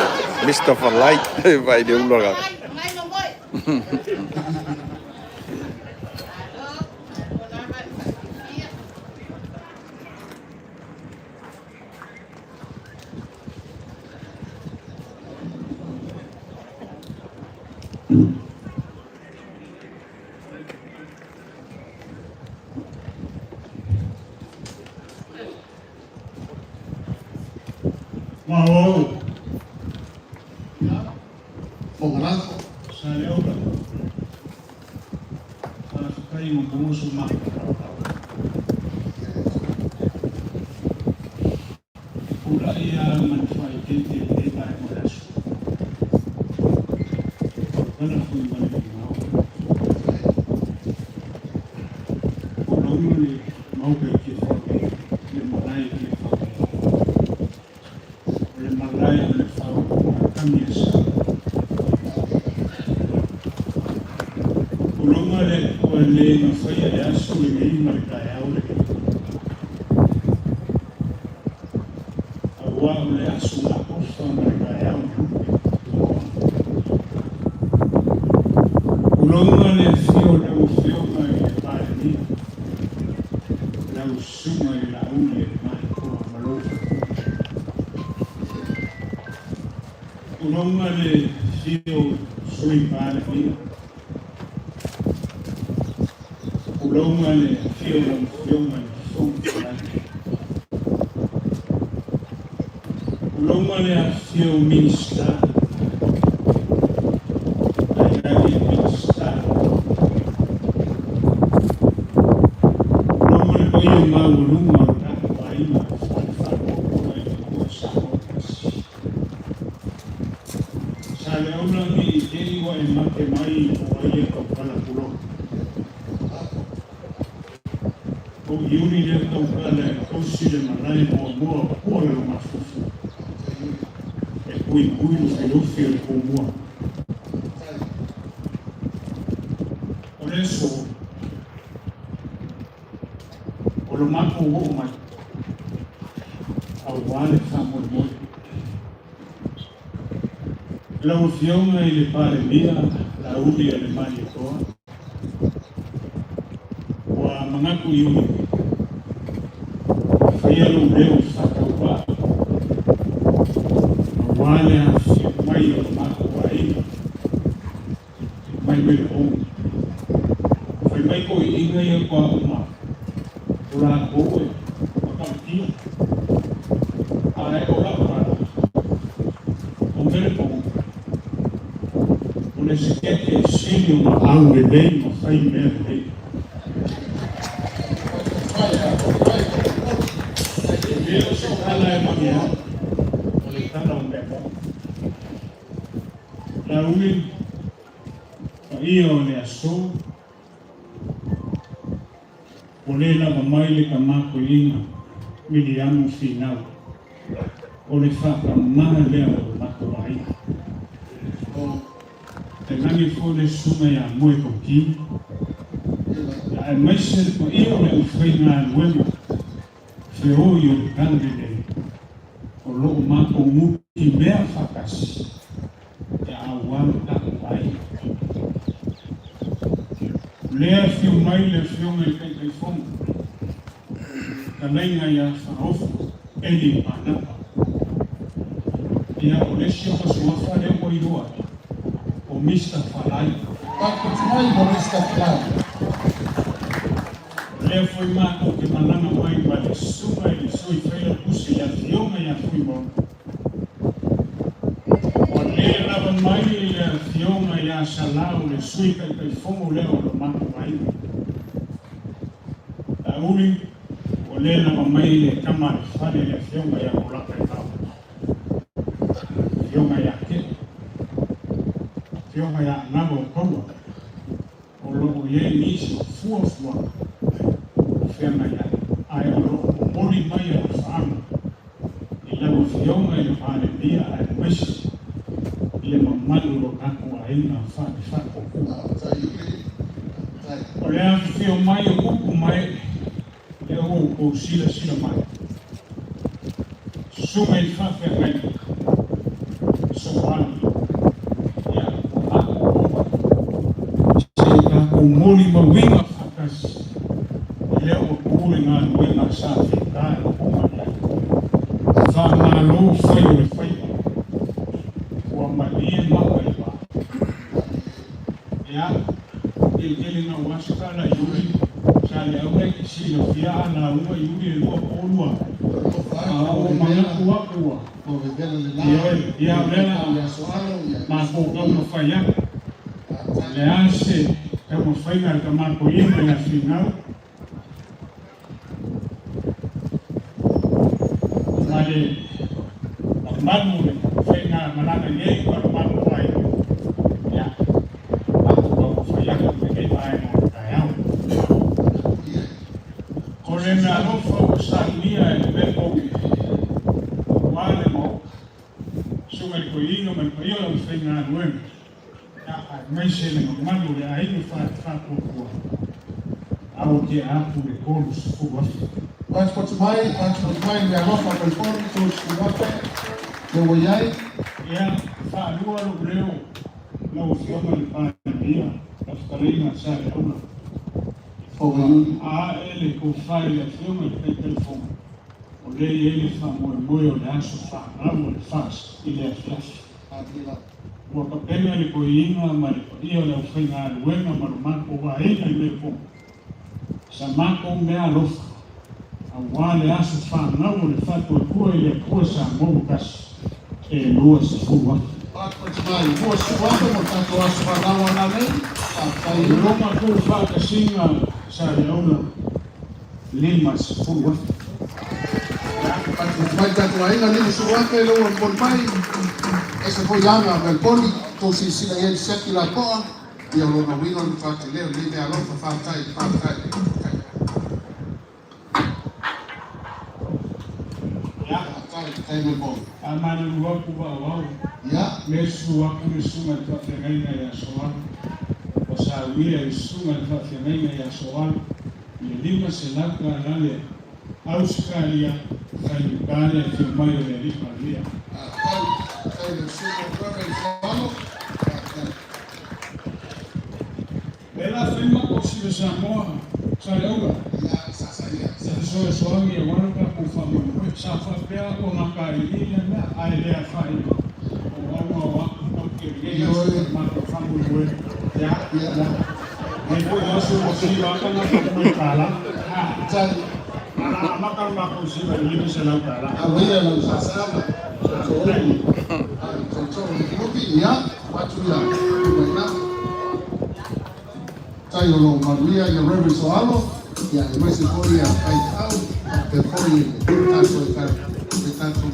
Mr. Falai vai de ulaga. Malo. Fofoga lafo. Sa le ora. Faafetai mo musu mai. tautala foi ma le mimao. O lauga le maoka i Tiafau nei, le malae i Tiafau nei. O le malae o le faautugatagi a Samoa. O lauga le Atua e le gafaia le aso lenei ma le taeao lenei. Aua o le aso gaofa ma le taeao na lupe. Tulou le afio o lau Afioga i le Palemia, lau Susuga i le Laauli a le Malietoa ma lou faletua. Tulou le afio o le Sui Palemia, tulou le afio o lau Afioga i le Fofoga Fetalai. Tulou le afifio o Minisita, tainane Minisita. Tulou le paia maualuga o le tatou aiga i le faaopoopo i le Atua Samoa tasi. Saleaula ne i te i ua e mate mai po o ai e tautala tulou. O Iuli lea tautala e tausi le malae muamua o pua le mafufu e puipui lufilufi o le pumua. O le aso o lo matou oo mai aua le faamoemoe. Lau Afioga i le Palemia Laauli a le Malietoa, Ua manatu Iuli e faia lou leo faatauvaa aua le afifio mai o lo matou aiga mai Uelopogi. Fai mai toeaiina ia toauma o latou e matautia, ae o lau tala, o Uelopogi, O le sekete e sili ona au lelei ma fai mea lelei. E le o se tala e mani ai, o le tala o mea moni. Laauli, paia o le aso, ua le lava mai le tama toeaina Miliamu Finau. O le faatamala lea o lo matou aiga. Tainane foi le susuga ia Moe Tautini, aemaise le paia o le aufaigaluega feoi o le Talalelei o lo o matou nutimea faatasi ia aua lo tatou aiga. O lea e afio mai le Afioga i le Taitaifono, Fetalaiga ia Faaofu Eli Panapa. Ia, o le isi o ta suafa lea ua iloa ai, o Mister Falai. Tatou mai mo Mister Falai. O lea foi matou te malaga mai ma le Susuga i le Sui Failautusi le Afioga ia Fuimaono. Ua le lava mai le Afioga ia Salau le Sui Taitaifono lea o lo matou aiga. Laauli, ua le lava mai le tama a le fale le Afioga ia Polataivao, Afioga ia Kea, Afioga ia Anava o Taua, o lo o i ai nisi o fuafuaga o feagai ai, ae o lo o momoli mai alofaaga i lau Afioga i le Palemia aemaise i le mamalu o lo tatou aiga faale-faatuatua. O le afifio mai o upu ma ee lea ua outou silasila mai, Susuga i le Faafeagaiga, Soali, ia, ua matou oo mai se i tatou molimauina faatasi lea ua tu le galuega sa fita e puma i ai. Faamalo fai o le faiva, ua malie maka i va. Ia, tele na ua se tala Iuli, sa le au e te silafia a lauga Iuli e lua po o lua. A o manatu aku ua. Ioe, ia o lea la matou taumafai atu. O le a se taumafaiga a le Tama Toeaina ia Finau? Ma le mamalu o le faigamalaga nei ma le matou aiga. Ia. aufaigaluega, aemaise le mamalu o le aiga faatuatua, a ua tea atu le 30,000. Passport mai, passport mai le alofa Melbourne, 30,000, le ua i ai. Ia, faalua lou leo lau Afioga i le Palemia, lau Fetalaiga Saleaula. Ua ae le tofa i le Afioga i le Taitaifono, o lea e i ai le faamoemoe o le aso fanau o le FAST i le afiafi. Ua tapena le toeaina ma le paia o le aufaigaluega ma lo matou aiga i Melbourne sa matou meaalofa aua le aso fanau o le Faatuatua i le Atua Samoa ua Tasi e 20,000. Faatuatua 20,000 mo le tatou aso fanau a nanei. Faafetai. O lo matou faatasiga Saleaula 50,000. Faatuatua mai le tatou aiga 50,000 lea ua momoli mai. Ese foi aga a Melbourne, tou silasila i ai i le siaki lapoa. Ia o lona uiga o le matua tele o lenei meaalofa. Faafetai, faafetai, faafetai. Ia. Faafetai, faafetai Melbourne. A malulu atu vaaoao. Ia. Me susu atu le susuga i le faafeagaiga ia Soalu. Ua saunia e le susuga i le faafeagaiga ia Soalu le $500 le Ausetalia faigata le afio mai o le Alii Palemia. Faafetai, faafetai i le susuga o Reverend Soalu. Faafetai. Le la fai matou sila Samoa Saleaula. Ia, sa sa ia. Sa fesoasoani aua lo tatou faamoemoe. Sa faapea ua gataili lea mea ae le afaina. O auga o atu tau tele nei aso o le matou faamoemoe. Ia, ia. Nei foi aso ua sila lava tagata uma i tala. Tali. Ala amata le matou sila i le $500. Auia lau sasala. Sosooni. Ai, sosooni. Lupi, ia, watu ia. Maina. Tai o lo manuia ia Reverend Soalo, ia e maise foi ia pai au, te foi e tatou e e tatou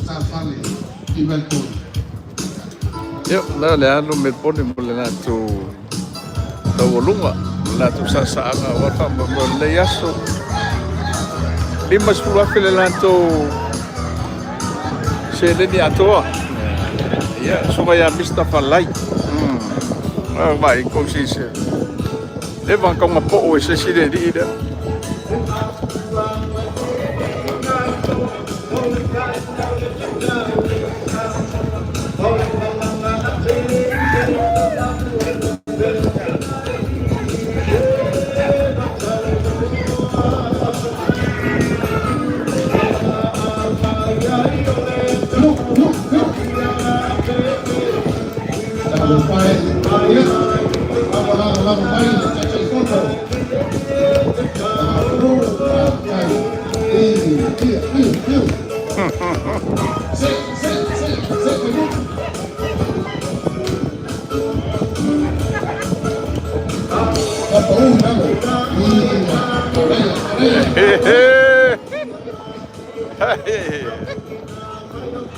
tafale i Melbourne. Ia, la le alu Melbourne mo le latou taualuga, le latou saasaaga aua le faamoemoe o lenei aso. 50,000 le latou seleni atoa. Ia, susuga ia Mr. Falai. Ah, vai, kou sisi. Leva na taunga poo e se isi le alii lea.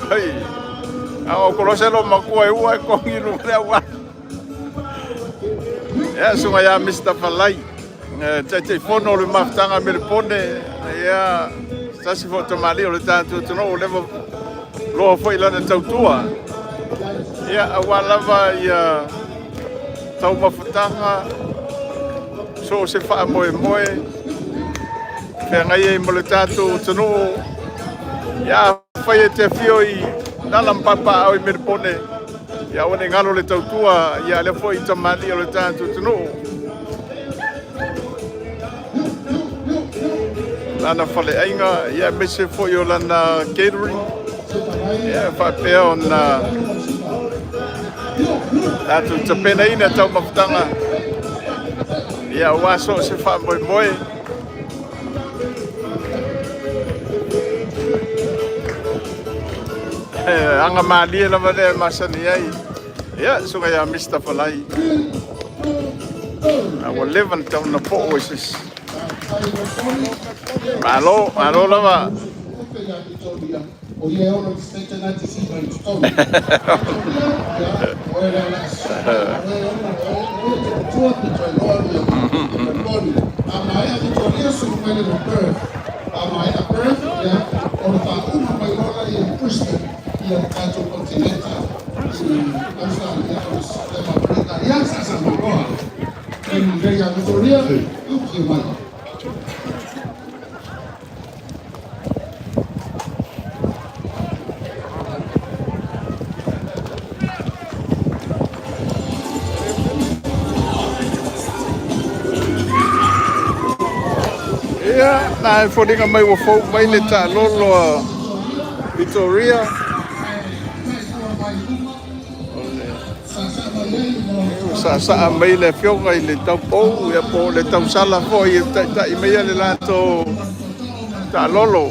Hei. A o kolose lo makua e ua e kongi lu le awa. Ia sunga ia Mr. Falai. Taitaifono o le mafutaga Melepone. Ia tasi foi tamalii o le tatou atunuu o leva loa foi lana tautua. Ia aua lava ia taumafataga so o se faamoemoe feagai ai mo le tatou atunuu. Ia afai e te afio i Nala ma Papaau i Melepone, ia aua ne i galo le tautua ia lea foi tamalii o le tatou atunuu. Lana faleaiga, ia aemaise foi o lana catering, ia faapea ona tatou tapenaina taumafataga, ia aua so o se faamoemoe. Aga malie lava lea e masani ai. Ia, susuga ia Mr. Falai. A ua leva na tau na poo e se isi. Malo, malo lava. O ia e ono i te tete nai te siva i totonu. Ia, o e lea la o e ono, o e te matua te toe loa ia Melbourne. A maea Victoria sulu mai le ma Perth. A maea Perth, ia, o le faauma mai loa ia Brisbane, ia le tatou kontineta i Australia. Vitoria, afifio mai. Ia, na e foliga mai ua fou mai le taalolo a Vitoria. Ua saasaa mai le afioga i le taupou ia po o le tausala foi e taitai maia le latou taalolo.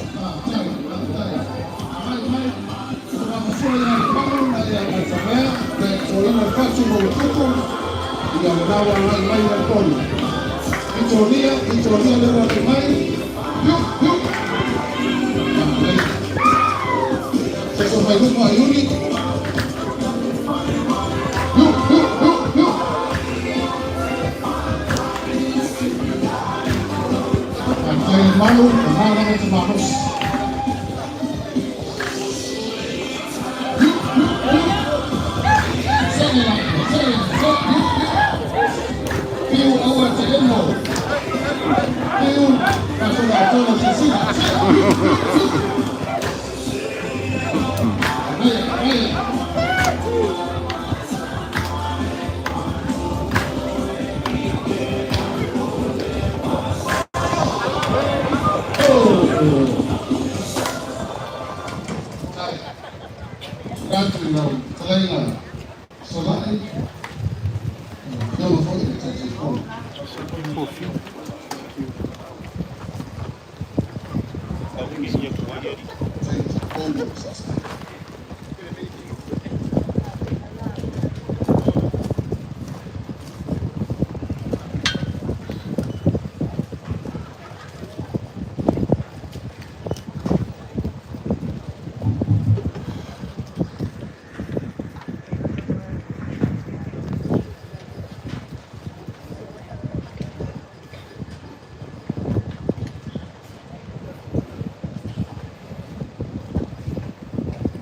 Vitoria, Vitoria le ua mai. Iu, iu. Se mai luma Iuni. Iu, iu, iu, iu. Faafetai le malu, o malama te malosi. Iu, iu, iu. Sele la, sele, sele, iu, iu. Piu aua te emo. Piu, fasola tolo sisina. Iu, iu, iu. Aia, aia. Oh. Tai. Ratu i lau talaina Solai. Afioga foi le Taitaifono. Taitaifono.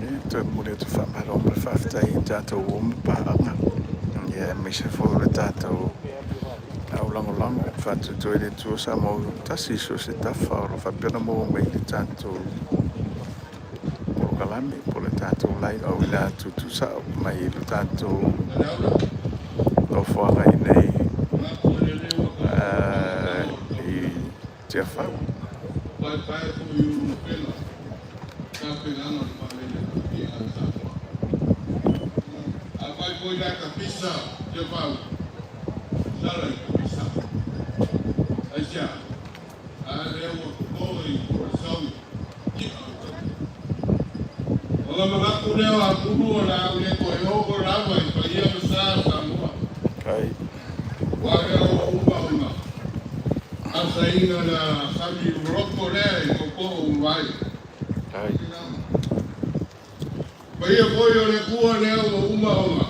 Ia, toe momoli atu faamalo ma le faafetai i tatou uma paaga. Ia, aemaise foi o le tatou au lagolago faatuatua i le Atua Samoa tasi i so o se tafa o lo o faapea ona maua mai le tatou polokalame po o le tatou live auina atu tuusao mai i le tatou nofoaga i inei i Tiafau. Paepae foi i Ulumapela, tapenaga o le vaalele a Samoa. Afai foi la kapisa Tiafau, sala i kapisa. Aisea, a lea ua toto i Kurasaui, i'a o tau. O la manatu lea o Apulu o le a ou le toe oo lava i paia ma sa o Samoa. Kai. Ua lea ua uma ona asaina le sami loloto lea i tootoo ua mavae. Kai. Paia foi o le Atua lea ua uma ona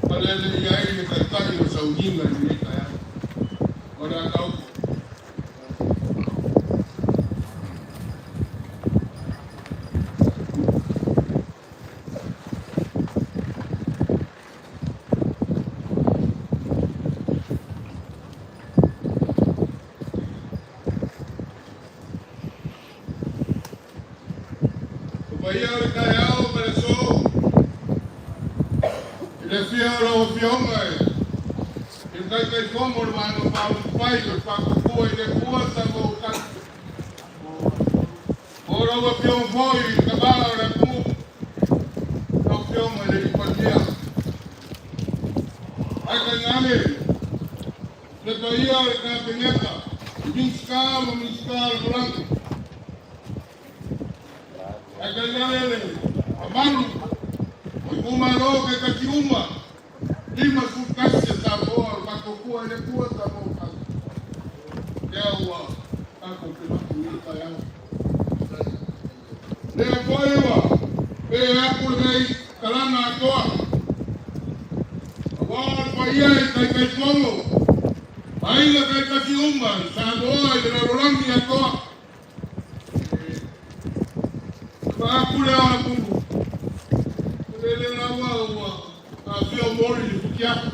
palele i ai le Taitai o sauniga i lenei taeao. O le a taoto. O paia o le taeao ma le aso, i le afio o lau Afioga i le Taitaifono o le Vaega Faaupufai o le Faatuatua i le Atua Samoa ua Tasi. O lau Afioga foi i le Tama o le atunuu, lau Afioga i le Palemia. Ae tainane le paia o le Kapeneta, i Minisita ma Minisita Lagolago. Ae tainane le mamalu o itumalo taitasi uma, 51 a Samoa o le Faatuatua i le Atua Samoa ua Tasi. Lea ua tatou feiloai i lenei taeao. Lea foi ua pe atu lenei kalana atoa, aua o le paia i Taitaifono, aiga taitasi uma i Samoa i le lalolagi atoa. Faatu lea o Apulu, e le lava ua afio moli i le futiafu.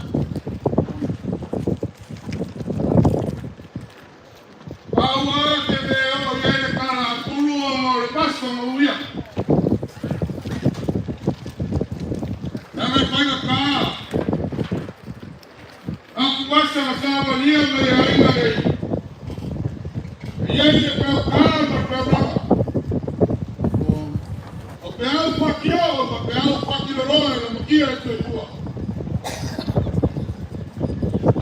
Fagauia. Leaga e faigata atuvasa na savalia mai e aiga nei, e i ai le peau tā ma le peau lava, o peau fatioo ma peau fatiloloa e lamatia le soifua.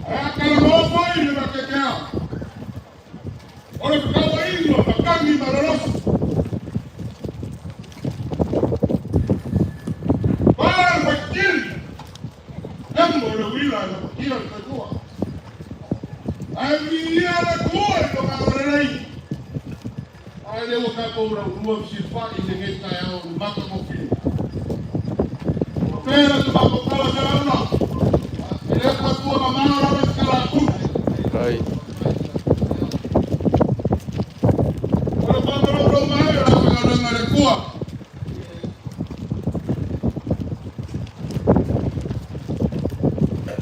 Ae a talanoa foi le vateatea, o le fetauaiga o matagi ma lolosi. Pa le faitili, emo le uila e lamatia le soifua. Ae viia le Atua i lona agalelei. Ae lea ua tatou laulua fesilafai i lenei taeao i le matagofie. Ua pea le matou tala Saleaula, e le toe tua mamao lava i se tala atu. Ai. O le faamalolo mai o le aufaigaluega a le Atua.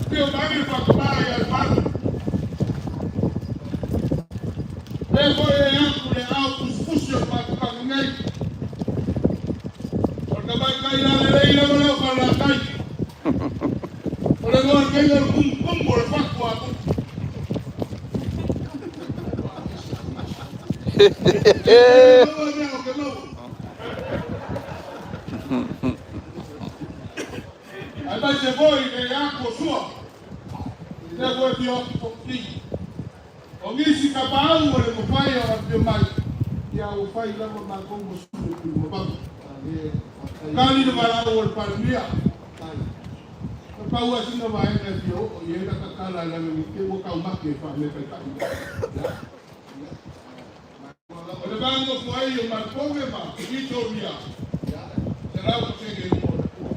Afio mai le faatamala ia Lemalu. Lea foi e atu le aao tusitusi o le maafutaga nei. O le tamaitai lalelei lava lea o Falelatai. O le igoa lenei o le tumutumu o le fatu a Tupu. E maua mea o te maua. Aemaise foi le atu o Sua. Lea foi e fia atu Fonoti. O nisi tapaau ua le mafai ona afio mai, ia ua fai lava matou ma sui o Tuimavave. Tali le valaau a le Palemia. Na pau lava sina vaega e fia oo i ai lata tala leaga ne i te i ua taumate e faametaitai. O le va nofo ai o Malpove ma Vitoria, 100% i luma o le Atua.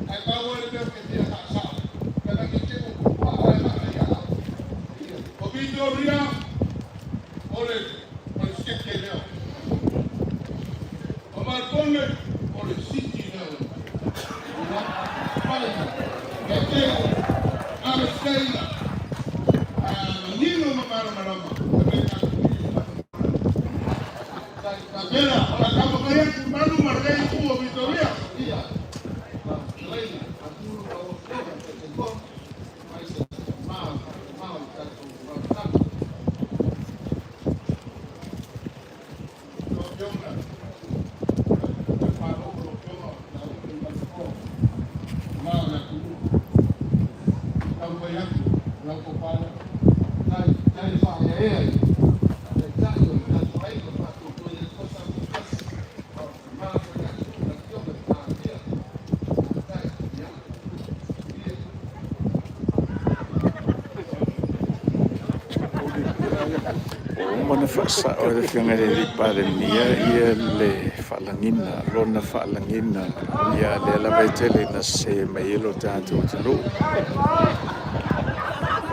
Ae pau lava le mea ou te fia faasao, leaga ne i te i ua puupaa ae maa ia au. O Vitoria, o le o le Seke lea. O Malpove, o le City lea. E te aveseina manino ma malamalama le mea tatou te Tapena, o le taumafai atu malu ma lenei itu o Vitoria. Lau Afioga, le Malo o lau Afioga o le Malo ma o le atunuu. Taumafai atu lau tofa lea. Tai le faaeaea i le Taitai o le tatou aiga faatuatua i le Atua Samoa tasi. Ma o le atunuu le Afioga i le Palemia. Tai, ia. Ua uma ona faasao e le Afioga i le Palemia le faalagiga, lona faalagiga, ia lea lava e tele ina sese mai ai lo tatou atunuu.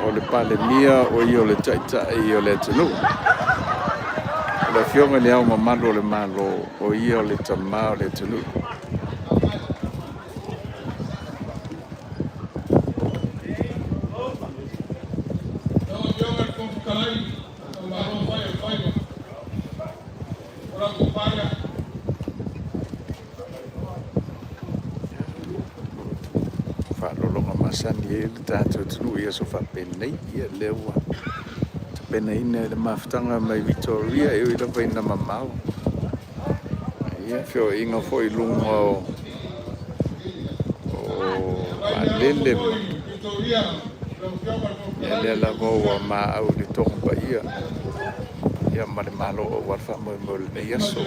O le Palemia o ia o le Taitai o le atunuu. O le Afioga i Le Ao Mamalu o le Malo, o ia o le Tama o le atunuu. Lau Afioga i le Fofoga Fetalai, o Malo fai o le faiva, o lau tofa lea. Faaaloaloga masani ai le tatou atunuu i aso faapenei, ia lea ua tapenaina e le mafutaga mai Victoria e ui lava ina mamao. Ia, feoaiga foi i luga o vaalele ma ia lea lava ua maau i le toga paia ia ma le Malo aua le faamoemoe o lenei aso.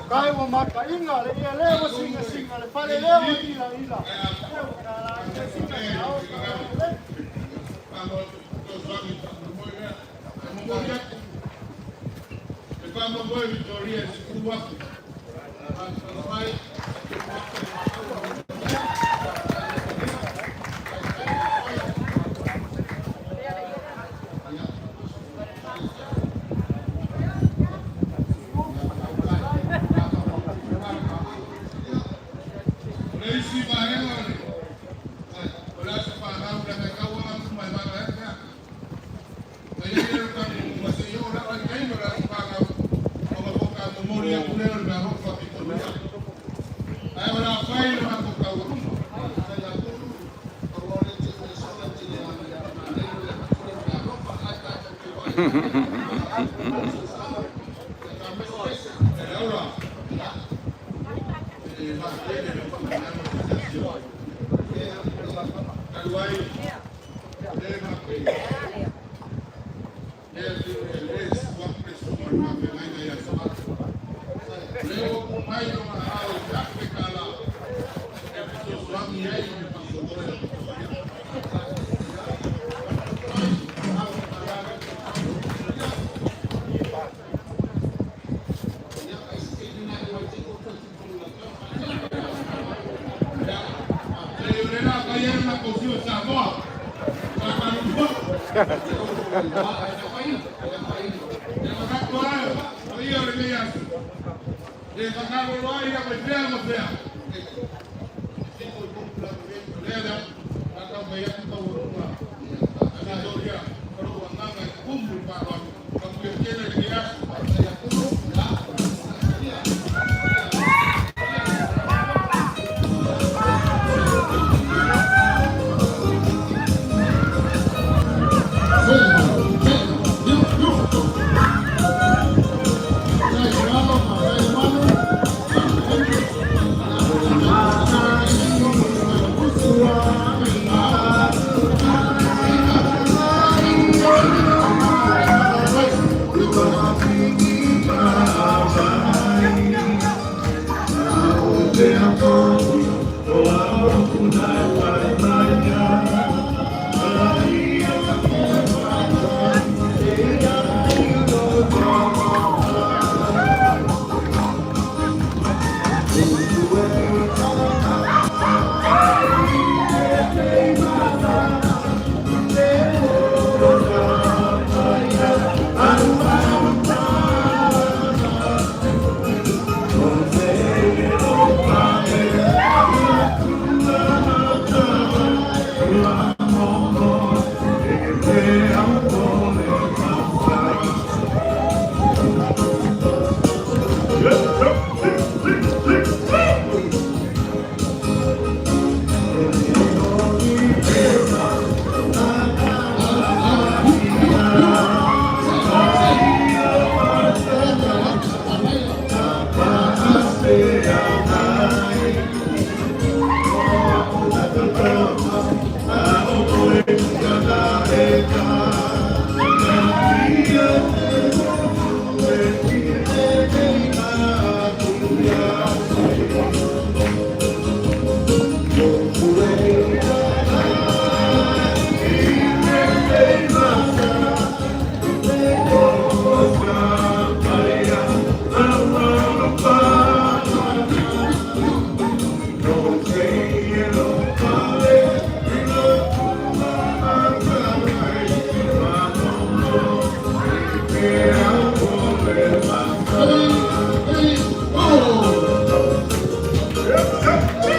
Kai ua makainga le ia le ua singa singa le fale le ua ila ila.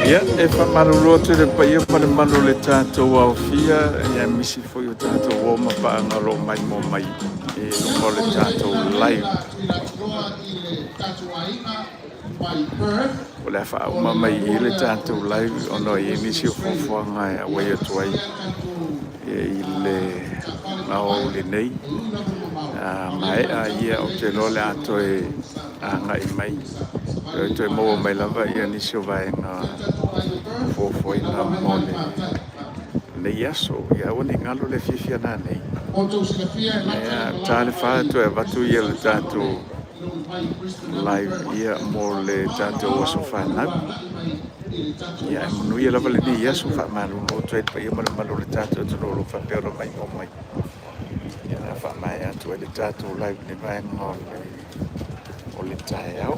Ia, e faamalulu atu i le paia ma le mamalu o le tatou aofia, ia misi foi o tatou uo ma paaga o lo o maimoa mai i luga o le tatou live. O le a faauma mai i le tatou live ona e i ai nisi o fuafuaga e auai atu ai i le aoauli nei. A maea ia, ou te iloa o le a toe agai mai, e toe maua mai lava ia nisi o vaega fuafuaina mo lenei aso. Ia aua ne i galo le fiafia nanei. Ia, ta le fa toe avatu ia le tatou. live ia mo le tatou aso fanau. Ia e manuia lava lenei aso, faamalulu atu ai le paia ma le mamalu o le tatou atunuu o lo o faapea ona maimoa mai. Ia o le a faamaea atu ai le tatou live i le vaega o le taeao.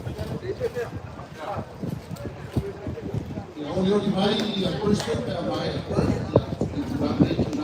Ia olioli mai ia Brisbane pe a maea i tulaga.